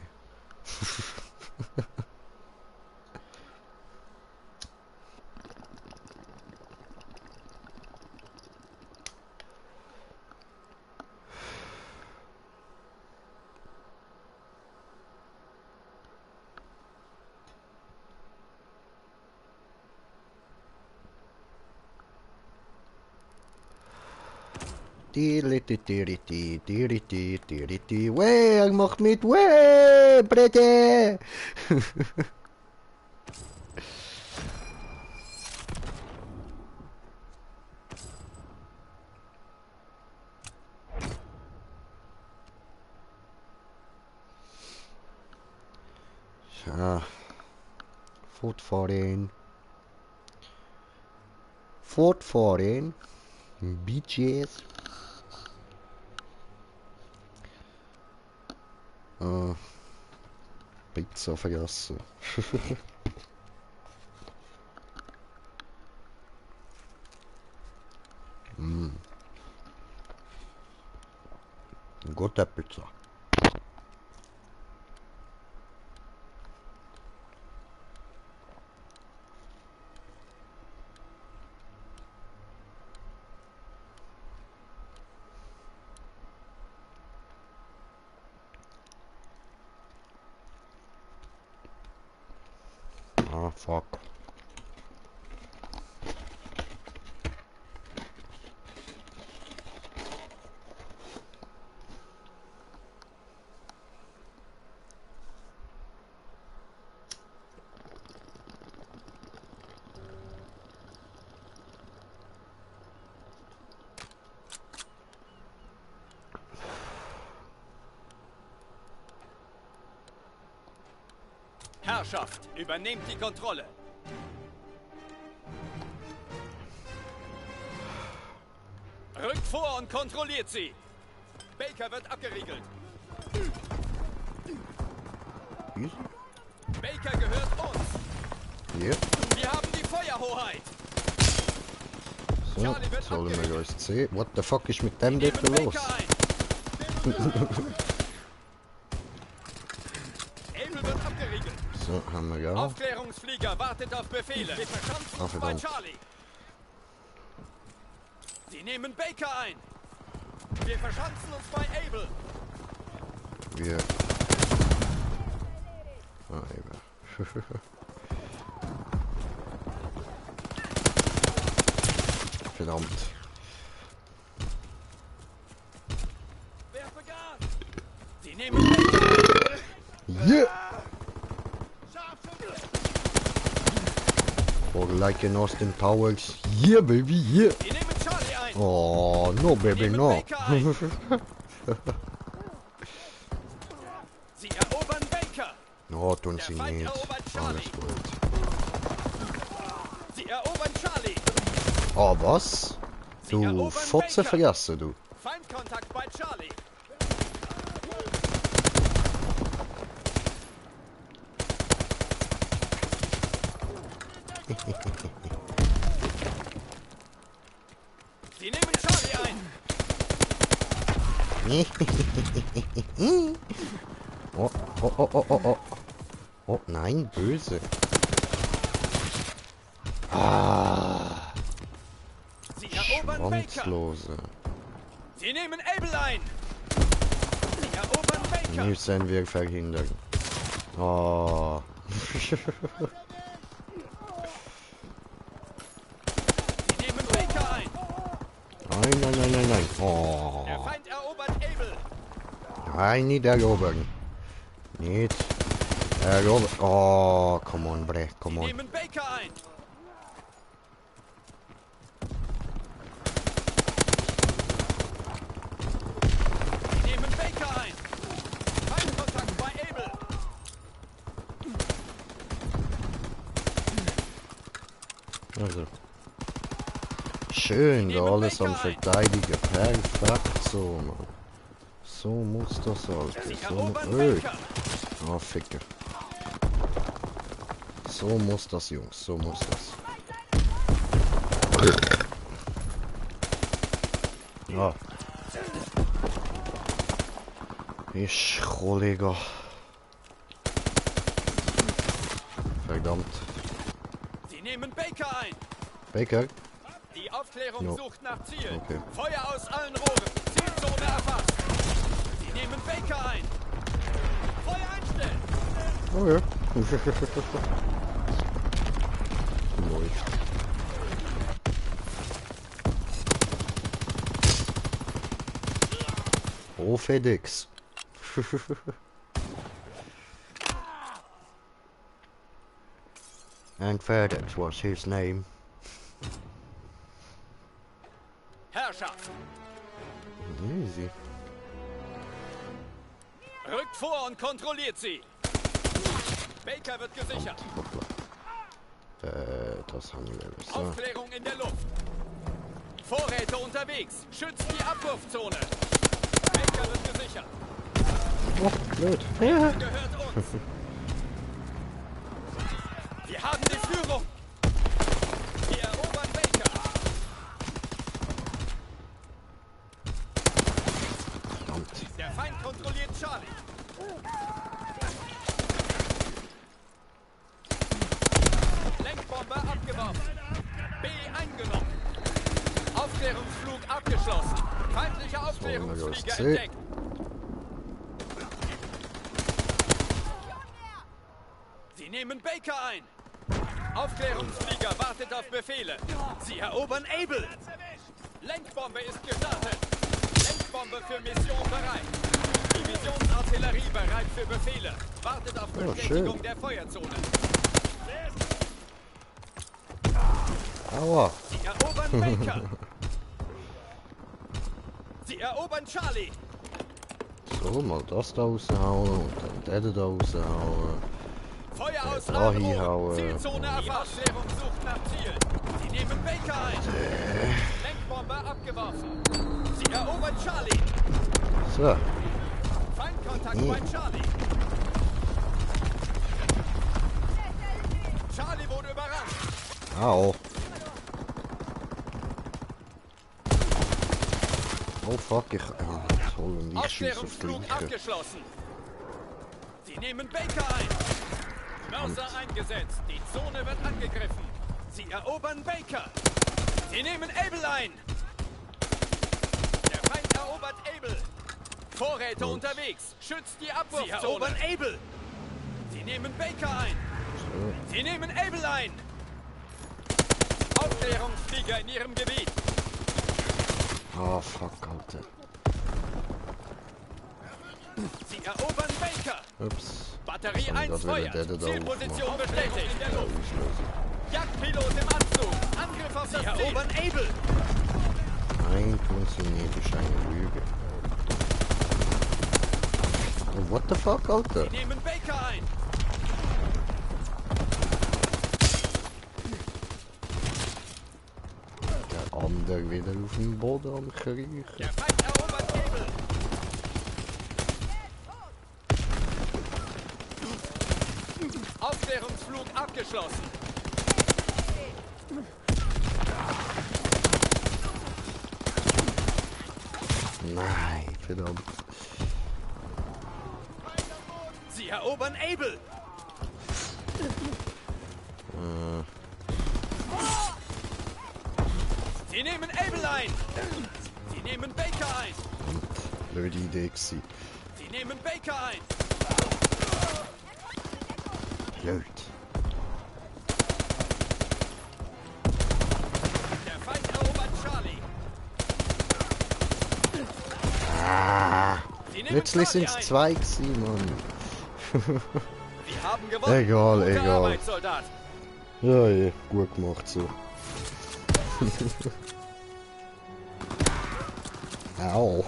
Weh, er macht mit. Weh, Brette. Ja. Fortfahren. Fortfahren. Bitches. Pizza vergessen. Gute Pizza. Ah, fuck. Herrschaft, übernehmt die Kontrolle. Rückt vor und kontrolliert sie. Baker wird abgeriegelt. Baker gehört uns. Hier. Wir haben die Feuerhoheit. So, sollen wir gleich sehen. What the fuck ist mit dem dort los? Able wird abgeriegelt. So, haben wir ja. Aufklärungsflieger wartet auf Befehle. Wir verschanzen uns bei verdammt. Charlie. Sie nehmen Baker ein. Wir verschanzen uns bei Able. Wir. Ah, eben. Verdammt. Werfe Gas. Sie nehmen Baker ein. Yeah! Or like in Austin Powers. Yeah, baby, yeah! Sie nehmen Charlie ein. Oh, no, baby, Nehmen no. Baker ein. Sie erobern Baker. No, tun sie Der Feind nicht. erobert Alles Charlie. gut. Sie erobern Charlie. Oh, was? Sie Du erobern Fotze Baker. vergessen, du. Feindkontakt bei Charlie. Sie nehmen Charlie ein. Oh, oh, oh, oh, oh, oh. Oh, nein, böse. Ah, Sie erobern Baker. Schwanzlose. Sie nehmen Able ein. Sie erobern Baker. Müssen wir verhindern. Oh. Sie nehmen Baker ein. Nein, nein, nein, nein, nein. Oh. Der Feind erobert Able. Nein, nicht erobern. Nicht erobern. Oh, come on, bre, come Sie on. nehmen Baker ein. Sie nehmen Baker ein. Feindkontakt bei Able. Also. Schön, da alles am Verteidigen. Perfekt so, Mann. So muss das, Alter. Sie So erobern mu Baker. Ah, Ficker. So muss das, Jungs. So muss das. Ja. Ich, Kollege. Verdammt. Sie nehmen Baker ein. Baker? Die Aufklärung Jo. sucht nach Zielen. Okay. Feuer aus allen Rohren. Zielzone erfasst. Sie nehmen Baker ein. Feuer einstellen. Okay. Läuft. Oh, FedEx. And FedEx was his name. Herrschaft. Easy. Rückt vor und kontrolliert sie. Baker wird gesichert. Hoppla. Das haben wir so. Aufklärung in der Luft. Vorräte unterwegs. Schützt die Abwurfzone. Baker wird gesichert. Oh, blöd. Gehört uns. Wir haben die Führung. Wir erobern Baker. Verdammt. Der Feind kontrolliert Charlie. Lenkbombe abgeworfen. B eingenommen. Aufklärungsflug abgeschlossen. Feindlicher Aufklärungsflieger C. entdeckt. Sie nehmen Baker ein. Aufklärungsflieger wartet auf Befehle. Sie erobern Able. Lenkbombe ist gestartet. Lenkbombe für Mission bereit. Divisionsartillerie bereit für Befehle. Wartet auf Bestätigung schön. der Feuerzone. Aua. Sie erobern Baker. Sie erobern Charlie. So, mal das da raushauen und dann den da raushauen. Feuer aus da allen hinhauen. Rohren. Zielzone erfasst. Die Aufklärung sucht nach Zielen. Sie nehmen Baker ein. Lenkbombe abgeworfen. Sie erobern Charlie. So. Feindkontakt bei Charlie. Charlie wurde überrannt. Au. Oh fuck, ich... Ah, toll, und ich schieße auf die Aufklärungsflug Linke. abgeschlossen. Sie nehmen Baker ein. Mörser eingesetzt. Die Zone wird angegriffen. Sie erobern Baker. Sie nehmen Able ein. Der Feind erobert Able. Vorräte unterwegs. Schützt die Abwurfzone. Sie erobern Able. Sie nehmen Baker ein. Sie nehmen Able ein. Aufklärungsflieger in ihrem Gebiet. Ah, fuck, Alter. Sie erobern Baker. Ups. Batterie Soll ich 1 grad wieder feuert. den da Zielposition bestätigt. In der Luft. Auslösen. Jagdpilot im Anzug. Angriff auf das Ziel. Erobern Able. Nein, tun sie nicht, das ist eine Lüge. Oh, what the fuck, Alter? Sie nehmen Baker ein. Der andere wieder auf dem Boden am Kriechen. Der Feind erobert Able. Aufklärungsflug abgeschlossen. Nein, verdammt. Sie erobern Able! Sie nehmen Able ein! Sie nehmen Baker ein! Blöde Idee gewesen. Sie nehmen Baker ein! Blöd. Der Feind erobert Charlie! Sie nehmen Plötzlich Charlie sind es ein. zwei gewesen, Mann. Sie haben gewonnen! Egal, Gute egal. Arbeit, Soldat! Ja, ja, gut gemacht so. Au.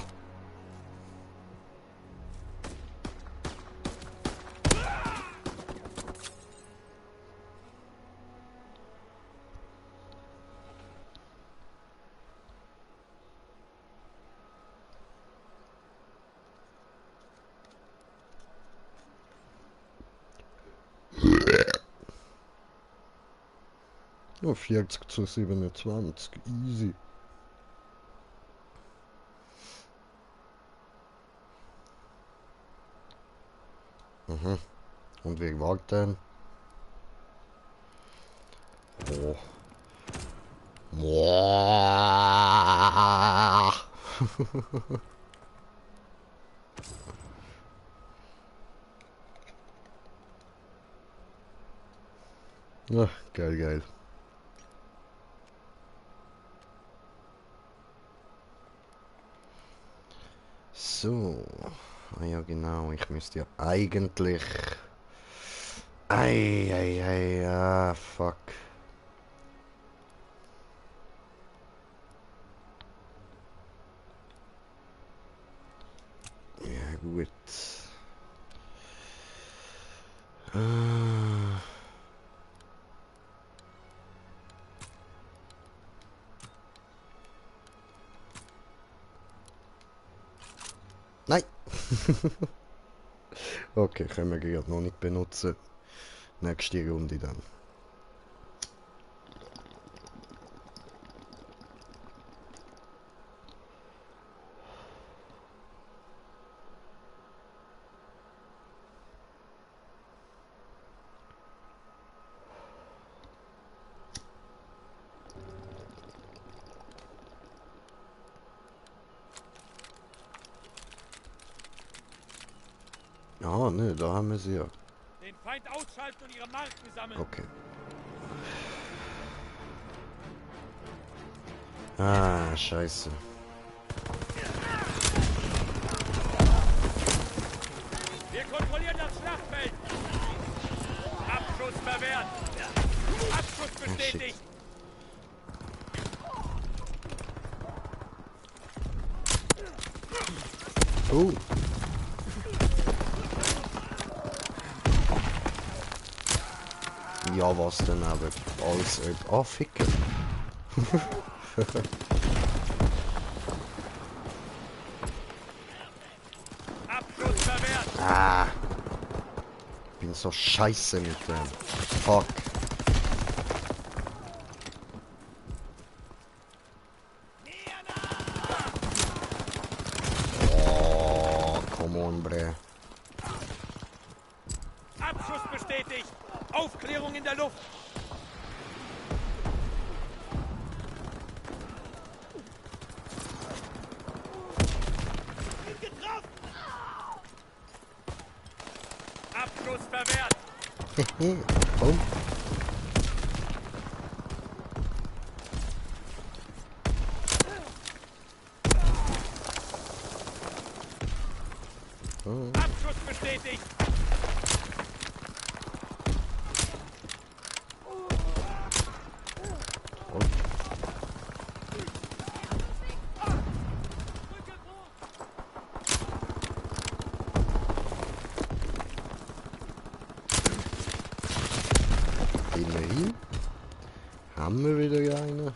Ja, 40:27, easy. Und wie war denn? Oh. Boah. Ja, geil, geil. So. Ah ja, genau. Ich müsste ja eigentlich... fuck. Ja, gut. Nein! Okay, können wir gerade noch nicht benutzen. Nächste Runde dann. Ah, ne, da haben wir sie ja. Den Feind ausschalten und ihre Marken sammeln! Okay. Ah, scheiße. Wir kontrollieren das Schlachtfeld! Abschuss verwehrt! Abschuss bestätigt! Oh. Ja, was denn aber? Alles ficken. Abschuss verwehrt! Ah. Bin so scheiße mit dem. Fuck. Oh, come on, bre. Abschuss bestätigt! Aufklärung in der Luft! Abschuss verwehrt! Komm. Abschuss bestätigt! Immerhin. Haben wir wieder eine.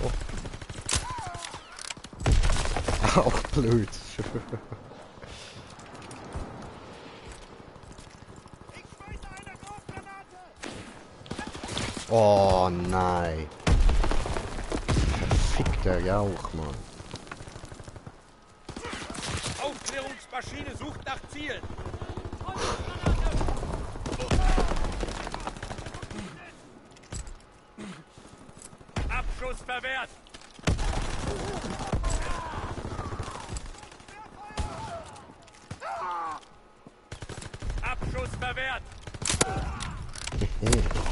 Oh. Auch blöd. Oh nein. Verfickter Jauch, Mann. Aufklärungsmaschine sucht nach Zielen. Abschuss verwehrt. Abschuss verwehrt.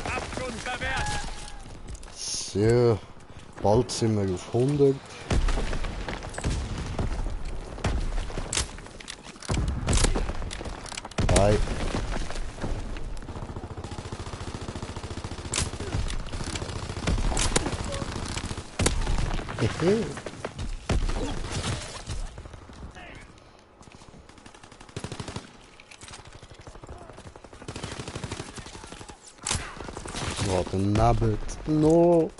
Abschuss verwehrt. So, bald sind wir auf 100. Hi. Wat een nabbit. No.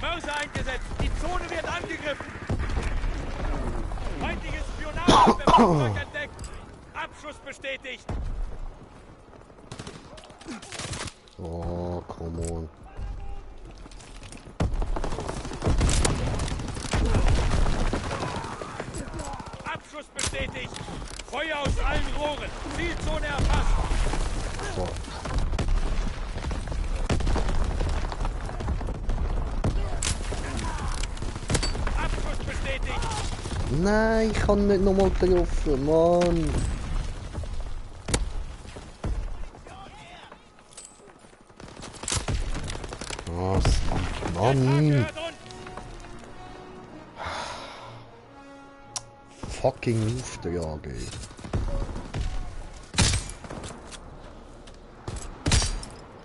Mörser eingesetzt. Die Zone wird angegriffen. Feindliches Spionage entdeckt. Abschuss bestätigt. Oh, come on. Abschuss bestätigt. Feuer aus allen Rohren. Zielzone erfasst. So. Abschuss bestätigt. Nein, ich kann nicht nochmal treffen, Mann. Was? Mann. Fucking Auftrag, ey.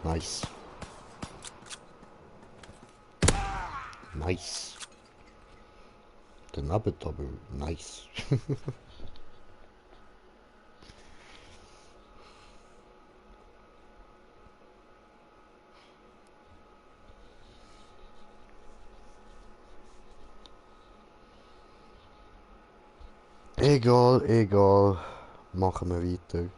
Nice. Nice. Der Nabbit aber nice. Egal, egal. Machen wir weiter.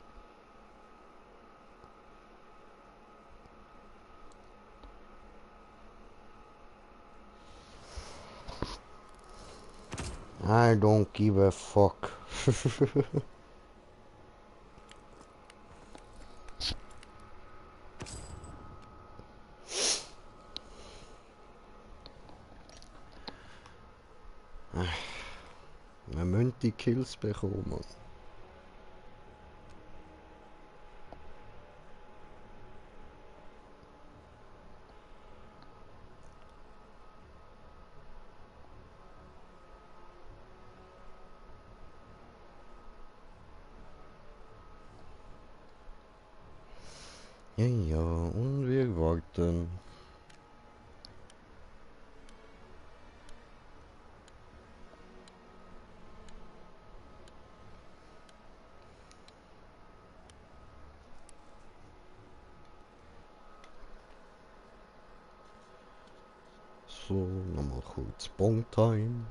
I don't give a fuck. Wir müssen die Kills bekommen. Ja, ja, und wir warten. So, nochmal kurz Bong-Time.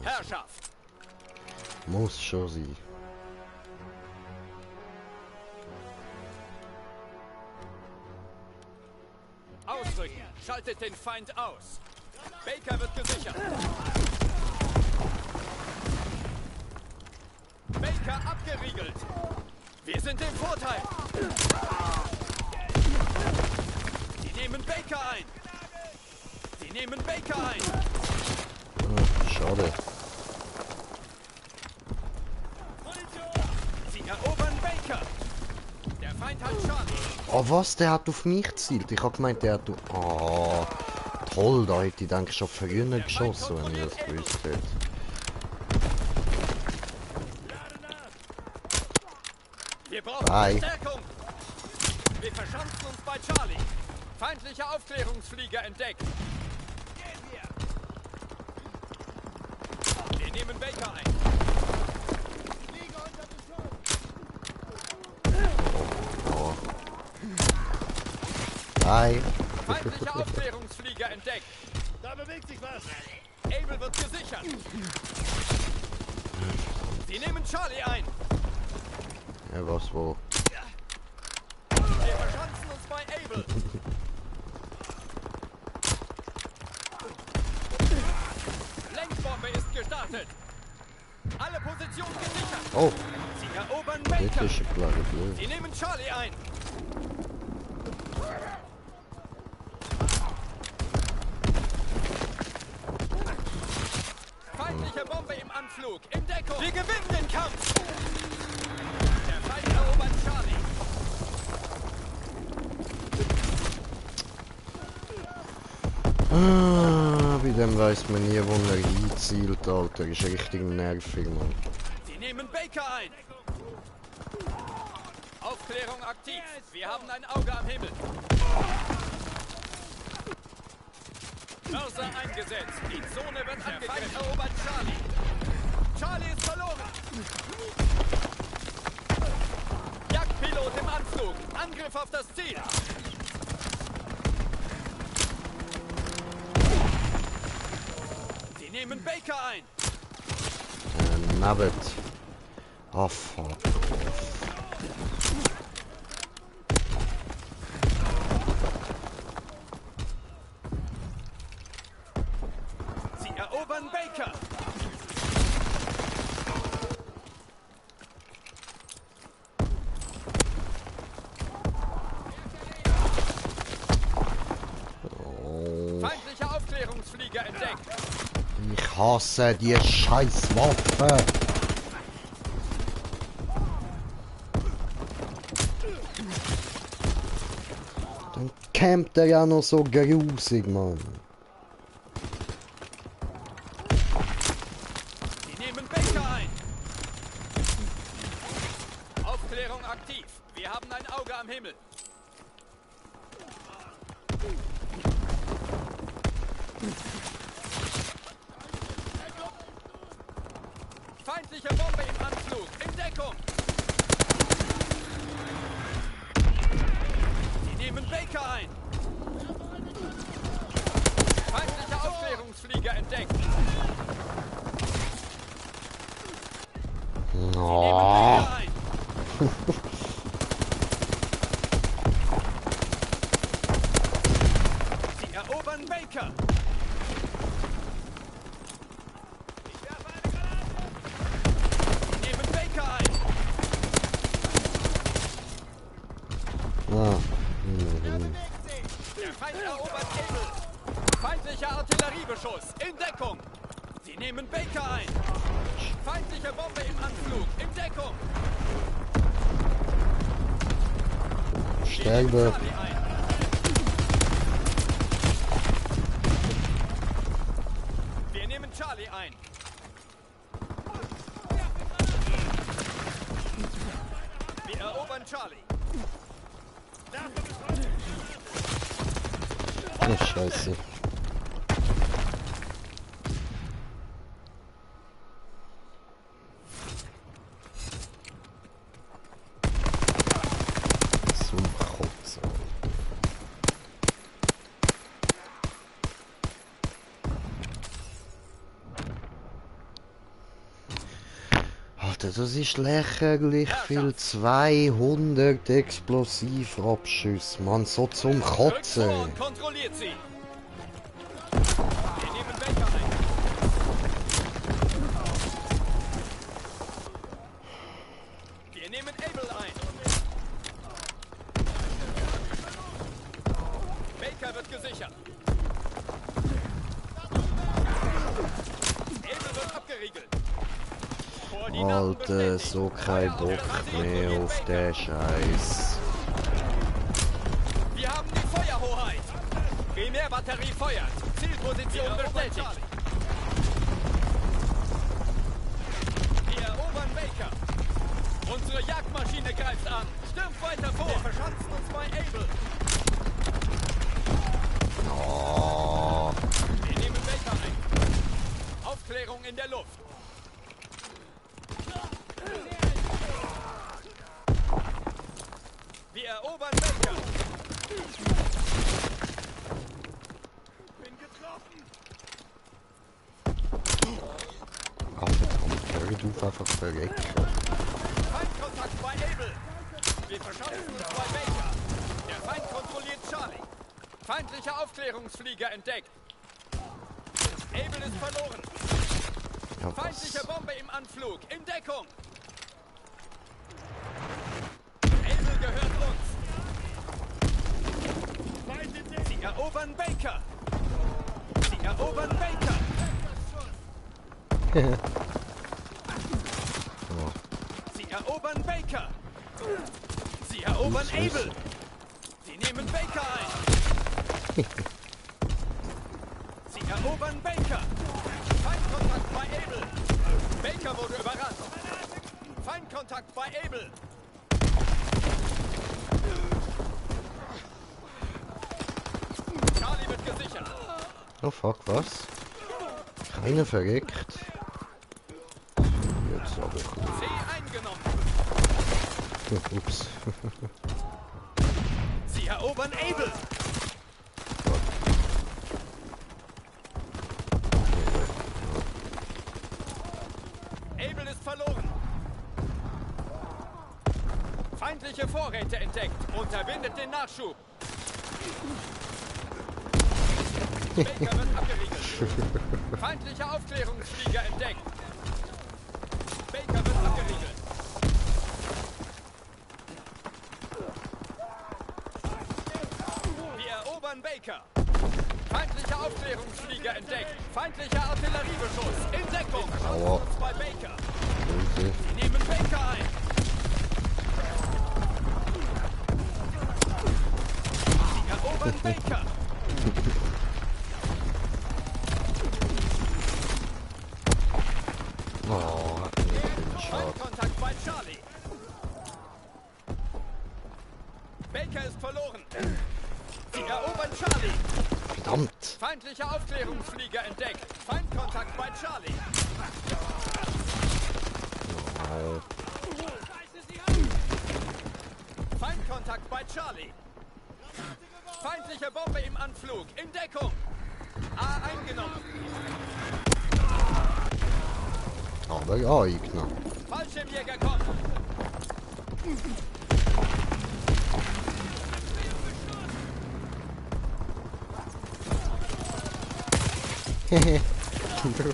Herrschaft. Muss schon sein. Ausrücken. Schaltet den Feind aus. Baker wird gesichert. Baker abgeriegelt. Wir sind im Vorteil. Sie nehmen Baker ein. Sie nehmen Baker ein. Schade. Sie erobern Baker. Der Feind hat Charlie. Oh was, der hat auf mich gezielt. Ich hab gemeint, der hat auf... Oh, toll, da hätte ich denke schon früher geschossen, wenn ich das gewusst hätte. Wir brauchen Bye. Verstärkung. Wir verschanzen uns bei Charlie. Feindlicher Aufklärungsflieger entdeckt. Gehen wir. Baker ein. Oh. Hi. Feindlicher Aufklärungsflieger entdeckt. Da bewegt sich was. Able wird gesichert. Sie nehmen Charlie ein. Ja, was wo? Wir verschanzen uns bei Able. Lenkbombe ist gestartet. Alle Positionen gesichert. Oh, Sie erobern das Baker. ist ein kleiner Blöd. Sie nehmen Charlie ein. Feindliche Bombe im Anflug. In Deckung. Wir gewinnen den Kampf. Der Feind erobert Charlie. Bei dem weiss man nie, wo er hinzielt, Alter. Ist richtig nervig, Mann. Sie nehmen Baker ein. Aufklärung aktiv. Wir haben ein Auge am Himmel. Mörser eingesetzt. Die Zone wird angegriffen. Der Feind erobert Charlie. Charlie ist verloren. Jagdpilot im Anflug. Angriff auf das Ziel. Sie nehmen Baker ein. Nabbit. Oh, fuck. Sie erobern Baker. Feindlicher Aufklärungsflieger entdeckt. Ich hasse die scheiß Waffe. Dann campt er ja noch so grusig, Mann. Sie nehmen Baker ein. Aufklärung aktiv. Wir haben ein Auge am Himmel. Feindliche Bombe im Anflug. In Deckung. Sie nehmen Baker ein. Feindlicher Aufklärungsflieger entdeckt. Sie nehmen Oh. Baker ein. Sie erobern Baker. Sie nehmen Baker ein. Ah. Der Feind erobert Able. Feindlicher Artilleriebeschuss. In Deckung. Sie nehmen Baker ein. Feindliche Bombe im Anflug. In Deckung. Sie nehmen Sterbe. Charlie ein. Wir nehmen Charlie ein. Wir erobern Charlie. Oh, Scheiße. Zum Kotzen. Alter, das ist lächerlich viel. 200 Explosivabschüsse, Mann, so zum Rückt vor Kotzen. und kontrolliert sie. Wir nehmen Baker ein. Wir nehmen Able ein. Baker wird gesichert. Able wird abgeriegelt. Koordinaten Alter, bestätigt. so kein Bock mehr auf den Scheiß. Wir haben die Feuerhoheit. Primärbatterie feuert. Zielposition bestätigt. Wir erobern Baker. Unsere Jagdmaschine greift an. Stürmt weiter vor. Wir verschanzen uns bei Able. Oh. Wir nehmen Baker ein. Aufklärung in der Luft. Wir erobern Baker. Bin getroffen. Ach verdammt, Harry, du einfach verreckt. Feindkontakt bei Able. Wir verschaffen uns bei Baker. Der Feind kontrolliert Charlie. Feindlicher Aufklärungsflieger entdeckt. Able ist verloren. Ja, Feindliche Bombe im Anflug. In Deckung. Able gehört uns. Sie erobern Baker. Sie erobern Baker. Oh, Sie erobern Baker. Sie erobern Able. Sie nehmen Baker ein. Sie erobern Baker. Feindkontakt bei Able. Baker wurde überrannt. Feindkontakt bei Able. Charlie wird gesichert. oh fuck, was? Keiner verreckt. Jetzt aber. C eingenommen. Ups. Sie erobern Able. Able ist verloren. Feindliche Vorräte entdeckt. Unterbindet den Nachschub. Baker wird abgeriegelt. Feindlicher Aufklärungsflieger entdeckt. Baker wird abgeriegelt. Wir erobern Baker. Feindlicher Aufklärungsflieger entdeckt. Feindlicher Artilleriebeschuss. In Deckung. Aua. Schutz bei Baker. Okay. Sie nehmen Baker ein. Sie erobern Baker. Oh, schade. Feindkontakt bei Charlie. Baker ist verloren. Sie erobern Charlie. Verdammt. Feindlicher Aufklärungsflieger entdeckt. Feindkontakt bei Charlie. Oh, Feindkontakt bei Charlie. Feindliche Bombe im Anflug. In Deckung. A eingenommen. aber ja, eingenommen. Fallschirmjäger kommt.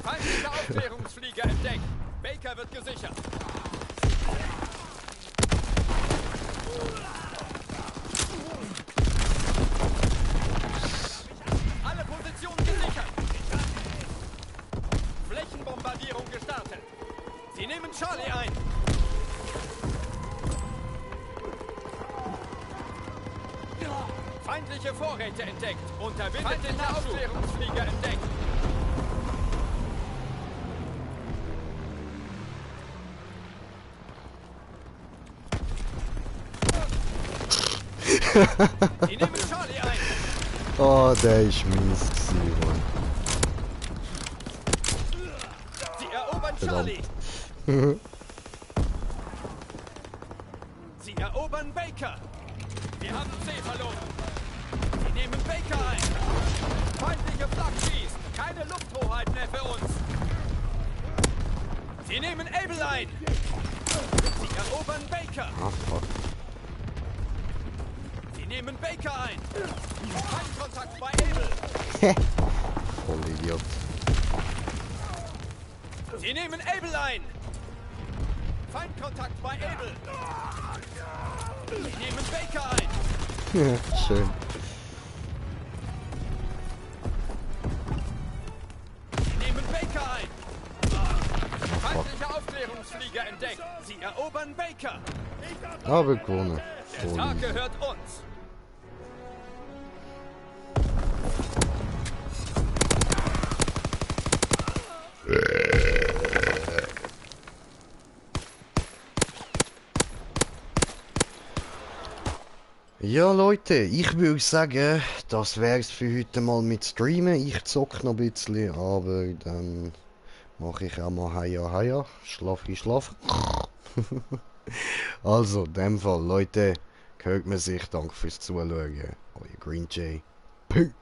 Feindlicher Aufklärungsflieger entdeckt. Baker wird gesichert. Alle Positionen gesichert. Flächenbombardierung gestartet. Sie nehmen Charlie ein. Feindliche Vorräte entdeckt. Unterbindet den Aufklärungsflieger entdeckt. Sie nehmen Charlie ein. Oh, der ist mies gewesen, Mann. Sie erobern Charlie. Sie erobern Baker. Wir haben C verloren. Sie nehmen Baker ein. Feindliche Flak schießt. Keine Lufthoheit mehr für uns. Sie nehmen Able ein. Sie erobern Baker. Ah, fuck. Sie nehmen Baker ein. Feindkontakt bei Able. Voll Idiot. Sie nehmen Able ein. Feindkontakt bei Able. Sie nehmen Baker ein. Schön. Sie nehmen Baker ein. Feindlicher Aufklärungsflieger entdeckt. Sie erobern Baker. Aber gewonnen. Der Voll Tag easy. gehört uns. Ja Leute, ich würde sagen, das wär's für heute mal mit Streamen. Ich zock noch ein bisschen, aber dann mache ich auch mal Heia Heia. Schlafi Schlaf. Also, in dem Fall, Leute, hört man sich. Danke fürs Zuschauen. Euer Green Jay. Peace.